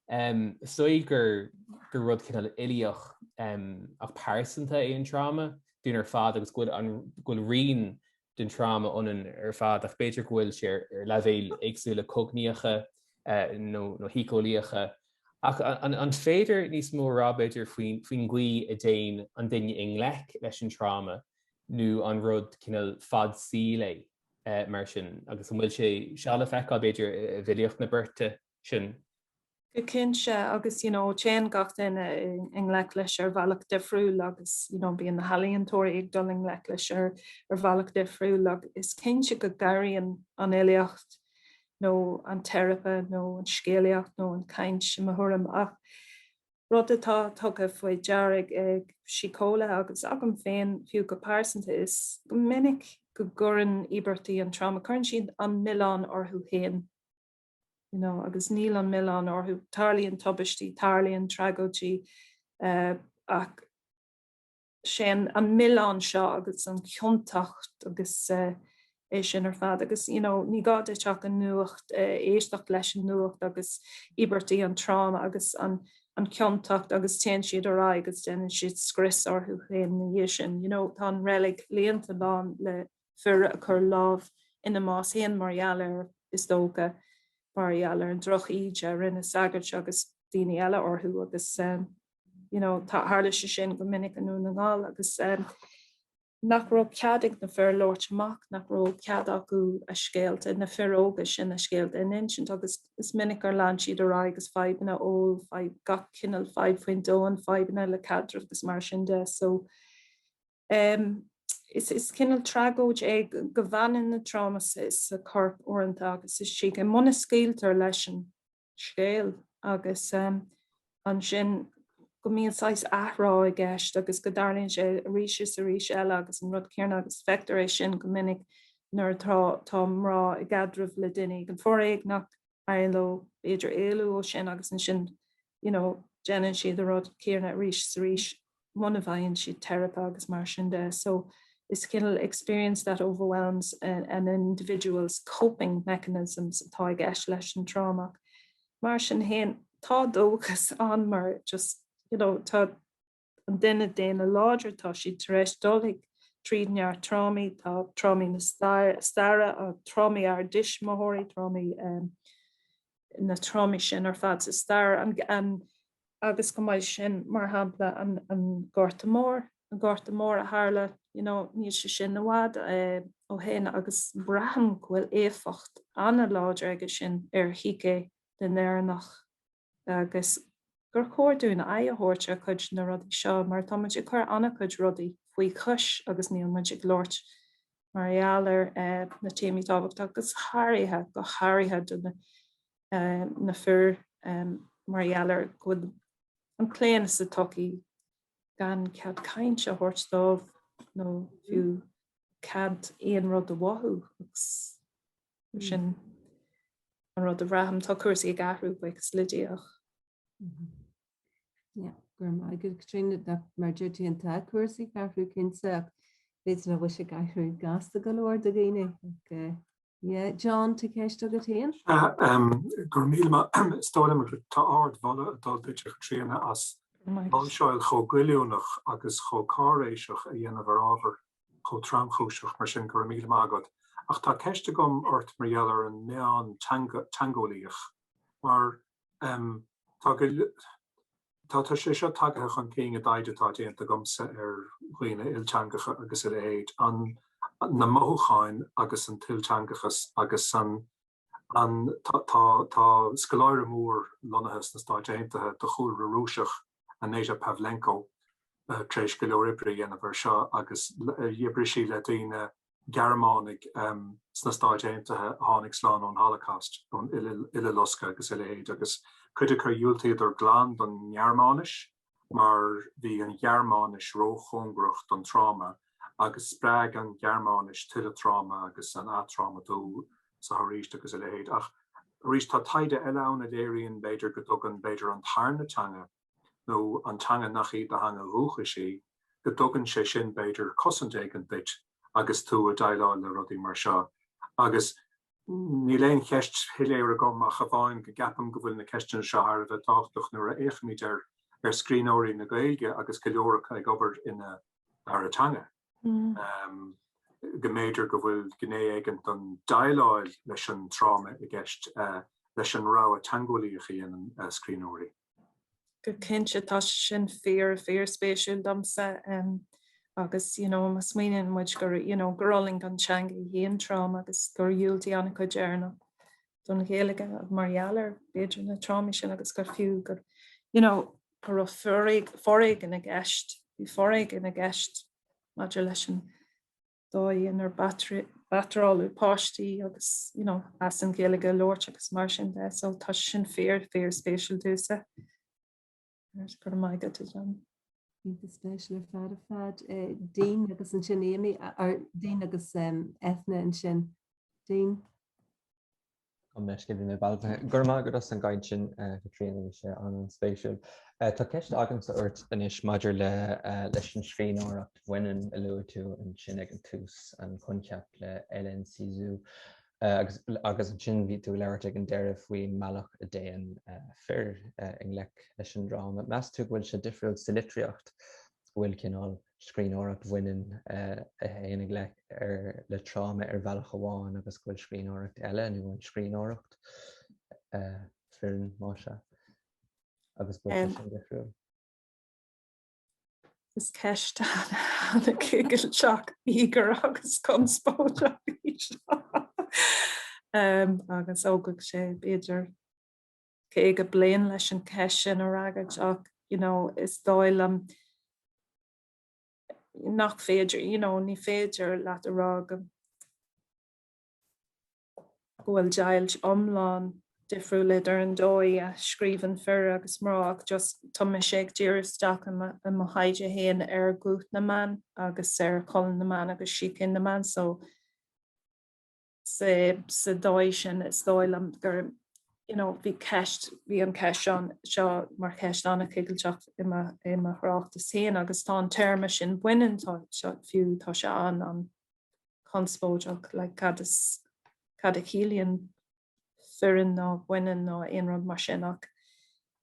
Speaker 5: is dóigh gur gur rud cineál uilíoch ach pearsanta é an tráma dúinn ar fad agus go bhfuil an go bhfuil rian den tráma ionainn ar fad ach b'fhéidir go bhfuil sé ar leibhéil éagsúla cognaíocha nó nó shíceolaíocha. Ach an an féidir níos mó a rá b'fhéidir faoin faoin gcaoi a dtéann an duine i ngleic leis an tráma nó an rud cineál fad saoil é mar sin agus an bhfuil sé seo le feiceáil b'fhéidir i bhfilíocht na beirte sin?
Speaker 7: Go cinnte agus you know téann gach duine i ngleic leis ar bhealach difriúil agus you know bíonn na healaíontóirí ag dul i ngleic leis ar ar bhealach difriúil agus is cinnte go gcabhraíonn an fhilíocht nó an teiripe nó an scéalaíocht nó an chaint i mo thuairim ach Rud atá tugtha faoi deara ag síceolaithe agus agam féin fiú go pearsanta is go minic go gcuireann íobartaigh an tráma, cuireann siad an milleán orthu féin you know agus níl an milleán orthu. Tarlaíonn tubaistí, tarlaíonn tragóidí ach sé an milleán seo agus an chiontacht agus é sin ar fad agus you know ní gá duit ach an nuacht éisteacht leis an nuacht agus íobartaigh an tráma agus an an chiontacht agus téann siad ar aghaidh agus déanann siad scrios orthu féin ina dhiaidh sin. You know tá an reilig líonta lán le fir a chuir lámh ina mbás féin mar gheall ar is dócha mar gheall ar an droch-íde a rinne sagairt agus daoine eile orthu agus you know, tá, tharla sé sin go minic i nDún na nGall agus um, nach raibh cead ag na fir labhairt amach, nach raibh cead acu a scéalta, na fir óga sin a scéalta a insint agus is minic gur lean siad ar aghaidh agus fadhbanna óil, fadhb, gach cineál fadhb faoin domhan, fadhbanna le caidreamh agus mar sin de. So um, is, is cineál tragóid é go bhfanann na tráma sa, sa chorp uaireanta agus sa síce. Muna scaoiltear leis an scéal agus ansin go mbíonn saghas athrá i gceist agus go dtarlaíonn sé arís is arís eile agus an rud céanna agus feictear é sin go minic nuair atá tá mná i gcaidreamh le duine éigin foréigneach, éiríonn leo b'fhéidir éalú ó sin agus ansin you know déanann siad an rud céanna arís is arís. muna bhfaigheann siad teiripe agus mar sin de. So is cineál experience that overwhelms an individual's coping mechanisms atá i gceist leis an tráma. Mar sin féin, tá dóchas ann mar just, you know, tá an duine daonna láidir, tá siad tar éis dul tríd neart trámaí, tá trámaí na staire, trámaí ár dtuismitheoirí, trámaí um, na trámaí sin ar fad sa stair, an, an, agus chomh maith sin, mar shampla, an, an Gorta Mór, an Gorta Mór a tharla, you know, níl sé sin i bhfad eh, ó shin agus braithim go bhfuil éifeacht an-láidir aige sin ar shícé na nÉireannach agus gur chóir dúinn aghaidh a thabhairt ar chuid de na rudaí seo mar tá muid ag cur an-chuid rudaí faoi chois agus níl muid ag labhairt mar gheall ar na téamaí tábhachtacha agus háirithe, go háirithe do na fir mar gheall ar go bhfuil an claonadh sa tsochaí gan cead cainte a thabhairt dóibh nó fiú cead aon rud a mhothú agus sin an rud a bhraithim. Tá cúrsaí ag athrú, buíochas le Dia ach.
Speaker 2: Yeah, go raibh maith agat, Caitríona, mar a deir tú tá cúrsaí ag athrú cinnte ach. B'fhéidir nach bhfuil sé ag athrú gasta go leor do dhaoine ach yeah. John, tá ceist agat féin?
Speaker 1: Go raibh míle maith. Is dóigh liom tá ardmholadh ag dul duit, a Chaitríona, as máinseáil chomh goilliúnach agus chomh cáiréiseach a dhéanamh ar ábhar chomh tromchúiseach mar sin. Go raibh míle maith agat. Ach tá ceist agam ort mar gheall ar an meon teangeolaíoch mar tá go Tá tá sé seo tagaithe chun cinn i dtaighde atá déanta agamsa ar dhaoine ilteangacha agus a leithéid, an na mothúcháin agus an t-ilteangachas agus an an tá tá tá scoláire mór lonnaithe sna Stáit Aontaithe de chúlra Rúiseach, Anita Pavlenko, tar éis go leor oibre a dhéanamh ar seo agus oibrigh sí le daoine Gearmánaigh sna Stáit Aontaithe a tháinig slán ón Holocaust, ón Uileloscadh agus a leithéid, agus cuid acu dhiúltaíodar glan don nGearmáinis mar bhí an Ghearmáinis róchóngarach don tráma agus spreag an Ghearmáinis tuilleadh tráma agus an atrámatú sa arís agus a leithéid. Ach arís tá taighde eile ann a léiríonn b'fhéidir go dtugann b'fhéidir an tarna teanga nó an teanga nach í do theanga dhúchais í, go dtugann sé sin, b'fhéidir, cosaint éigin duit agus tú ag déileáil le rudaí mar seo. Agus níl aon cheist shoiléir agam ach amháin go gceapaim go bhfuil na ceisteanna seo thar a bheith tábhachtach nuair a fhéachaimid ar ar scríbhneoirí na Gaeilge agus go leor acu ag obair ina dara teanga. Go mb'fhéidir go bhfuil gné éigin den déileáil leis an tráma i gceist leis an rogha teangeolaíoch a dhéanann scríbhneoirí.
Speaker 7: Go cinnte, tá sé sin fíor, fíor spéisiúil domsa agus you know má smaoiníonn muid gur you know gur fhulaing an teanga í féin tráma agus gur dhiúltaigh an-chuid Éireannach don Ghaeilge mar gheall ar b'fhéidir na trámaí sin agus gur fiú gur you know go raibh foréigean i gceist, bhí foréigean i gceist maidir leis an dóigh inar batráladh páistí agus you know as an Ghaeilge a labhairt agus mar sin de so tá sé sin fíor fíor spéisiúil domhsa. Go raibh maith agat a John.
Speaker 2: Iontach spéisiúil ar fad ar fad. Dean agus ansin Amy, or Dean agus Eithne ansin. Dean?
Speaker 3: Gabh mo leithscéal, bhí mé balbh. Go raibh maith agat as an gcaint sin, a Chaitríona, bhí sé an-spéisiúil. Tá ceist agamsa ort anois maidir le leis an scríbhneoireacht bhaineann a luaigh tú ansin ag an tús, an coincheap le Hélène Cixous, agus agus ansin bhí tú ag labhairt ag an deireadh faoin mbealach a dtéann fir i ngleic leis an dráma. Meas tú go bhfuil sé difriúil sa litríocht, go bhfuil cineál scríbhneoireacht bhaineann a théann i ngleic ar le tráma ar bhealach amháin agus go bhfuil scríbhneoireacht eile nó an scríbhneoireacht fireann más ea agus go bhfuil sé sin difriúil.
Speaker 7: Is ceist an-choigilteach, íogair agus conspóideach í seo. Agus thógfadh sé b'fhéidir 50 bliain leis an cheist sin a fhreagairt ach you know is dóigh liom nach féidir, you know, ní féidir leat a rá go go bhfuil deighilt iomlán difriúil idir an dóigh a scríobhann fir agus mná ach just tá mise ag díriú isteach i mo thaighde féin ar ghuth na mban agus ar cholainn na mban agus sícé na mban so sa dóigh sin is dóigh liom gur you know bhí ceist, bhí an ceist seo seo mar cheist an-choigilteach i mo i mo thráchtas féin agus tá an téarma sin baineann tá seo fiú tá sé an an conspóideach like cad is cad a chiallaíonn fireann nó baineann nó aon rud mar sin ach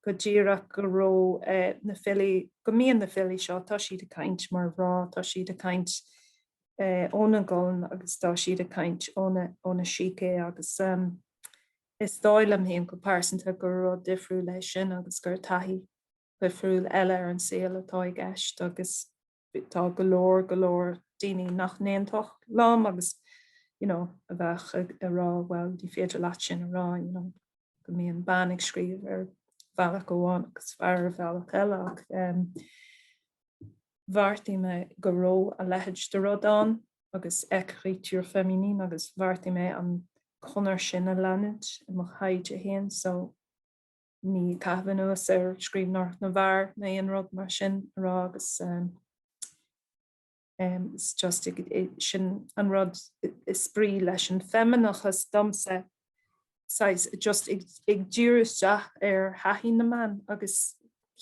Speaker 7: go díreach go raibh eh, na filí go mbíonn na filí seo tá siad ag caint mar mhná tá siad ag caint óna gcolainn agus tá siad ag caint óna óna sícé agus is dóigh liom féin go pearsanta gur rud difriúil é sin agus gur taithí dhifriúil eile ar an saol atá i gceist agus tá go leor go leor daoine nach n-aontódh liom agus you know a bheadh ag rá bhuel ní féidir leat sin a rá you know go mbíonn bean ag scríobh ar bhealach amháin agus fear ar bhealach eile ach um, Bheartaigh mé go raibh a leithéid de rud ann agus écriture féminine agus bheartaigh mé an conair sin a leanúint i mo thaighde féin so ní ag caitheamh anuas ar scríbhneoireacht na bhfear nó aon rud mar sin a rá agus it's just sin an rud is brí leis an feimineachas domsa saghas just ag díriú isteach ar thaithí na mban agus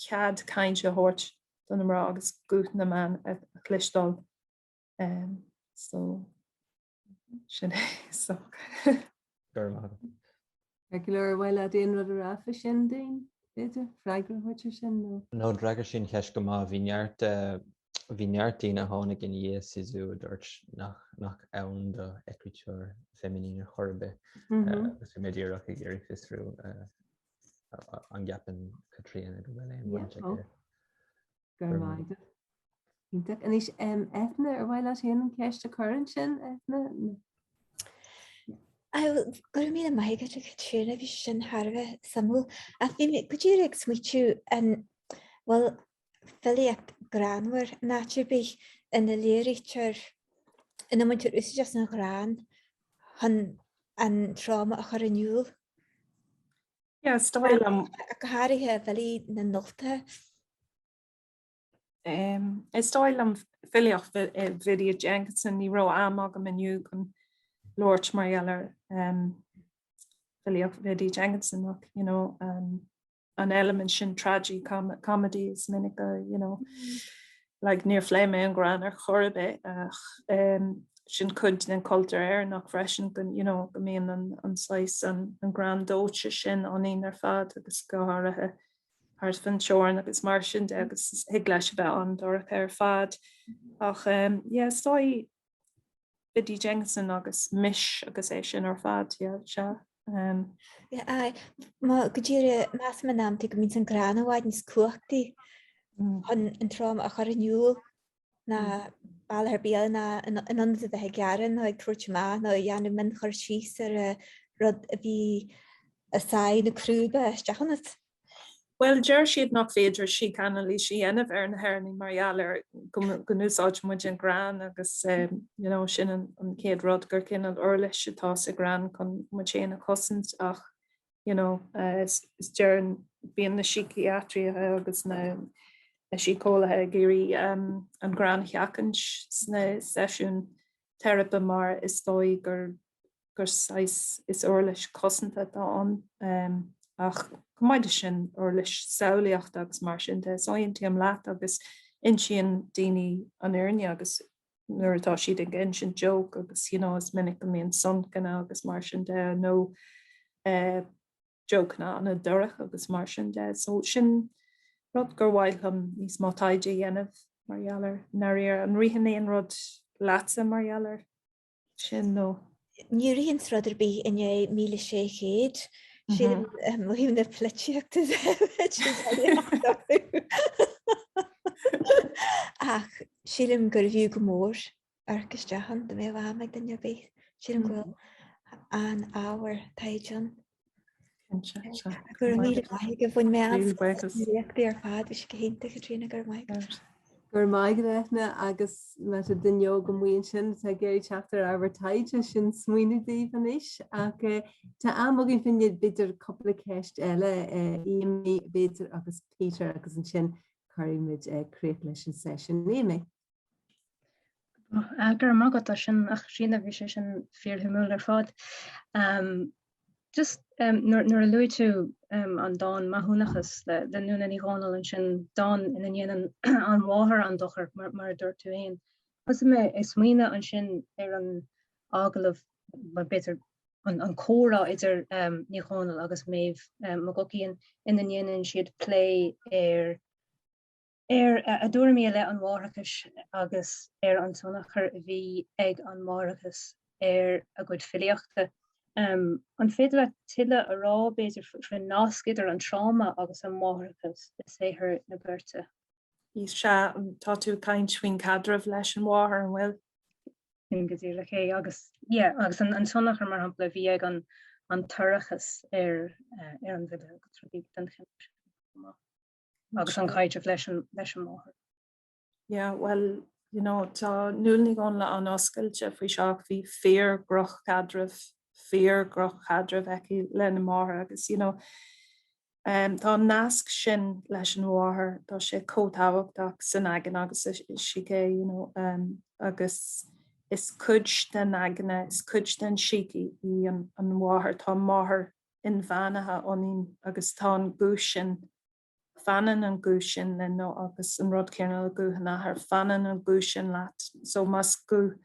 Speaker 7: cead cainte a thabhairt do na mná agus guth na mban a chloisteáil. So sin é so.
Speaker 3: Go raibh maith agat.
Speaker 2: Ceart go leor, ar mhaith leat aon rud a rá fá sin dúinn, b'fhéidir? Freagra a thabhairt ar sin nó?
Speaker 3: No, d'fhreagair sí an cheist go maith. Bhí neart, bhí neart daoine a tháinig i ndiaidh Cixous a dúirt nach, nach ann do écriture féminine ar chor ar bith. Agus bhí mé díreach ag iarraidh fiosrú an gceapann Caitríona go bhfuil aon bhaint aici.
Speaker 2: Go raibh maith agat. Iontach. Anois, Eithne, ar mhaith leat féin an ceist a chur ansin, Eithne?
Speaker 8: Go raibh míle maith agat, a Chaitríona, bhí sé sin thar a bheith suimiúil. Ach bhí mé go díreach ag smaoitiú an bhfuil filíocht greannmhar in áit ar bith ina léirítear, ina mbaintear úsáid as an ghreann chun an tráma a chur in iúl.
Speaker 7: Yeah, is dóigh liom.
Speaker 8: Go háirithe i bhfilí na nUltach.
Speaker 7: Is dóigh liom filíocht Bhiddy Jenkinson, ní raibh am agam inniu chun labhairt mar gheall ar filíocht Bhiddy Jenkinson ach you know, an eilimint sin tragi-comedy is minic a you know, like níor phléigh mé an greann ar chor ar bith ach sin cuid den chultúr Éireannach freisin go you know, go mbíonn an, an saghas an, an greann dóite sin ionainn ar fad agus go háirithe thart fan teorainn agus mar sin de agus thig leis a bheith an-dorcha ar fad. Ach yeah, is dóigh Biddy Jenkinson agus Mis agus é sin ar fad, yeah, sea.
Speaker 8: Um, yeah, aye. Má go díreach measaim in amanta go mbíonn an greann i bhfad níos cumhachtaí mm. chun an tráma a chur in iúl ná bealach ar bith eile ná in ionad a bheith ag gearán nó ag tabhairt amach nó ag déanamh mionchur síos ar rud a bhí ag sá na crúba isteach ionat.
Speaker 7: Bhuel, deir siad nach féidir sícanailís a dhéanamh ar na hÉireannaigh mar gheall ar go n-úsáideann muid an greann agus you know sin an chéad rud gur cineál uirlis atá sa ghreann chun muid féin a chosaint ach you know is deireann bíonn na síciatraithe agus na síceolaithe ag iarraidh an greann a sheachaint sna seisiúin teiripe mar is dóigh gur gur saghas is uirlis cosanta atá ann ach chomh maith leis sin uirlis samhlaíochta agus mar sin de. So aontaím leat agus insíonn daoine an fhírinne agus nuair atá siad ag insint joke agus you know is minic go mbíonn soncanna agus mar sin de nó eh, jokeanna an-dorcha agus mar sin de. So sin rud gur mhaith liom níos mó taighde a dhéanamh mar gheall air i ndáiríre. An ritheann aon rud leatsa mar gheall air?
Speaker 8: sin nó. Ní ritheann rud ar bith i ndiaidh 1600, sílim ó thaobh na polaitíochta de ach sílim gurbh fhiú go mór amharc isteach ann dá mbeadh am ag duine ar bith. Sílim go bhfuil an-ábhar taighde ann. Go raibh míle maith agat, bhain mé an-sult as na léachtaí ar fad, bhí sé go hiontach Caitríona, go raibh maith agat.
Speaker 2: Go raibh maith agat Eithne agus má tá duine óg amuigh ansin atá ag iarraidh teacht ar ábhar taighde, sin smaoineamh daoibh anois. Ach tá am againn fá choinne b'fhéidir cúpla ceist eile, Amy b'fhéidir agus Peter agus ansin cuirfidh muid críoch leis an seisiún. Amy.
Speaker 9: Go raibh maith agat as sin, a Chaitríona, bhí sé sin fíorshuimiúil ar fad. Just nuair a luaigh tú an dán Maithiúnachas le Nuala Ní Dhomhnaill ansin, dán ina ndéanann an mháthair an dochar, mar a dúirt tú féin, thosaigh mé ag smaoineamh ansin ar an agallamh, bhuel b'fhéidir an comhrá idir Ní Dhomhnaill agus Méabh McGuckian ina ndéanann siad plé ar ar a dtuairimí i leith an mháithreachais agus ar an tionchar a bhí ag an máithreachas ar a gcuid filíochta. An féidir leat tuilleadh a rá, b'fhéidir, faoin nasc idir an tráma agus an máithreachas i saothar na beirte?
Speaker 7: Sea, tá tú ag caint faoin chaidreamh leis an mháthair, an bhfuil?
Speaker 9: Sin go díreach é. Agus, yeah, agus an tionchar, mar shampla, a bhí ag an an toircheas ar ar an bhfile agus rudaí den chineál sin chomh maith. agus an caidreamh leis an leis an máthair.
Speaker 7: Yeah, well, you know, tá Nuala Ní Dhomhnaill an-oscailte faoi seo ach bhí fíor-dhrochchaidreamh, fíor-dhrochchaidreamh aici lena máthair agus, you know, um, tá an nasc sin leis an mháthair, tá sé chomh tábhachtach san aigne agus sa sícé, you know, um, agus is cuid den aigne, is cuid den síce í an, an mháthair, tá máthair inmheánaithe ionainn agus tá an guth sin. Fanann an guth sin linn nó agus an rud céanna le guth an athar, fanann an guth sin leat. So más guth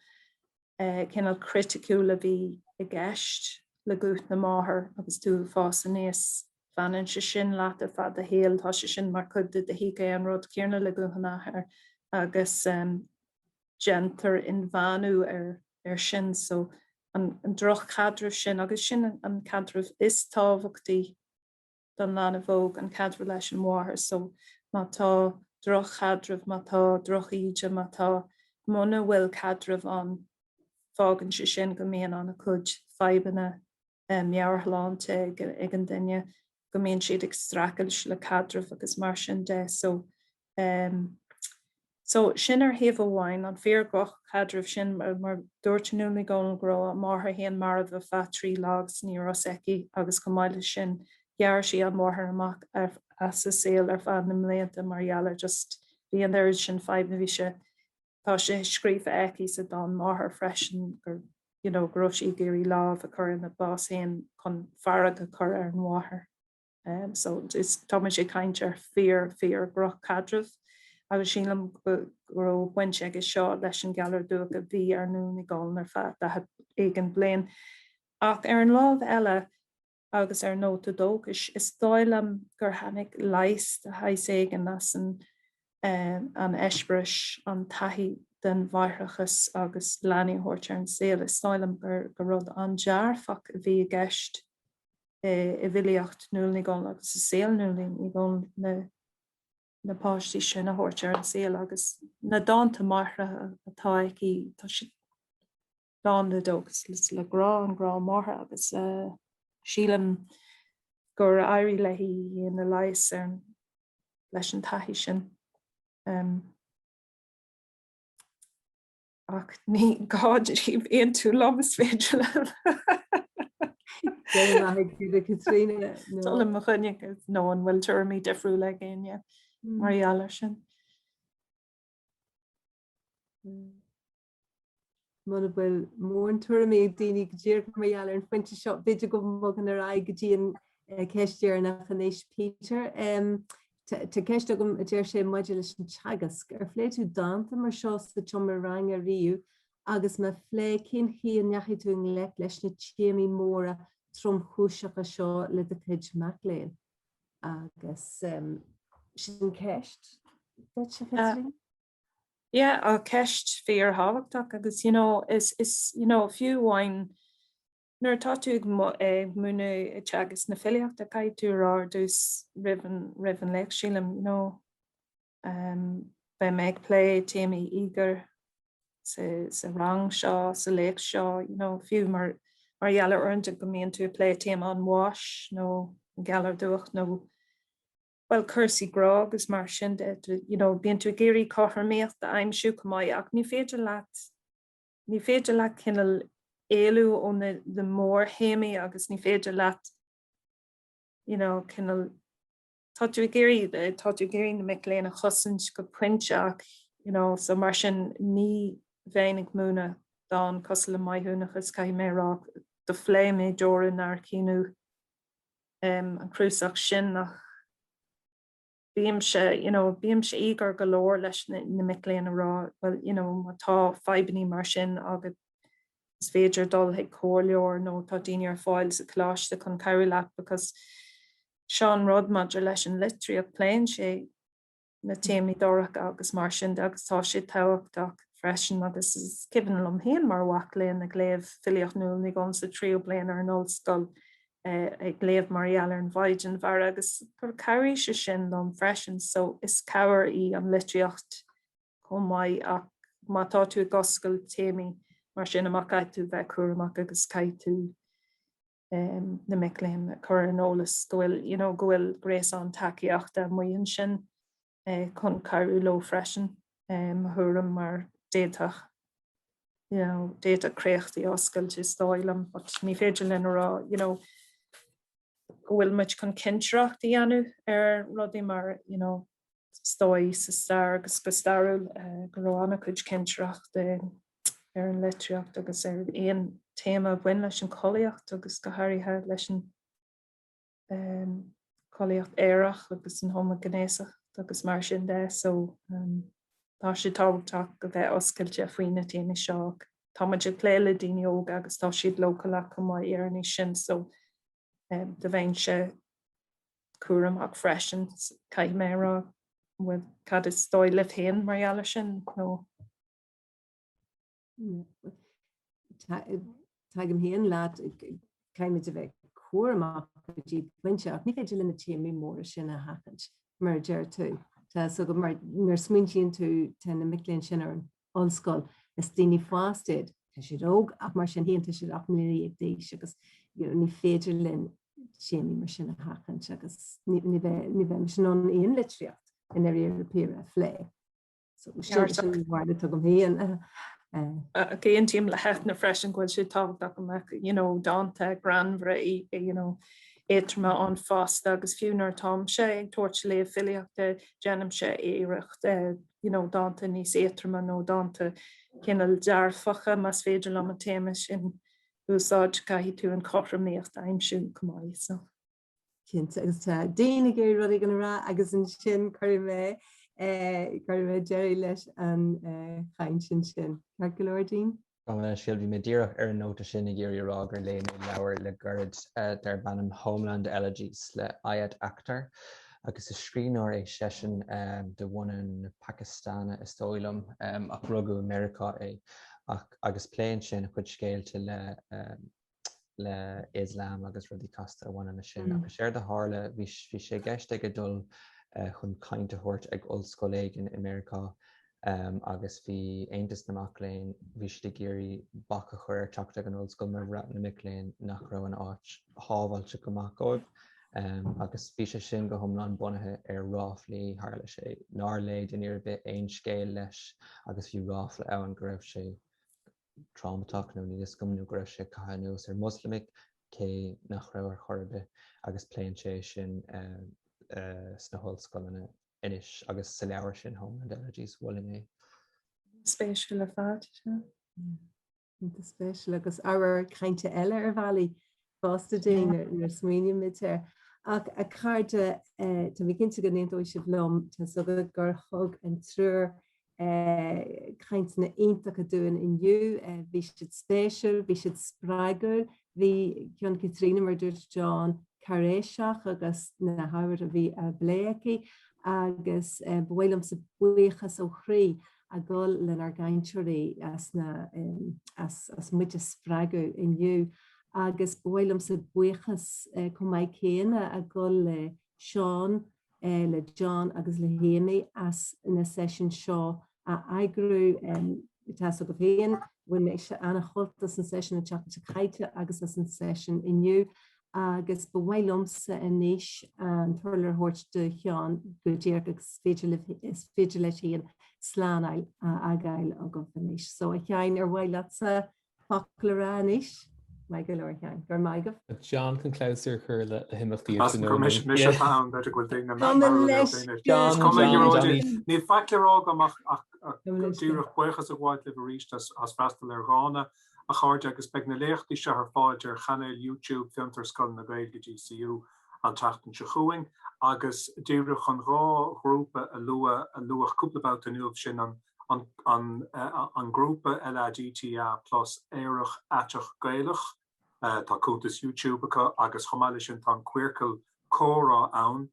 Speaker 7: cineál criticiúil a bhí i gceist le guth na máthar agus tú ag fás aníos, fanann sé sin leat ar feadh do shaoil, tá sé sin mar chuid de do shícé, an rud céanna le guth an athar agus déantar inmheánú ar ar sin. So an droch-chaidreamh sin agus sin an caidreamh is tábhachtaí don leanbh óg, an caidreamh leis an mháthair. So má tá droch-chaidreamh, má tá droch-íde, má tá, muna bhfuil caidreamh ann, fágann sé sin go mbíonn an-chuid fadhbanna meabhairshláinte ag an duine, go mbíonn siad ag streachailt le caidreamh agus mar sin de. So So, sin ar thaobh amháin, an fíor-dhroch-chaidreamh sin, mar dúirt Nuala Ní Dhomhnaill go raibh a máthair féin marbh ar feadh 3 lá agus ní raibh fhios aici agus chomh maith leis sin, ghearr sí an mháthair amach as a saol ar feadh na mblianta mar gheall ar just, bhí an oiread sin fadhbanna, bhí sé, tá sé scríofa aici sa dán Máthair freisin gur, you know, go raibh sí ag iarraidh lámh a chur ina bás féin chun fearg a chur ar an mháthair. So tá muid ag caint ar fíor, fíor dhroch-chaidreamh agus sílim go raibh baint aige seo leis an galar dubhach a bhí ar Nuala Ní Dhomhnaill ar feadh 40 éigin bliain. Ach ar an lámh eile, agus ar nóta dóchais, is dóigh liom gur tháinig leigheas de shaghas éigin as an an eispéireas, an taithí den mháithreachas agus leanaí a thabhairt ar an saol. Is dóigh liom gur rud an-dearfach a bhí i gceist i bhfilíocht Nuala Ní Dhomhnaill agus i saol Nuala Ní Dhomhnaill na páistí sin a thabhairt ar an saol agus na dánta máithreacha atá aici, tá siad lán le dóchas is le grá, an grá máthar agus sílim gur éirigh léi í féin a leigheas ar an leis an taithí sin. Ach ní gá daoibh aontú liom, is féidir libh.
Speaker 2: Caitríona
Speaker 7: dul i mo choinne nó an bhfuil tuairimí difriúla ag éinne mar gheall air sin.
Speaker 2: Muna bhfuil mórán tuairimí ag daoine go díreach mar gheall ar an phointe seo, b'fhéidir go mbogfainn ar aghaidh go dtí an ceist dheireanach anois, Peter. Tá ceist agam, a deir sé, maidir leis an teagasc. Ar phléigh tú dánta mar seo sa tseomra ranga riamh agus má phléigh, cén chaoi a ndeachaigh tú i ngleic leis na téamaí móra tromchúiseacha seo le do chuid mac léinn? Agus sin ceist duit, a Chaitríona.
Speaker 7: Yeah, ceist fíorthábhachtach agus you know is is you know fiú amháin Nuair atá tú ag múineadh ag teagasc na filíochta, caithfidh tú a rá ar dtús roimh an roimh an léacht, sílim, you know, beidh mé ag plé téamaí íogair sa sa rang seo, sa léacht seo, you know, fiú mar mar gheall ar uaireanta go mbíonn tú ag plé téama an bháis nó an galar dubhach nó bhuel cúrsaí grá agus mar sin de, you know, bíonn tú ag iarraidh cothromaíocht a aimsiú chomh maith ach ní féidir leat Ní féidir leat cineál éalú ó na mórthéamaí agus ní féidir leat you know cineál tá tú ag iarraidh tá tú ag iarraidh na mic léinn a chosaint go pointe ach you know so mar sin ní bheinn ag múineadh dán cosúil le Maithiúnachas caithfidh mé a rá do phléigh mé Deora nár Caoineadh um, an cnuasach sin ach bímse, you know, bímse íogair go leor leis na, na mic léinn a rá, well, you know, má tá fadhbannaí mar sin agat, is féidir dul chuig comhairleoir nó tá daoine ar fáil sa choláiste chun cabhrú leat because seo an rud maidir leis an litríocht, pléann sé na téamaí dorcha agus mar sin de agus tá sé tábhachtach freisin agus is cuimhin liom féin mar mhac léinn ag léamh filíocht Nuala Ní Dhomhnaill sa tríú bliain ar an ollscoil ag léamh mar gheall ar an Mhaighdean Mhara agus gur chabhraigh sé sin liom freisin so is cabhair í an litríocht chomh maith ach má tá tú ag oscailt téamaí mar sin amach caithfidh tú bheith cúramach agus caithfidh tú na mic léinn a chur ar an eolas go bhfuil you know go bhfuil gréasán tacaíochta amuigh ansin chun cabhrú leo freisin, mo thuairim, mar d'fhéadfadh you know d'fhéadfadh créachtaí a oscailt is dóigh liom but ní féidir linn a rá you know go bhfuil muid chun cinsireacht a dhéanamh ar rudaí mar you know is dóigh sa stair agus go stairiúil go raibh an-chuid cinsireachta ar an litríocht agus ar aon téama a bhain leis an chollaíocht agus go háirithe leis an. Collaíocht aerach agus an homaighnéasacht agus mar sin de so tá sé tábhachtach a bheith oscailte faoi na téamaí seo. Tá muid ag plé le daoine óga agus tá siad leochaileach chomh maith ar an ní sin so do bheinnse cúramach freisin caithfidh mé a rá bhuel cad is dóigh libh féin mar gheall air sin nó
Speaker 2: Tagaim féin leat, caithfimid a bheith cúramach go dtí pointe ach ní féidir linn na téamaí móra sin a sheachaint, mar a deir tú. Tá so go mar nuair a smaointíonn tú tá na mic léinn sin ar an ollscoil, is daoine fásta iad, tá siad óg ach mar sin féin tá siad 18 mbliana d'aois agus you know, ní féidir linn téamaí mar sin a sheachaint agus ní ní bheimis in ann aon litríocht i ndáiríre píre a phlé. So sin sin mar atá agam féin.
Speaker 7: Ach aontaím le hEithne freisin go bhfuil sé tábhachtach go mbeadh you know, dánta greannmhara you know, éadtroma ann fosta agus fiú nuair atáimse ag tabhairt léamh filíochta déanaimse iarracht you know, dánta níos éadtroma nó dánta cineál dearfacha más féidir liom an téarma sin a úsáid caithfidh tú an chothromaíocht a aimsiú chomh maith. So.
Speaker 2: Cinnte, agus tá Dean ag iarraidh rud éigin a rá agus ansin cuirfidh mé cuirfidh mé deireadh leis an chaint ansin. Ceart go leor, Dean?
Speaker 3: Gabh mo leithscéal, bhí mé díreach ar an nóta sin ag iarraidh a rá gur léigh mé leabhar le gairid darb ainm Homeland Elegies le Ayad Akhtar agus is scríbhneoir é seisean de bhunadh na Pacastáine is dóigh liom ach rugadh i Meiriceá é ach agus pléann sé ina chuid scéalta le le Ioslam agus rudaí casta a bhaineann leis sin. Ach is éard a tharla, bhí sé i gceist aige dul chun caint a thabhairt ag ollscoil éigin i Meiriceá agus bhí Aontas na Mac Léinn, bhí siad ag iarraidh bac a chur air teacht ag an ollscoil mar bhraith na mic léinn nach raibh an áit shábháilte go maith dóibh. Agus bhí sé sin go hiomlán bunaithe ar ráflaí, tharla sé nár léigh duine ar bith aon scéal leis agus bhí ráfla ann go raibh sé trámatach nó níl fhios agam nó go raibh sé ag caitheamh anuas ar Mhoslamaigh, cé nach raibh ar chor ar bith, agus pléann sé é sin sna hollscoileanna anois agus sa leabhar sin Homeland Elegies, mholfainn é.
Speaker 7: Spéisiúil ar fad,
Speaker 2: sea. Iontach spéisiúil agus ábhar cainte eile ar bhealaí fosta dúinn nuair a smaoinímid air. Ach a chairde, tá mé cinnte go n-aontóidh sibh liom, tá 's agaibh gur thug an triúr cainteanna iontacha dúinn inniu. Bhí siad spéisiúil, bhí siad spreagúil, bhí ceann Caitríona, mar a dúirt John, cáiréiseach agus na hábhair a bhí á bplé aici agus ba mhaith liomsa buíochas ó chroí a ghabháil lenár gcainteoirí as na as as muid a spreagadh inniu agus ba mhaith liomsa buíochas chomh maith céanna a ghabháil le Seán le John agus le hAmy as na seisiúin seo a eagrú. Tá's agaibh féin, bhain mise an-shult as an seisiún an tseachtain seo caite agus as an seisiún inniu agus ba mhaith liomsa anois an t-urlár a thabhairt do Sheán go díreach agus is féidir libh, is féidir leis féin slán a fhágáil agaibh anois. So a Sheáin, ar mhaith leatsa focal a rá anois? Maith go leor, a Sheáin. Go raibh maith
Speaker 5: agat. John chun clabhsúr a chur le
Speaker 1: himeachtaí an tráthnóna. Mise mise atá ann, b'fhéidir go bhfuil daoine Tá mo leithscéal. Níl faic le rá agam ach díreach buíochas a ghabháil libh arís as freastal ar Dhána, a chairde, agus beidh na léachtaí seo ar fáil ar chainéal YouTube Fiontar Scoil na Gaeilge DCU an tseachtain seo chugainn agus díreach chun 2 ghrúpa a lua a luadh cúpla babhta inniu, sin an an grúpa LADTA plus Aerach Aiteach Gaelach, tá cuntas YouTube acu agus chomh maith leis sin tá an Queercal Comhrá ann,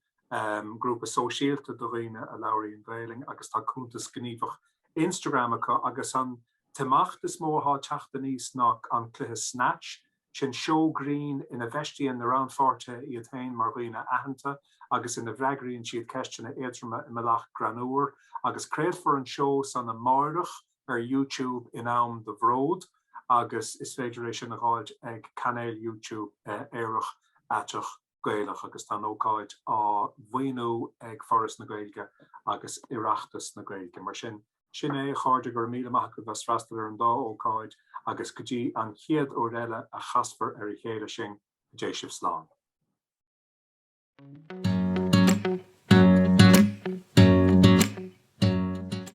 Speaker 1: grúpa sóisialta do dhaoine a labhraíonn Gaelainn agus tá cuntas gníomhach Instagram acu agus an t-imeacht is mó atá ag teacht aníos ná an cluiche Snatch, Sin seó grinn ina bhfeistíonn na rannpháirtithe iad féin mar dhaoine aitheanta agus ina bhfreagraíonn siad ceisteanna éadroma i mbealach greannmhar agus craolfar an seó san amáireach ar YouTube in am do Bhród agus is féidir é sin a dh'fháilt ag cainéal YouTube Aerach Aiteach Gaelach agus tá an ócáid á mhaoiniú ag Foras na Gaeilge agus Oireachtas na Gaeilge. Mar sin, sin é, a chairde, go raibh míle maith agaibh as freastal ar an dá ócáid agus go dtí an chéad uair eile a chasfar ar a chéile sinn, go dté sibh slán.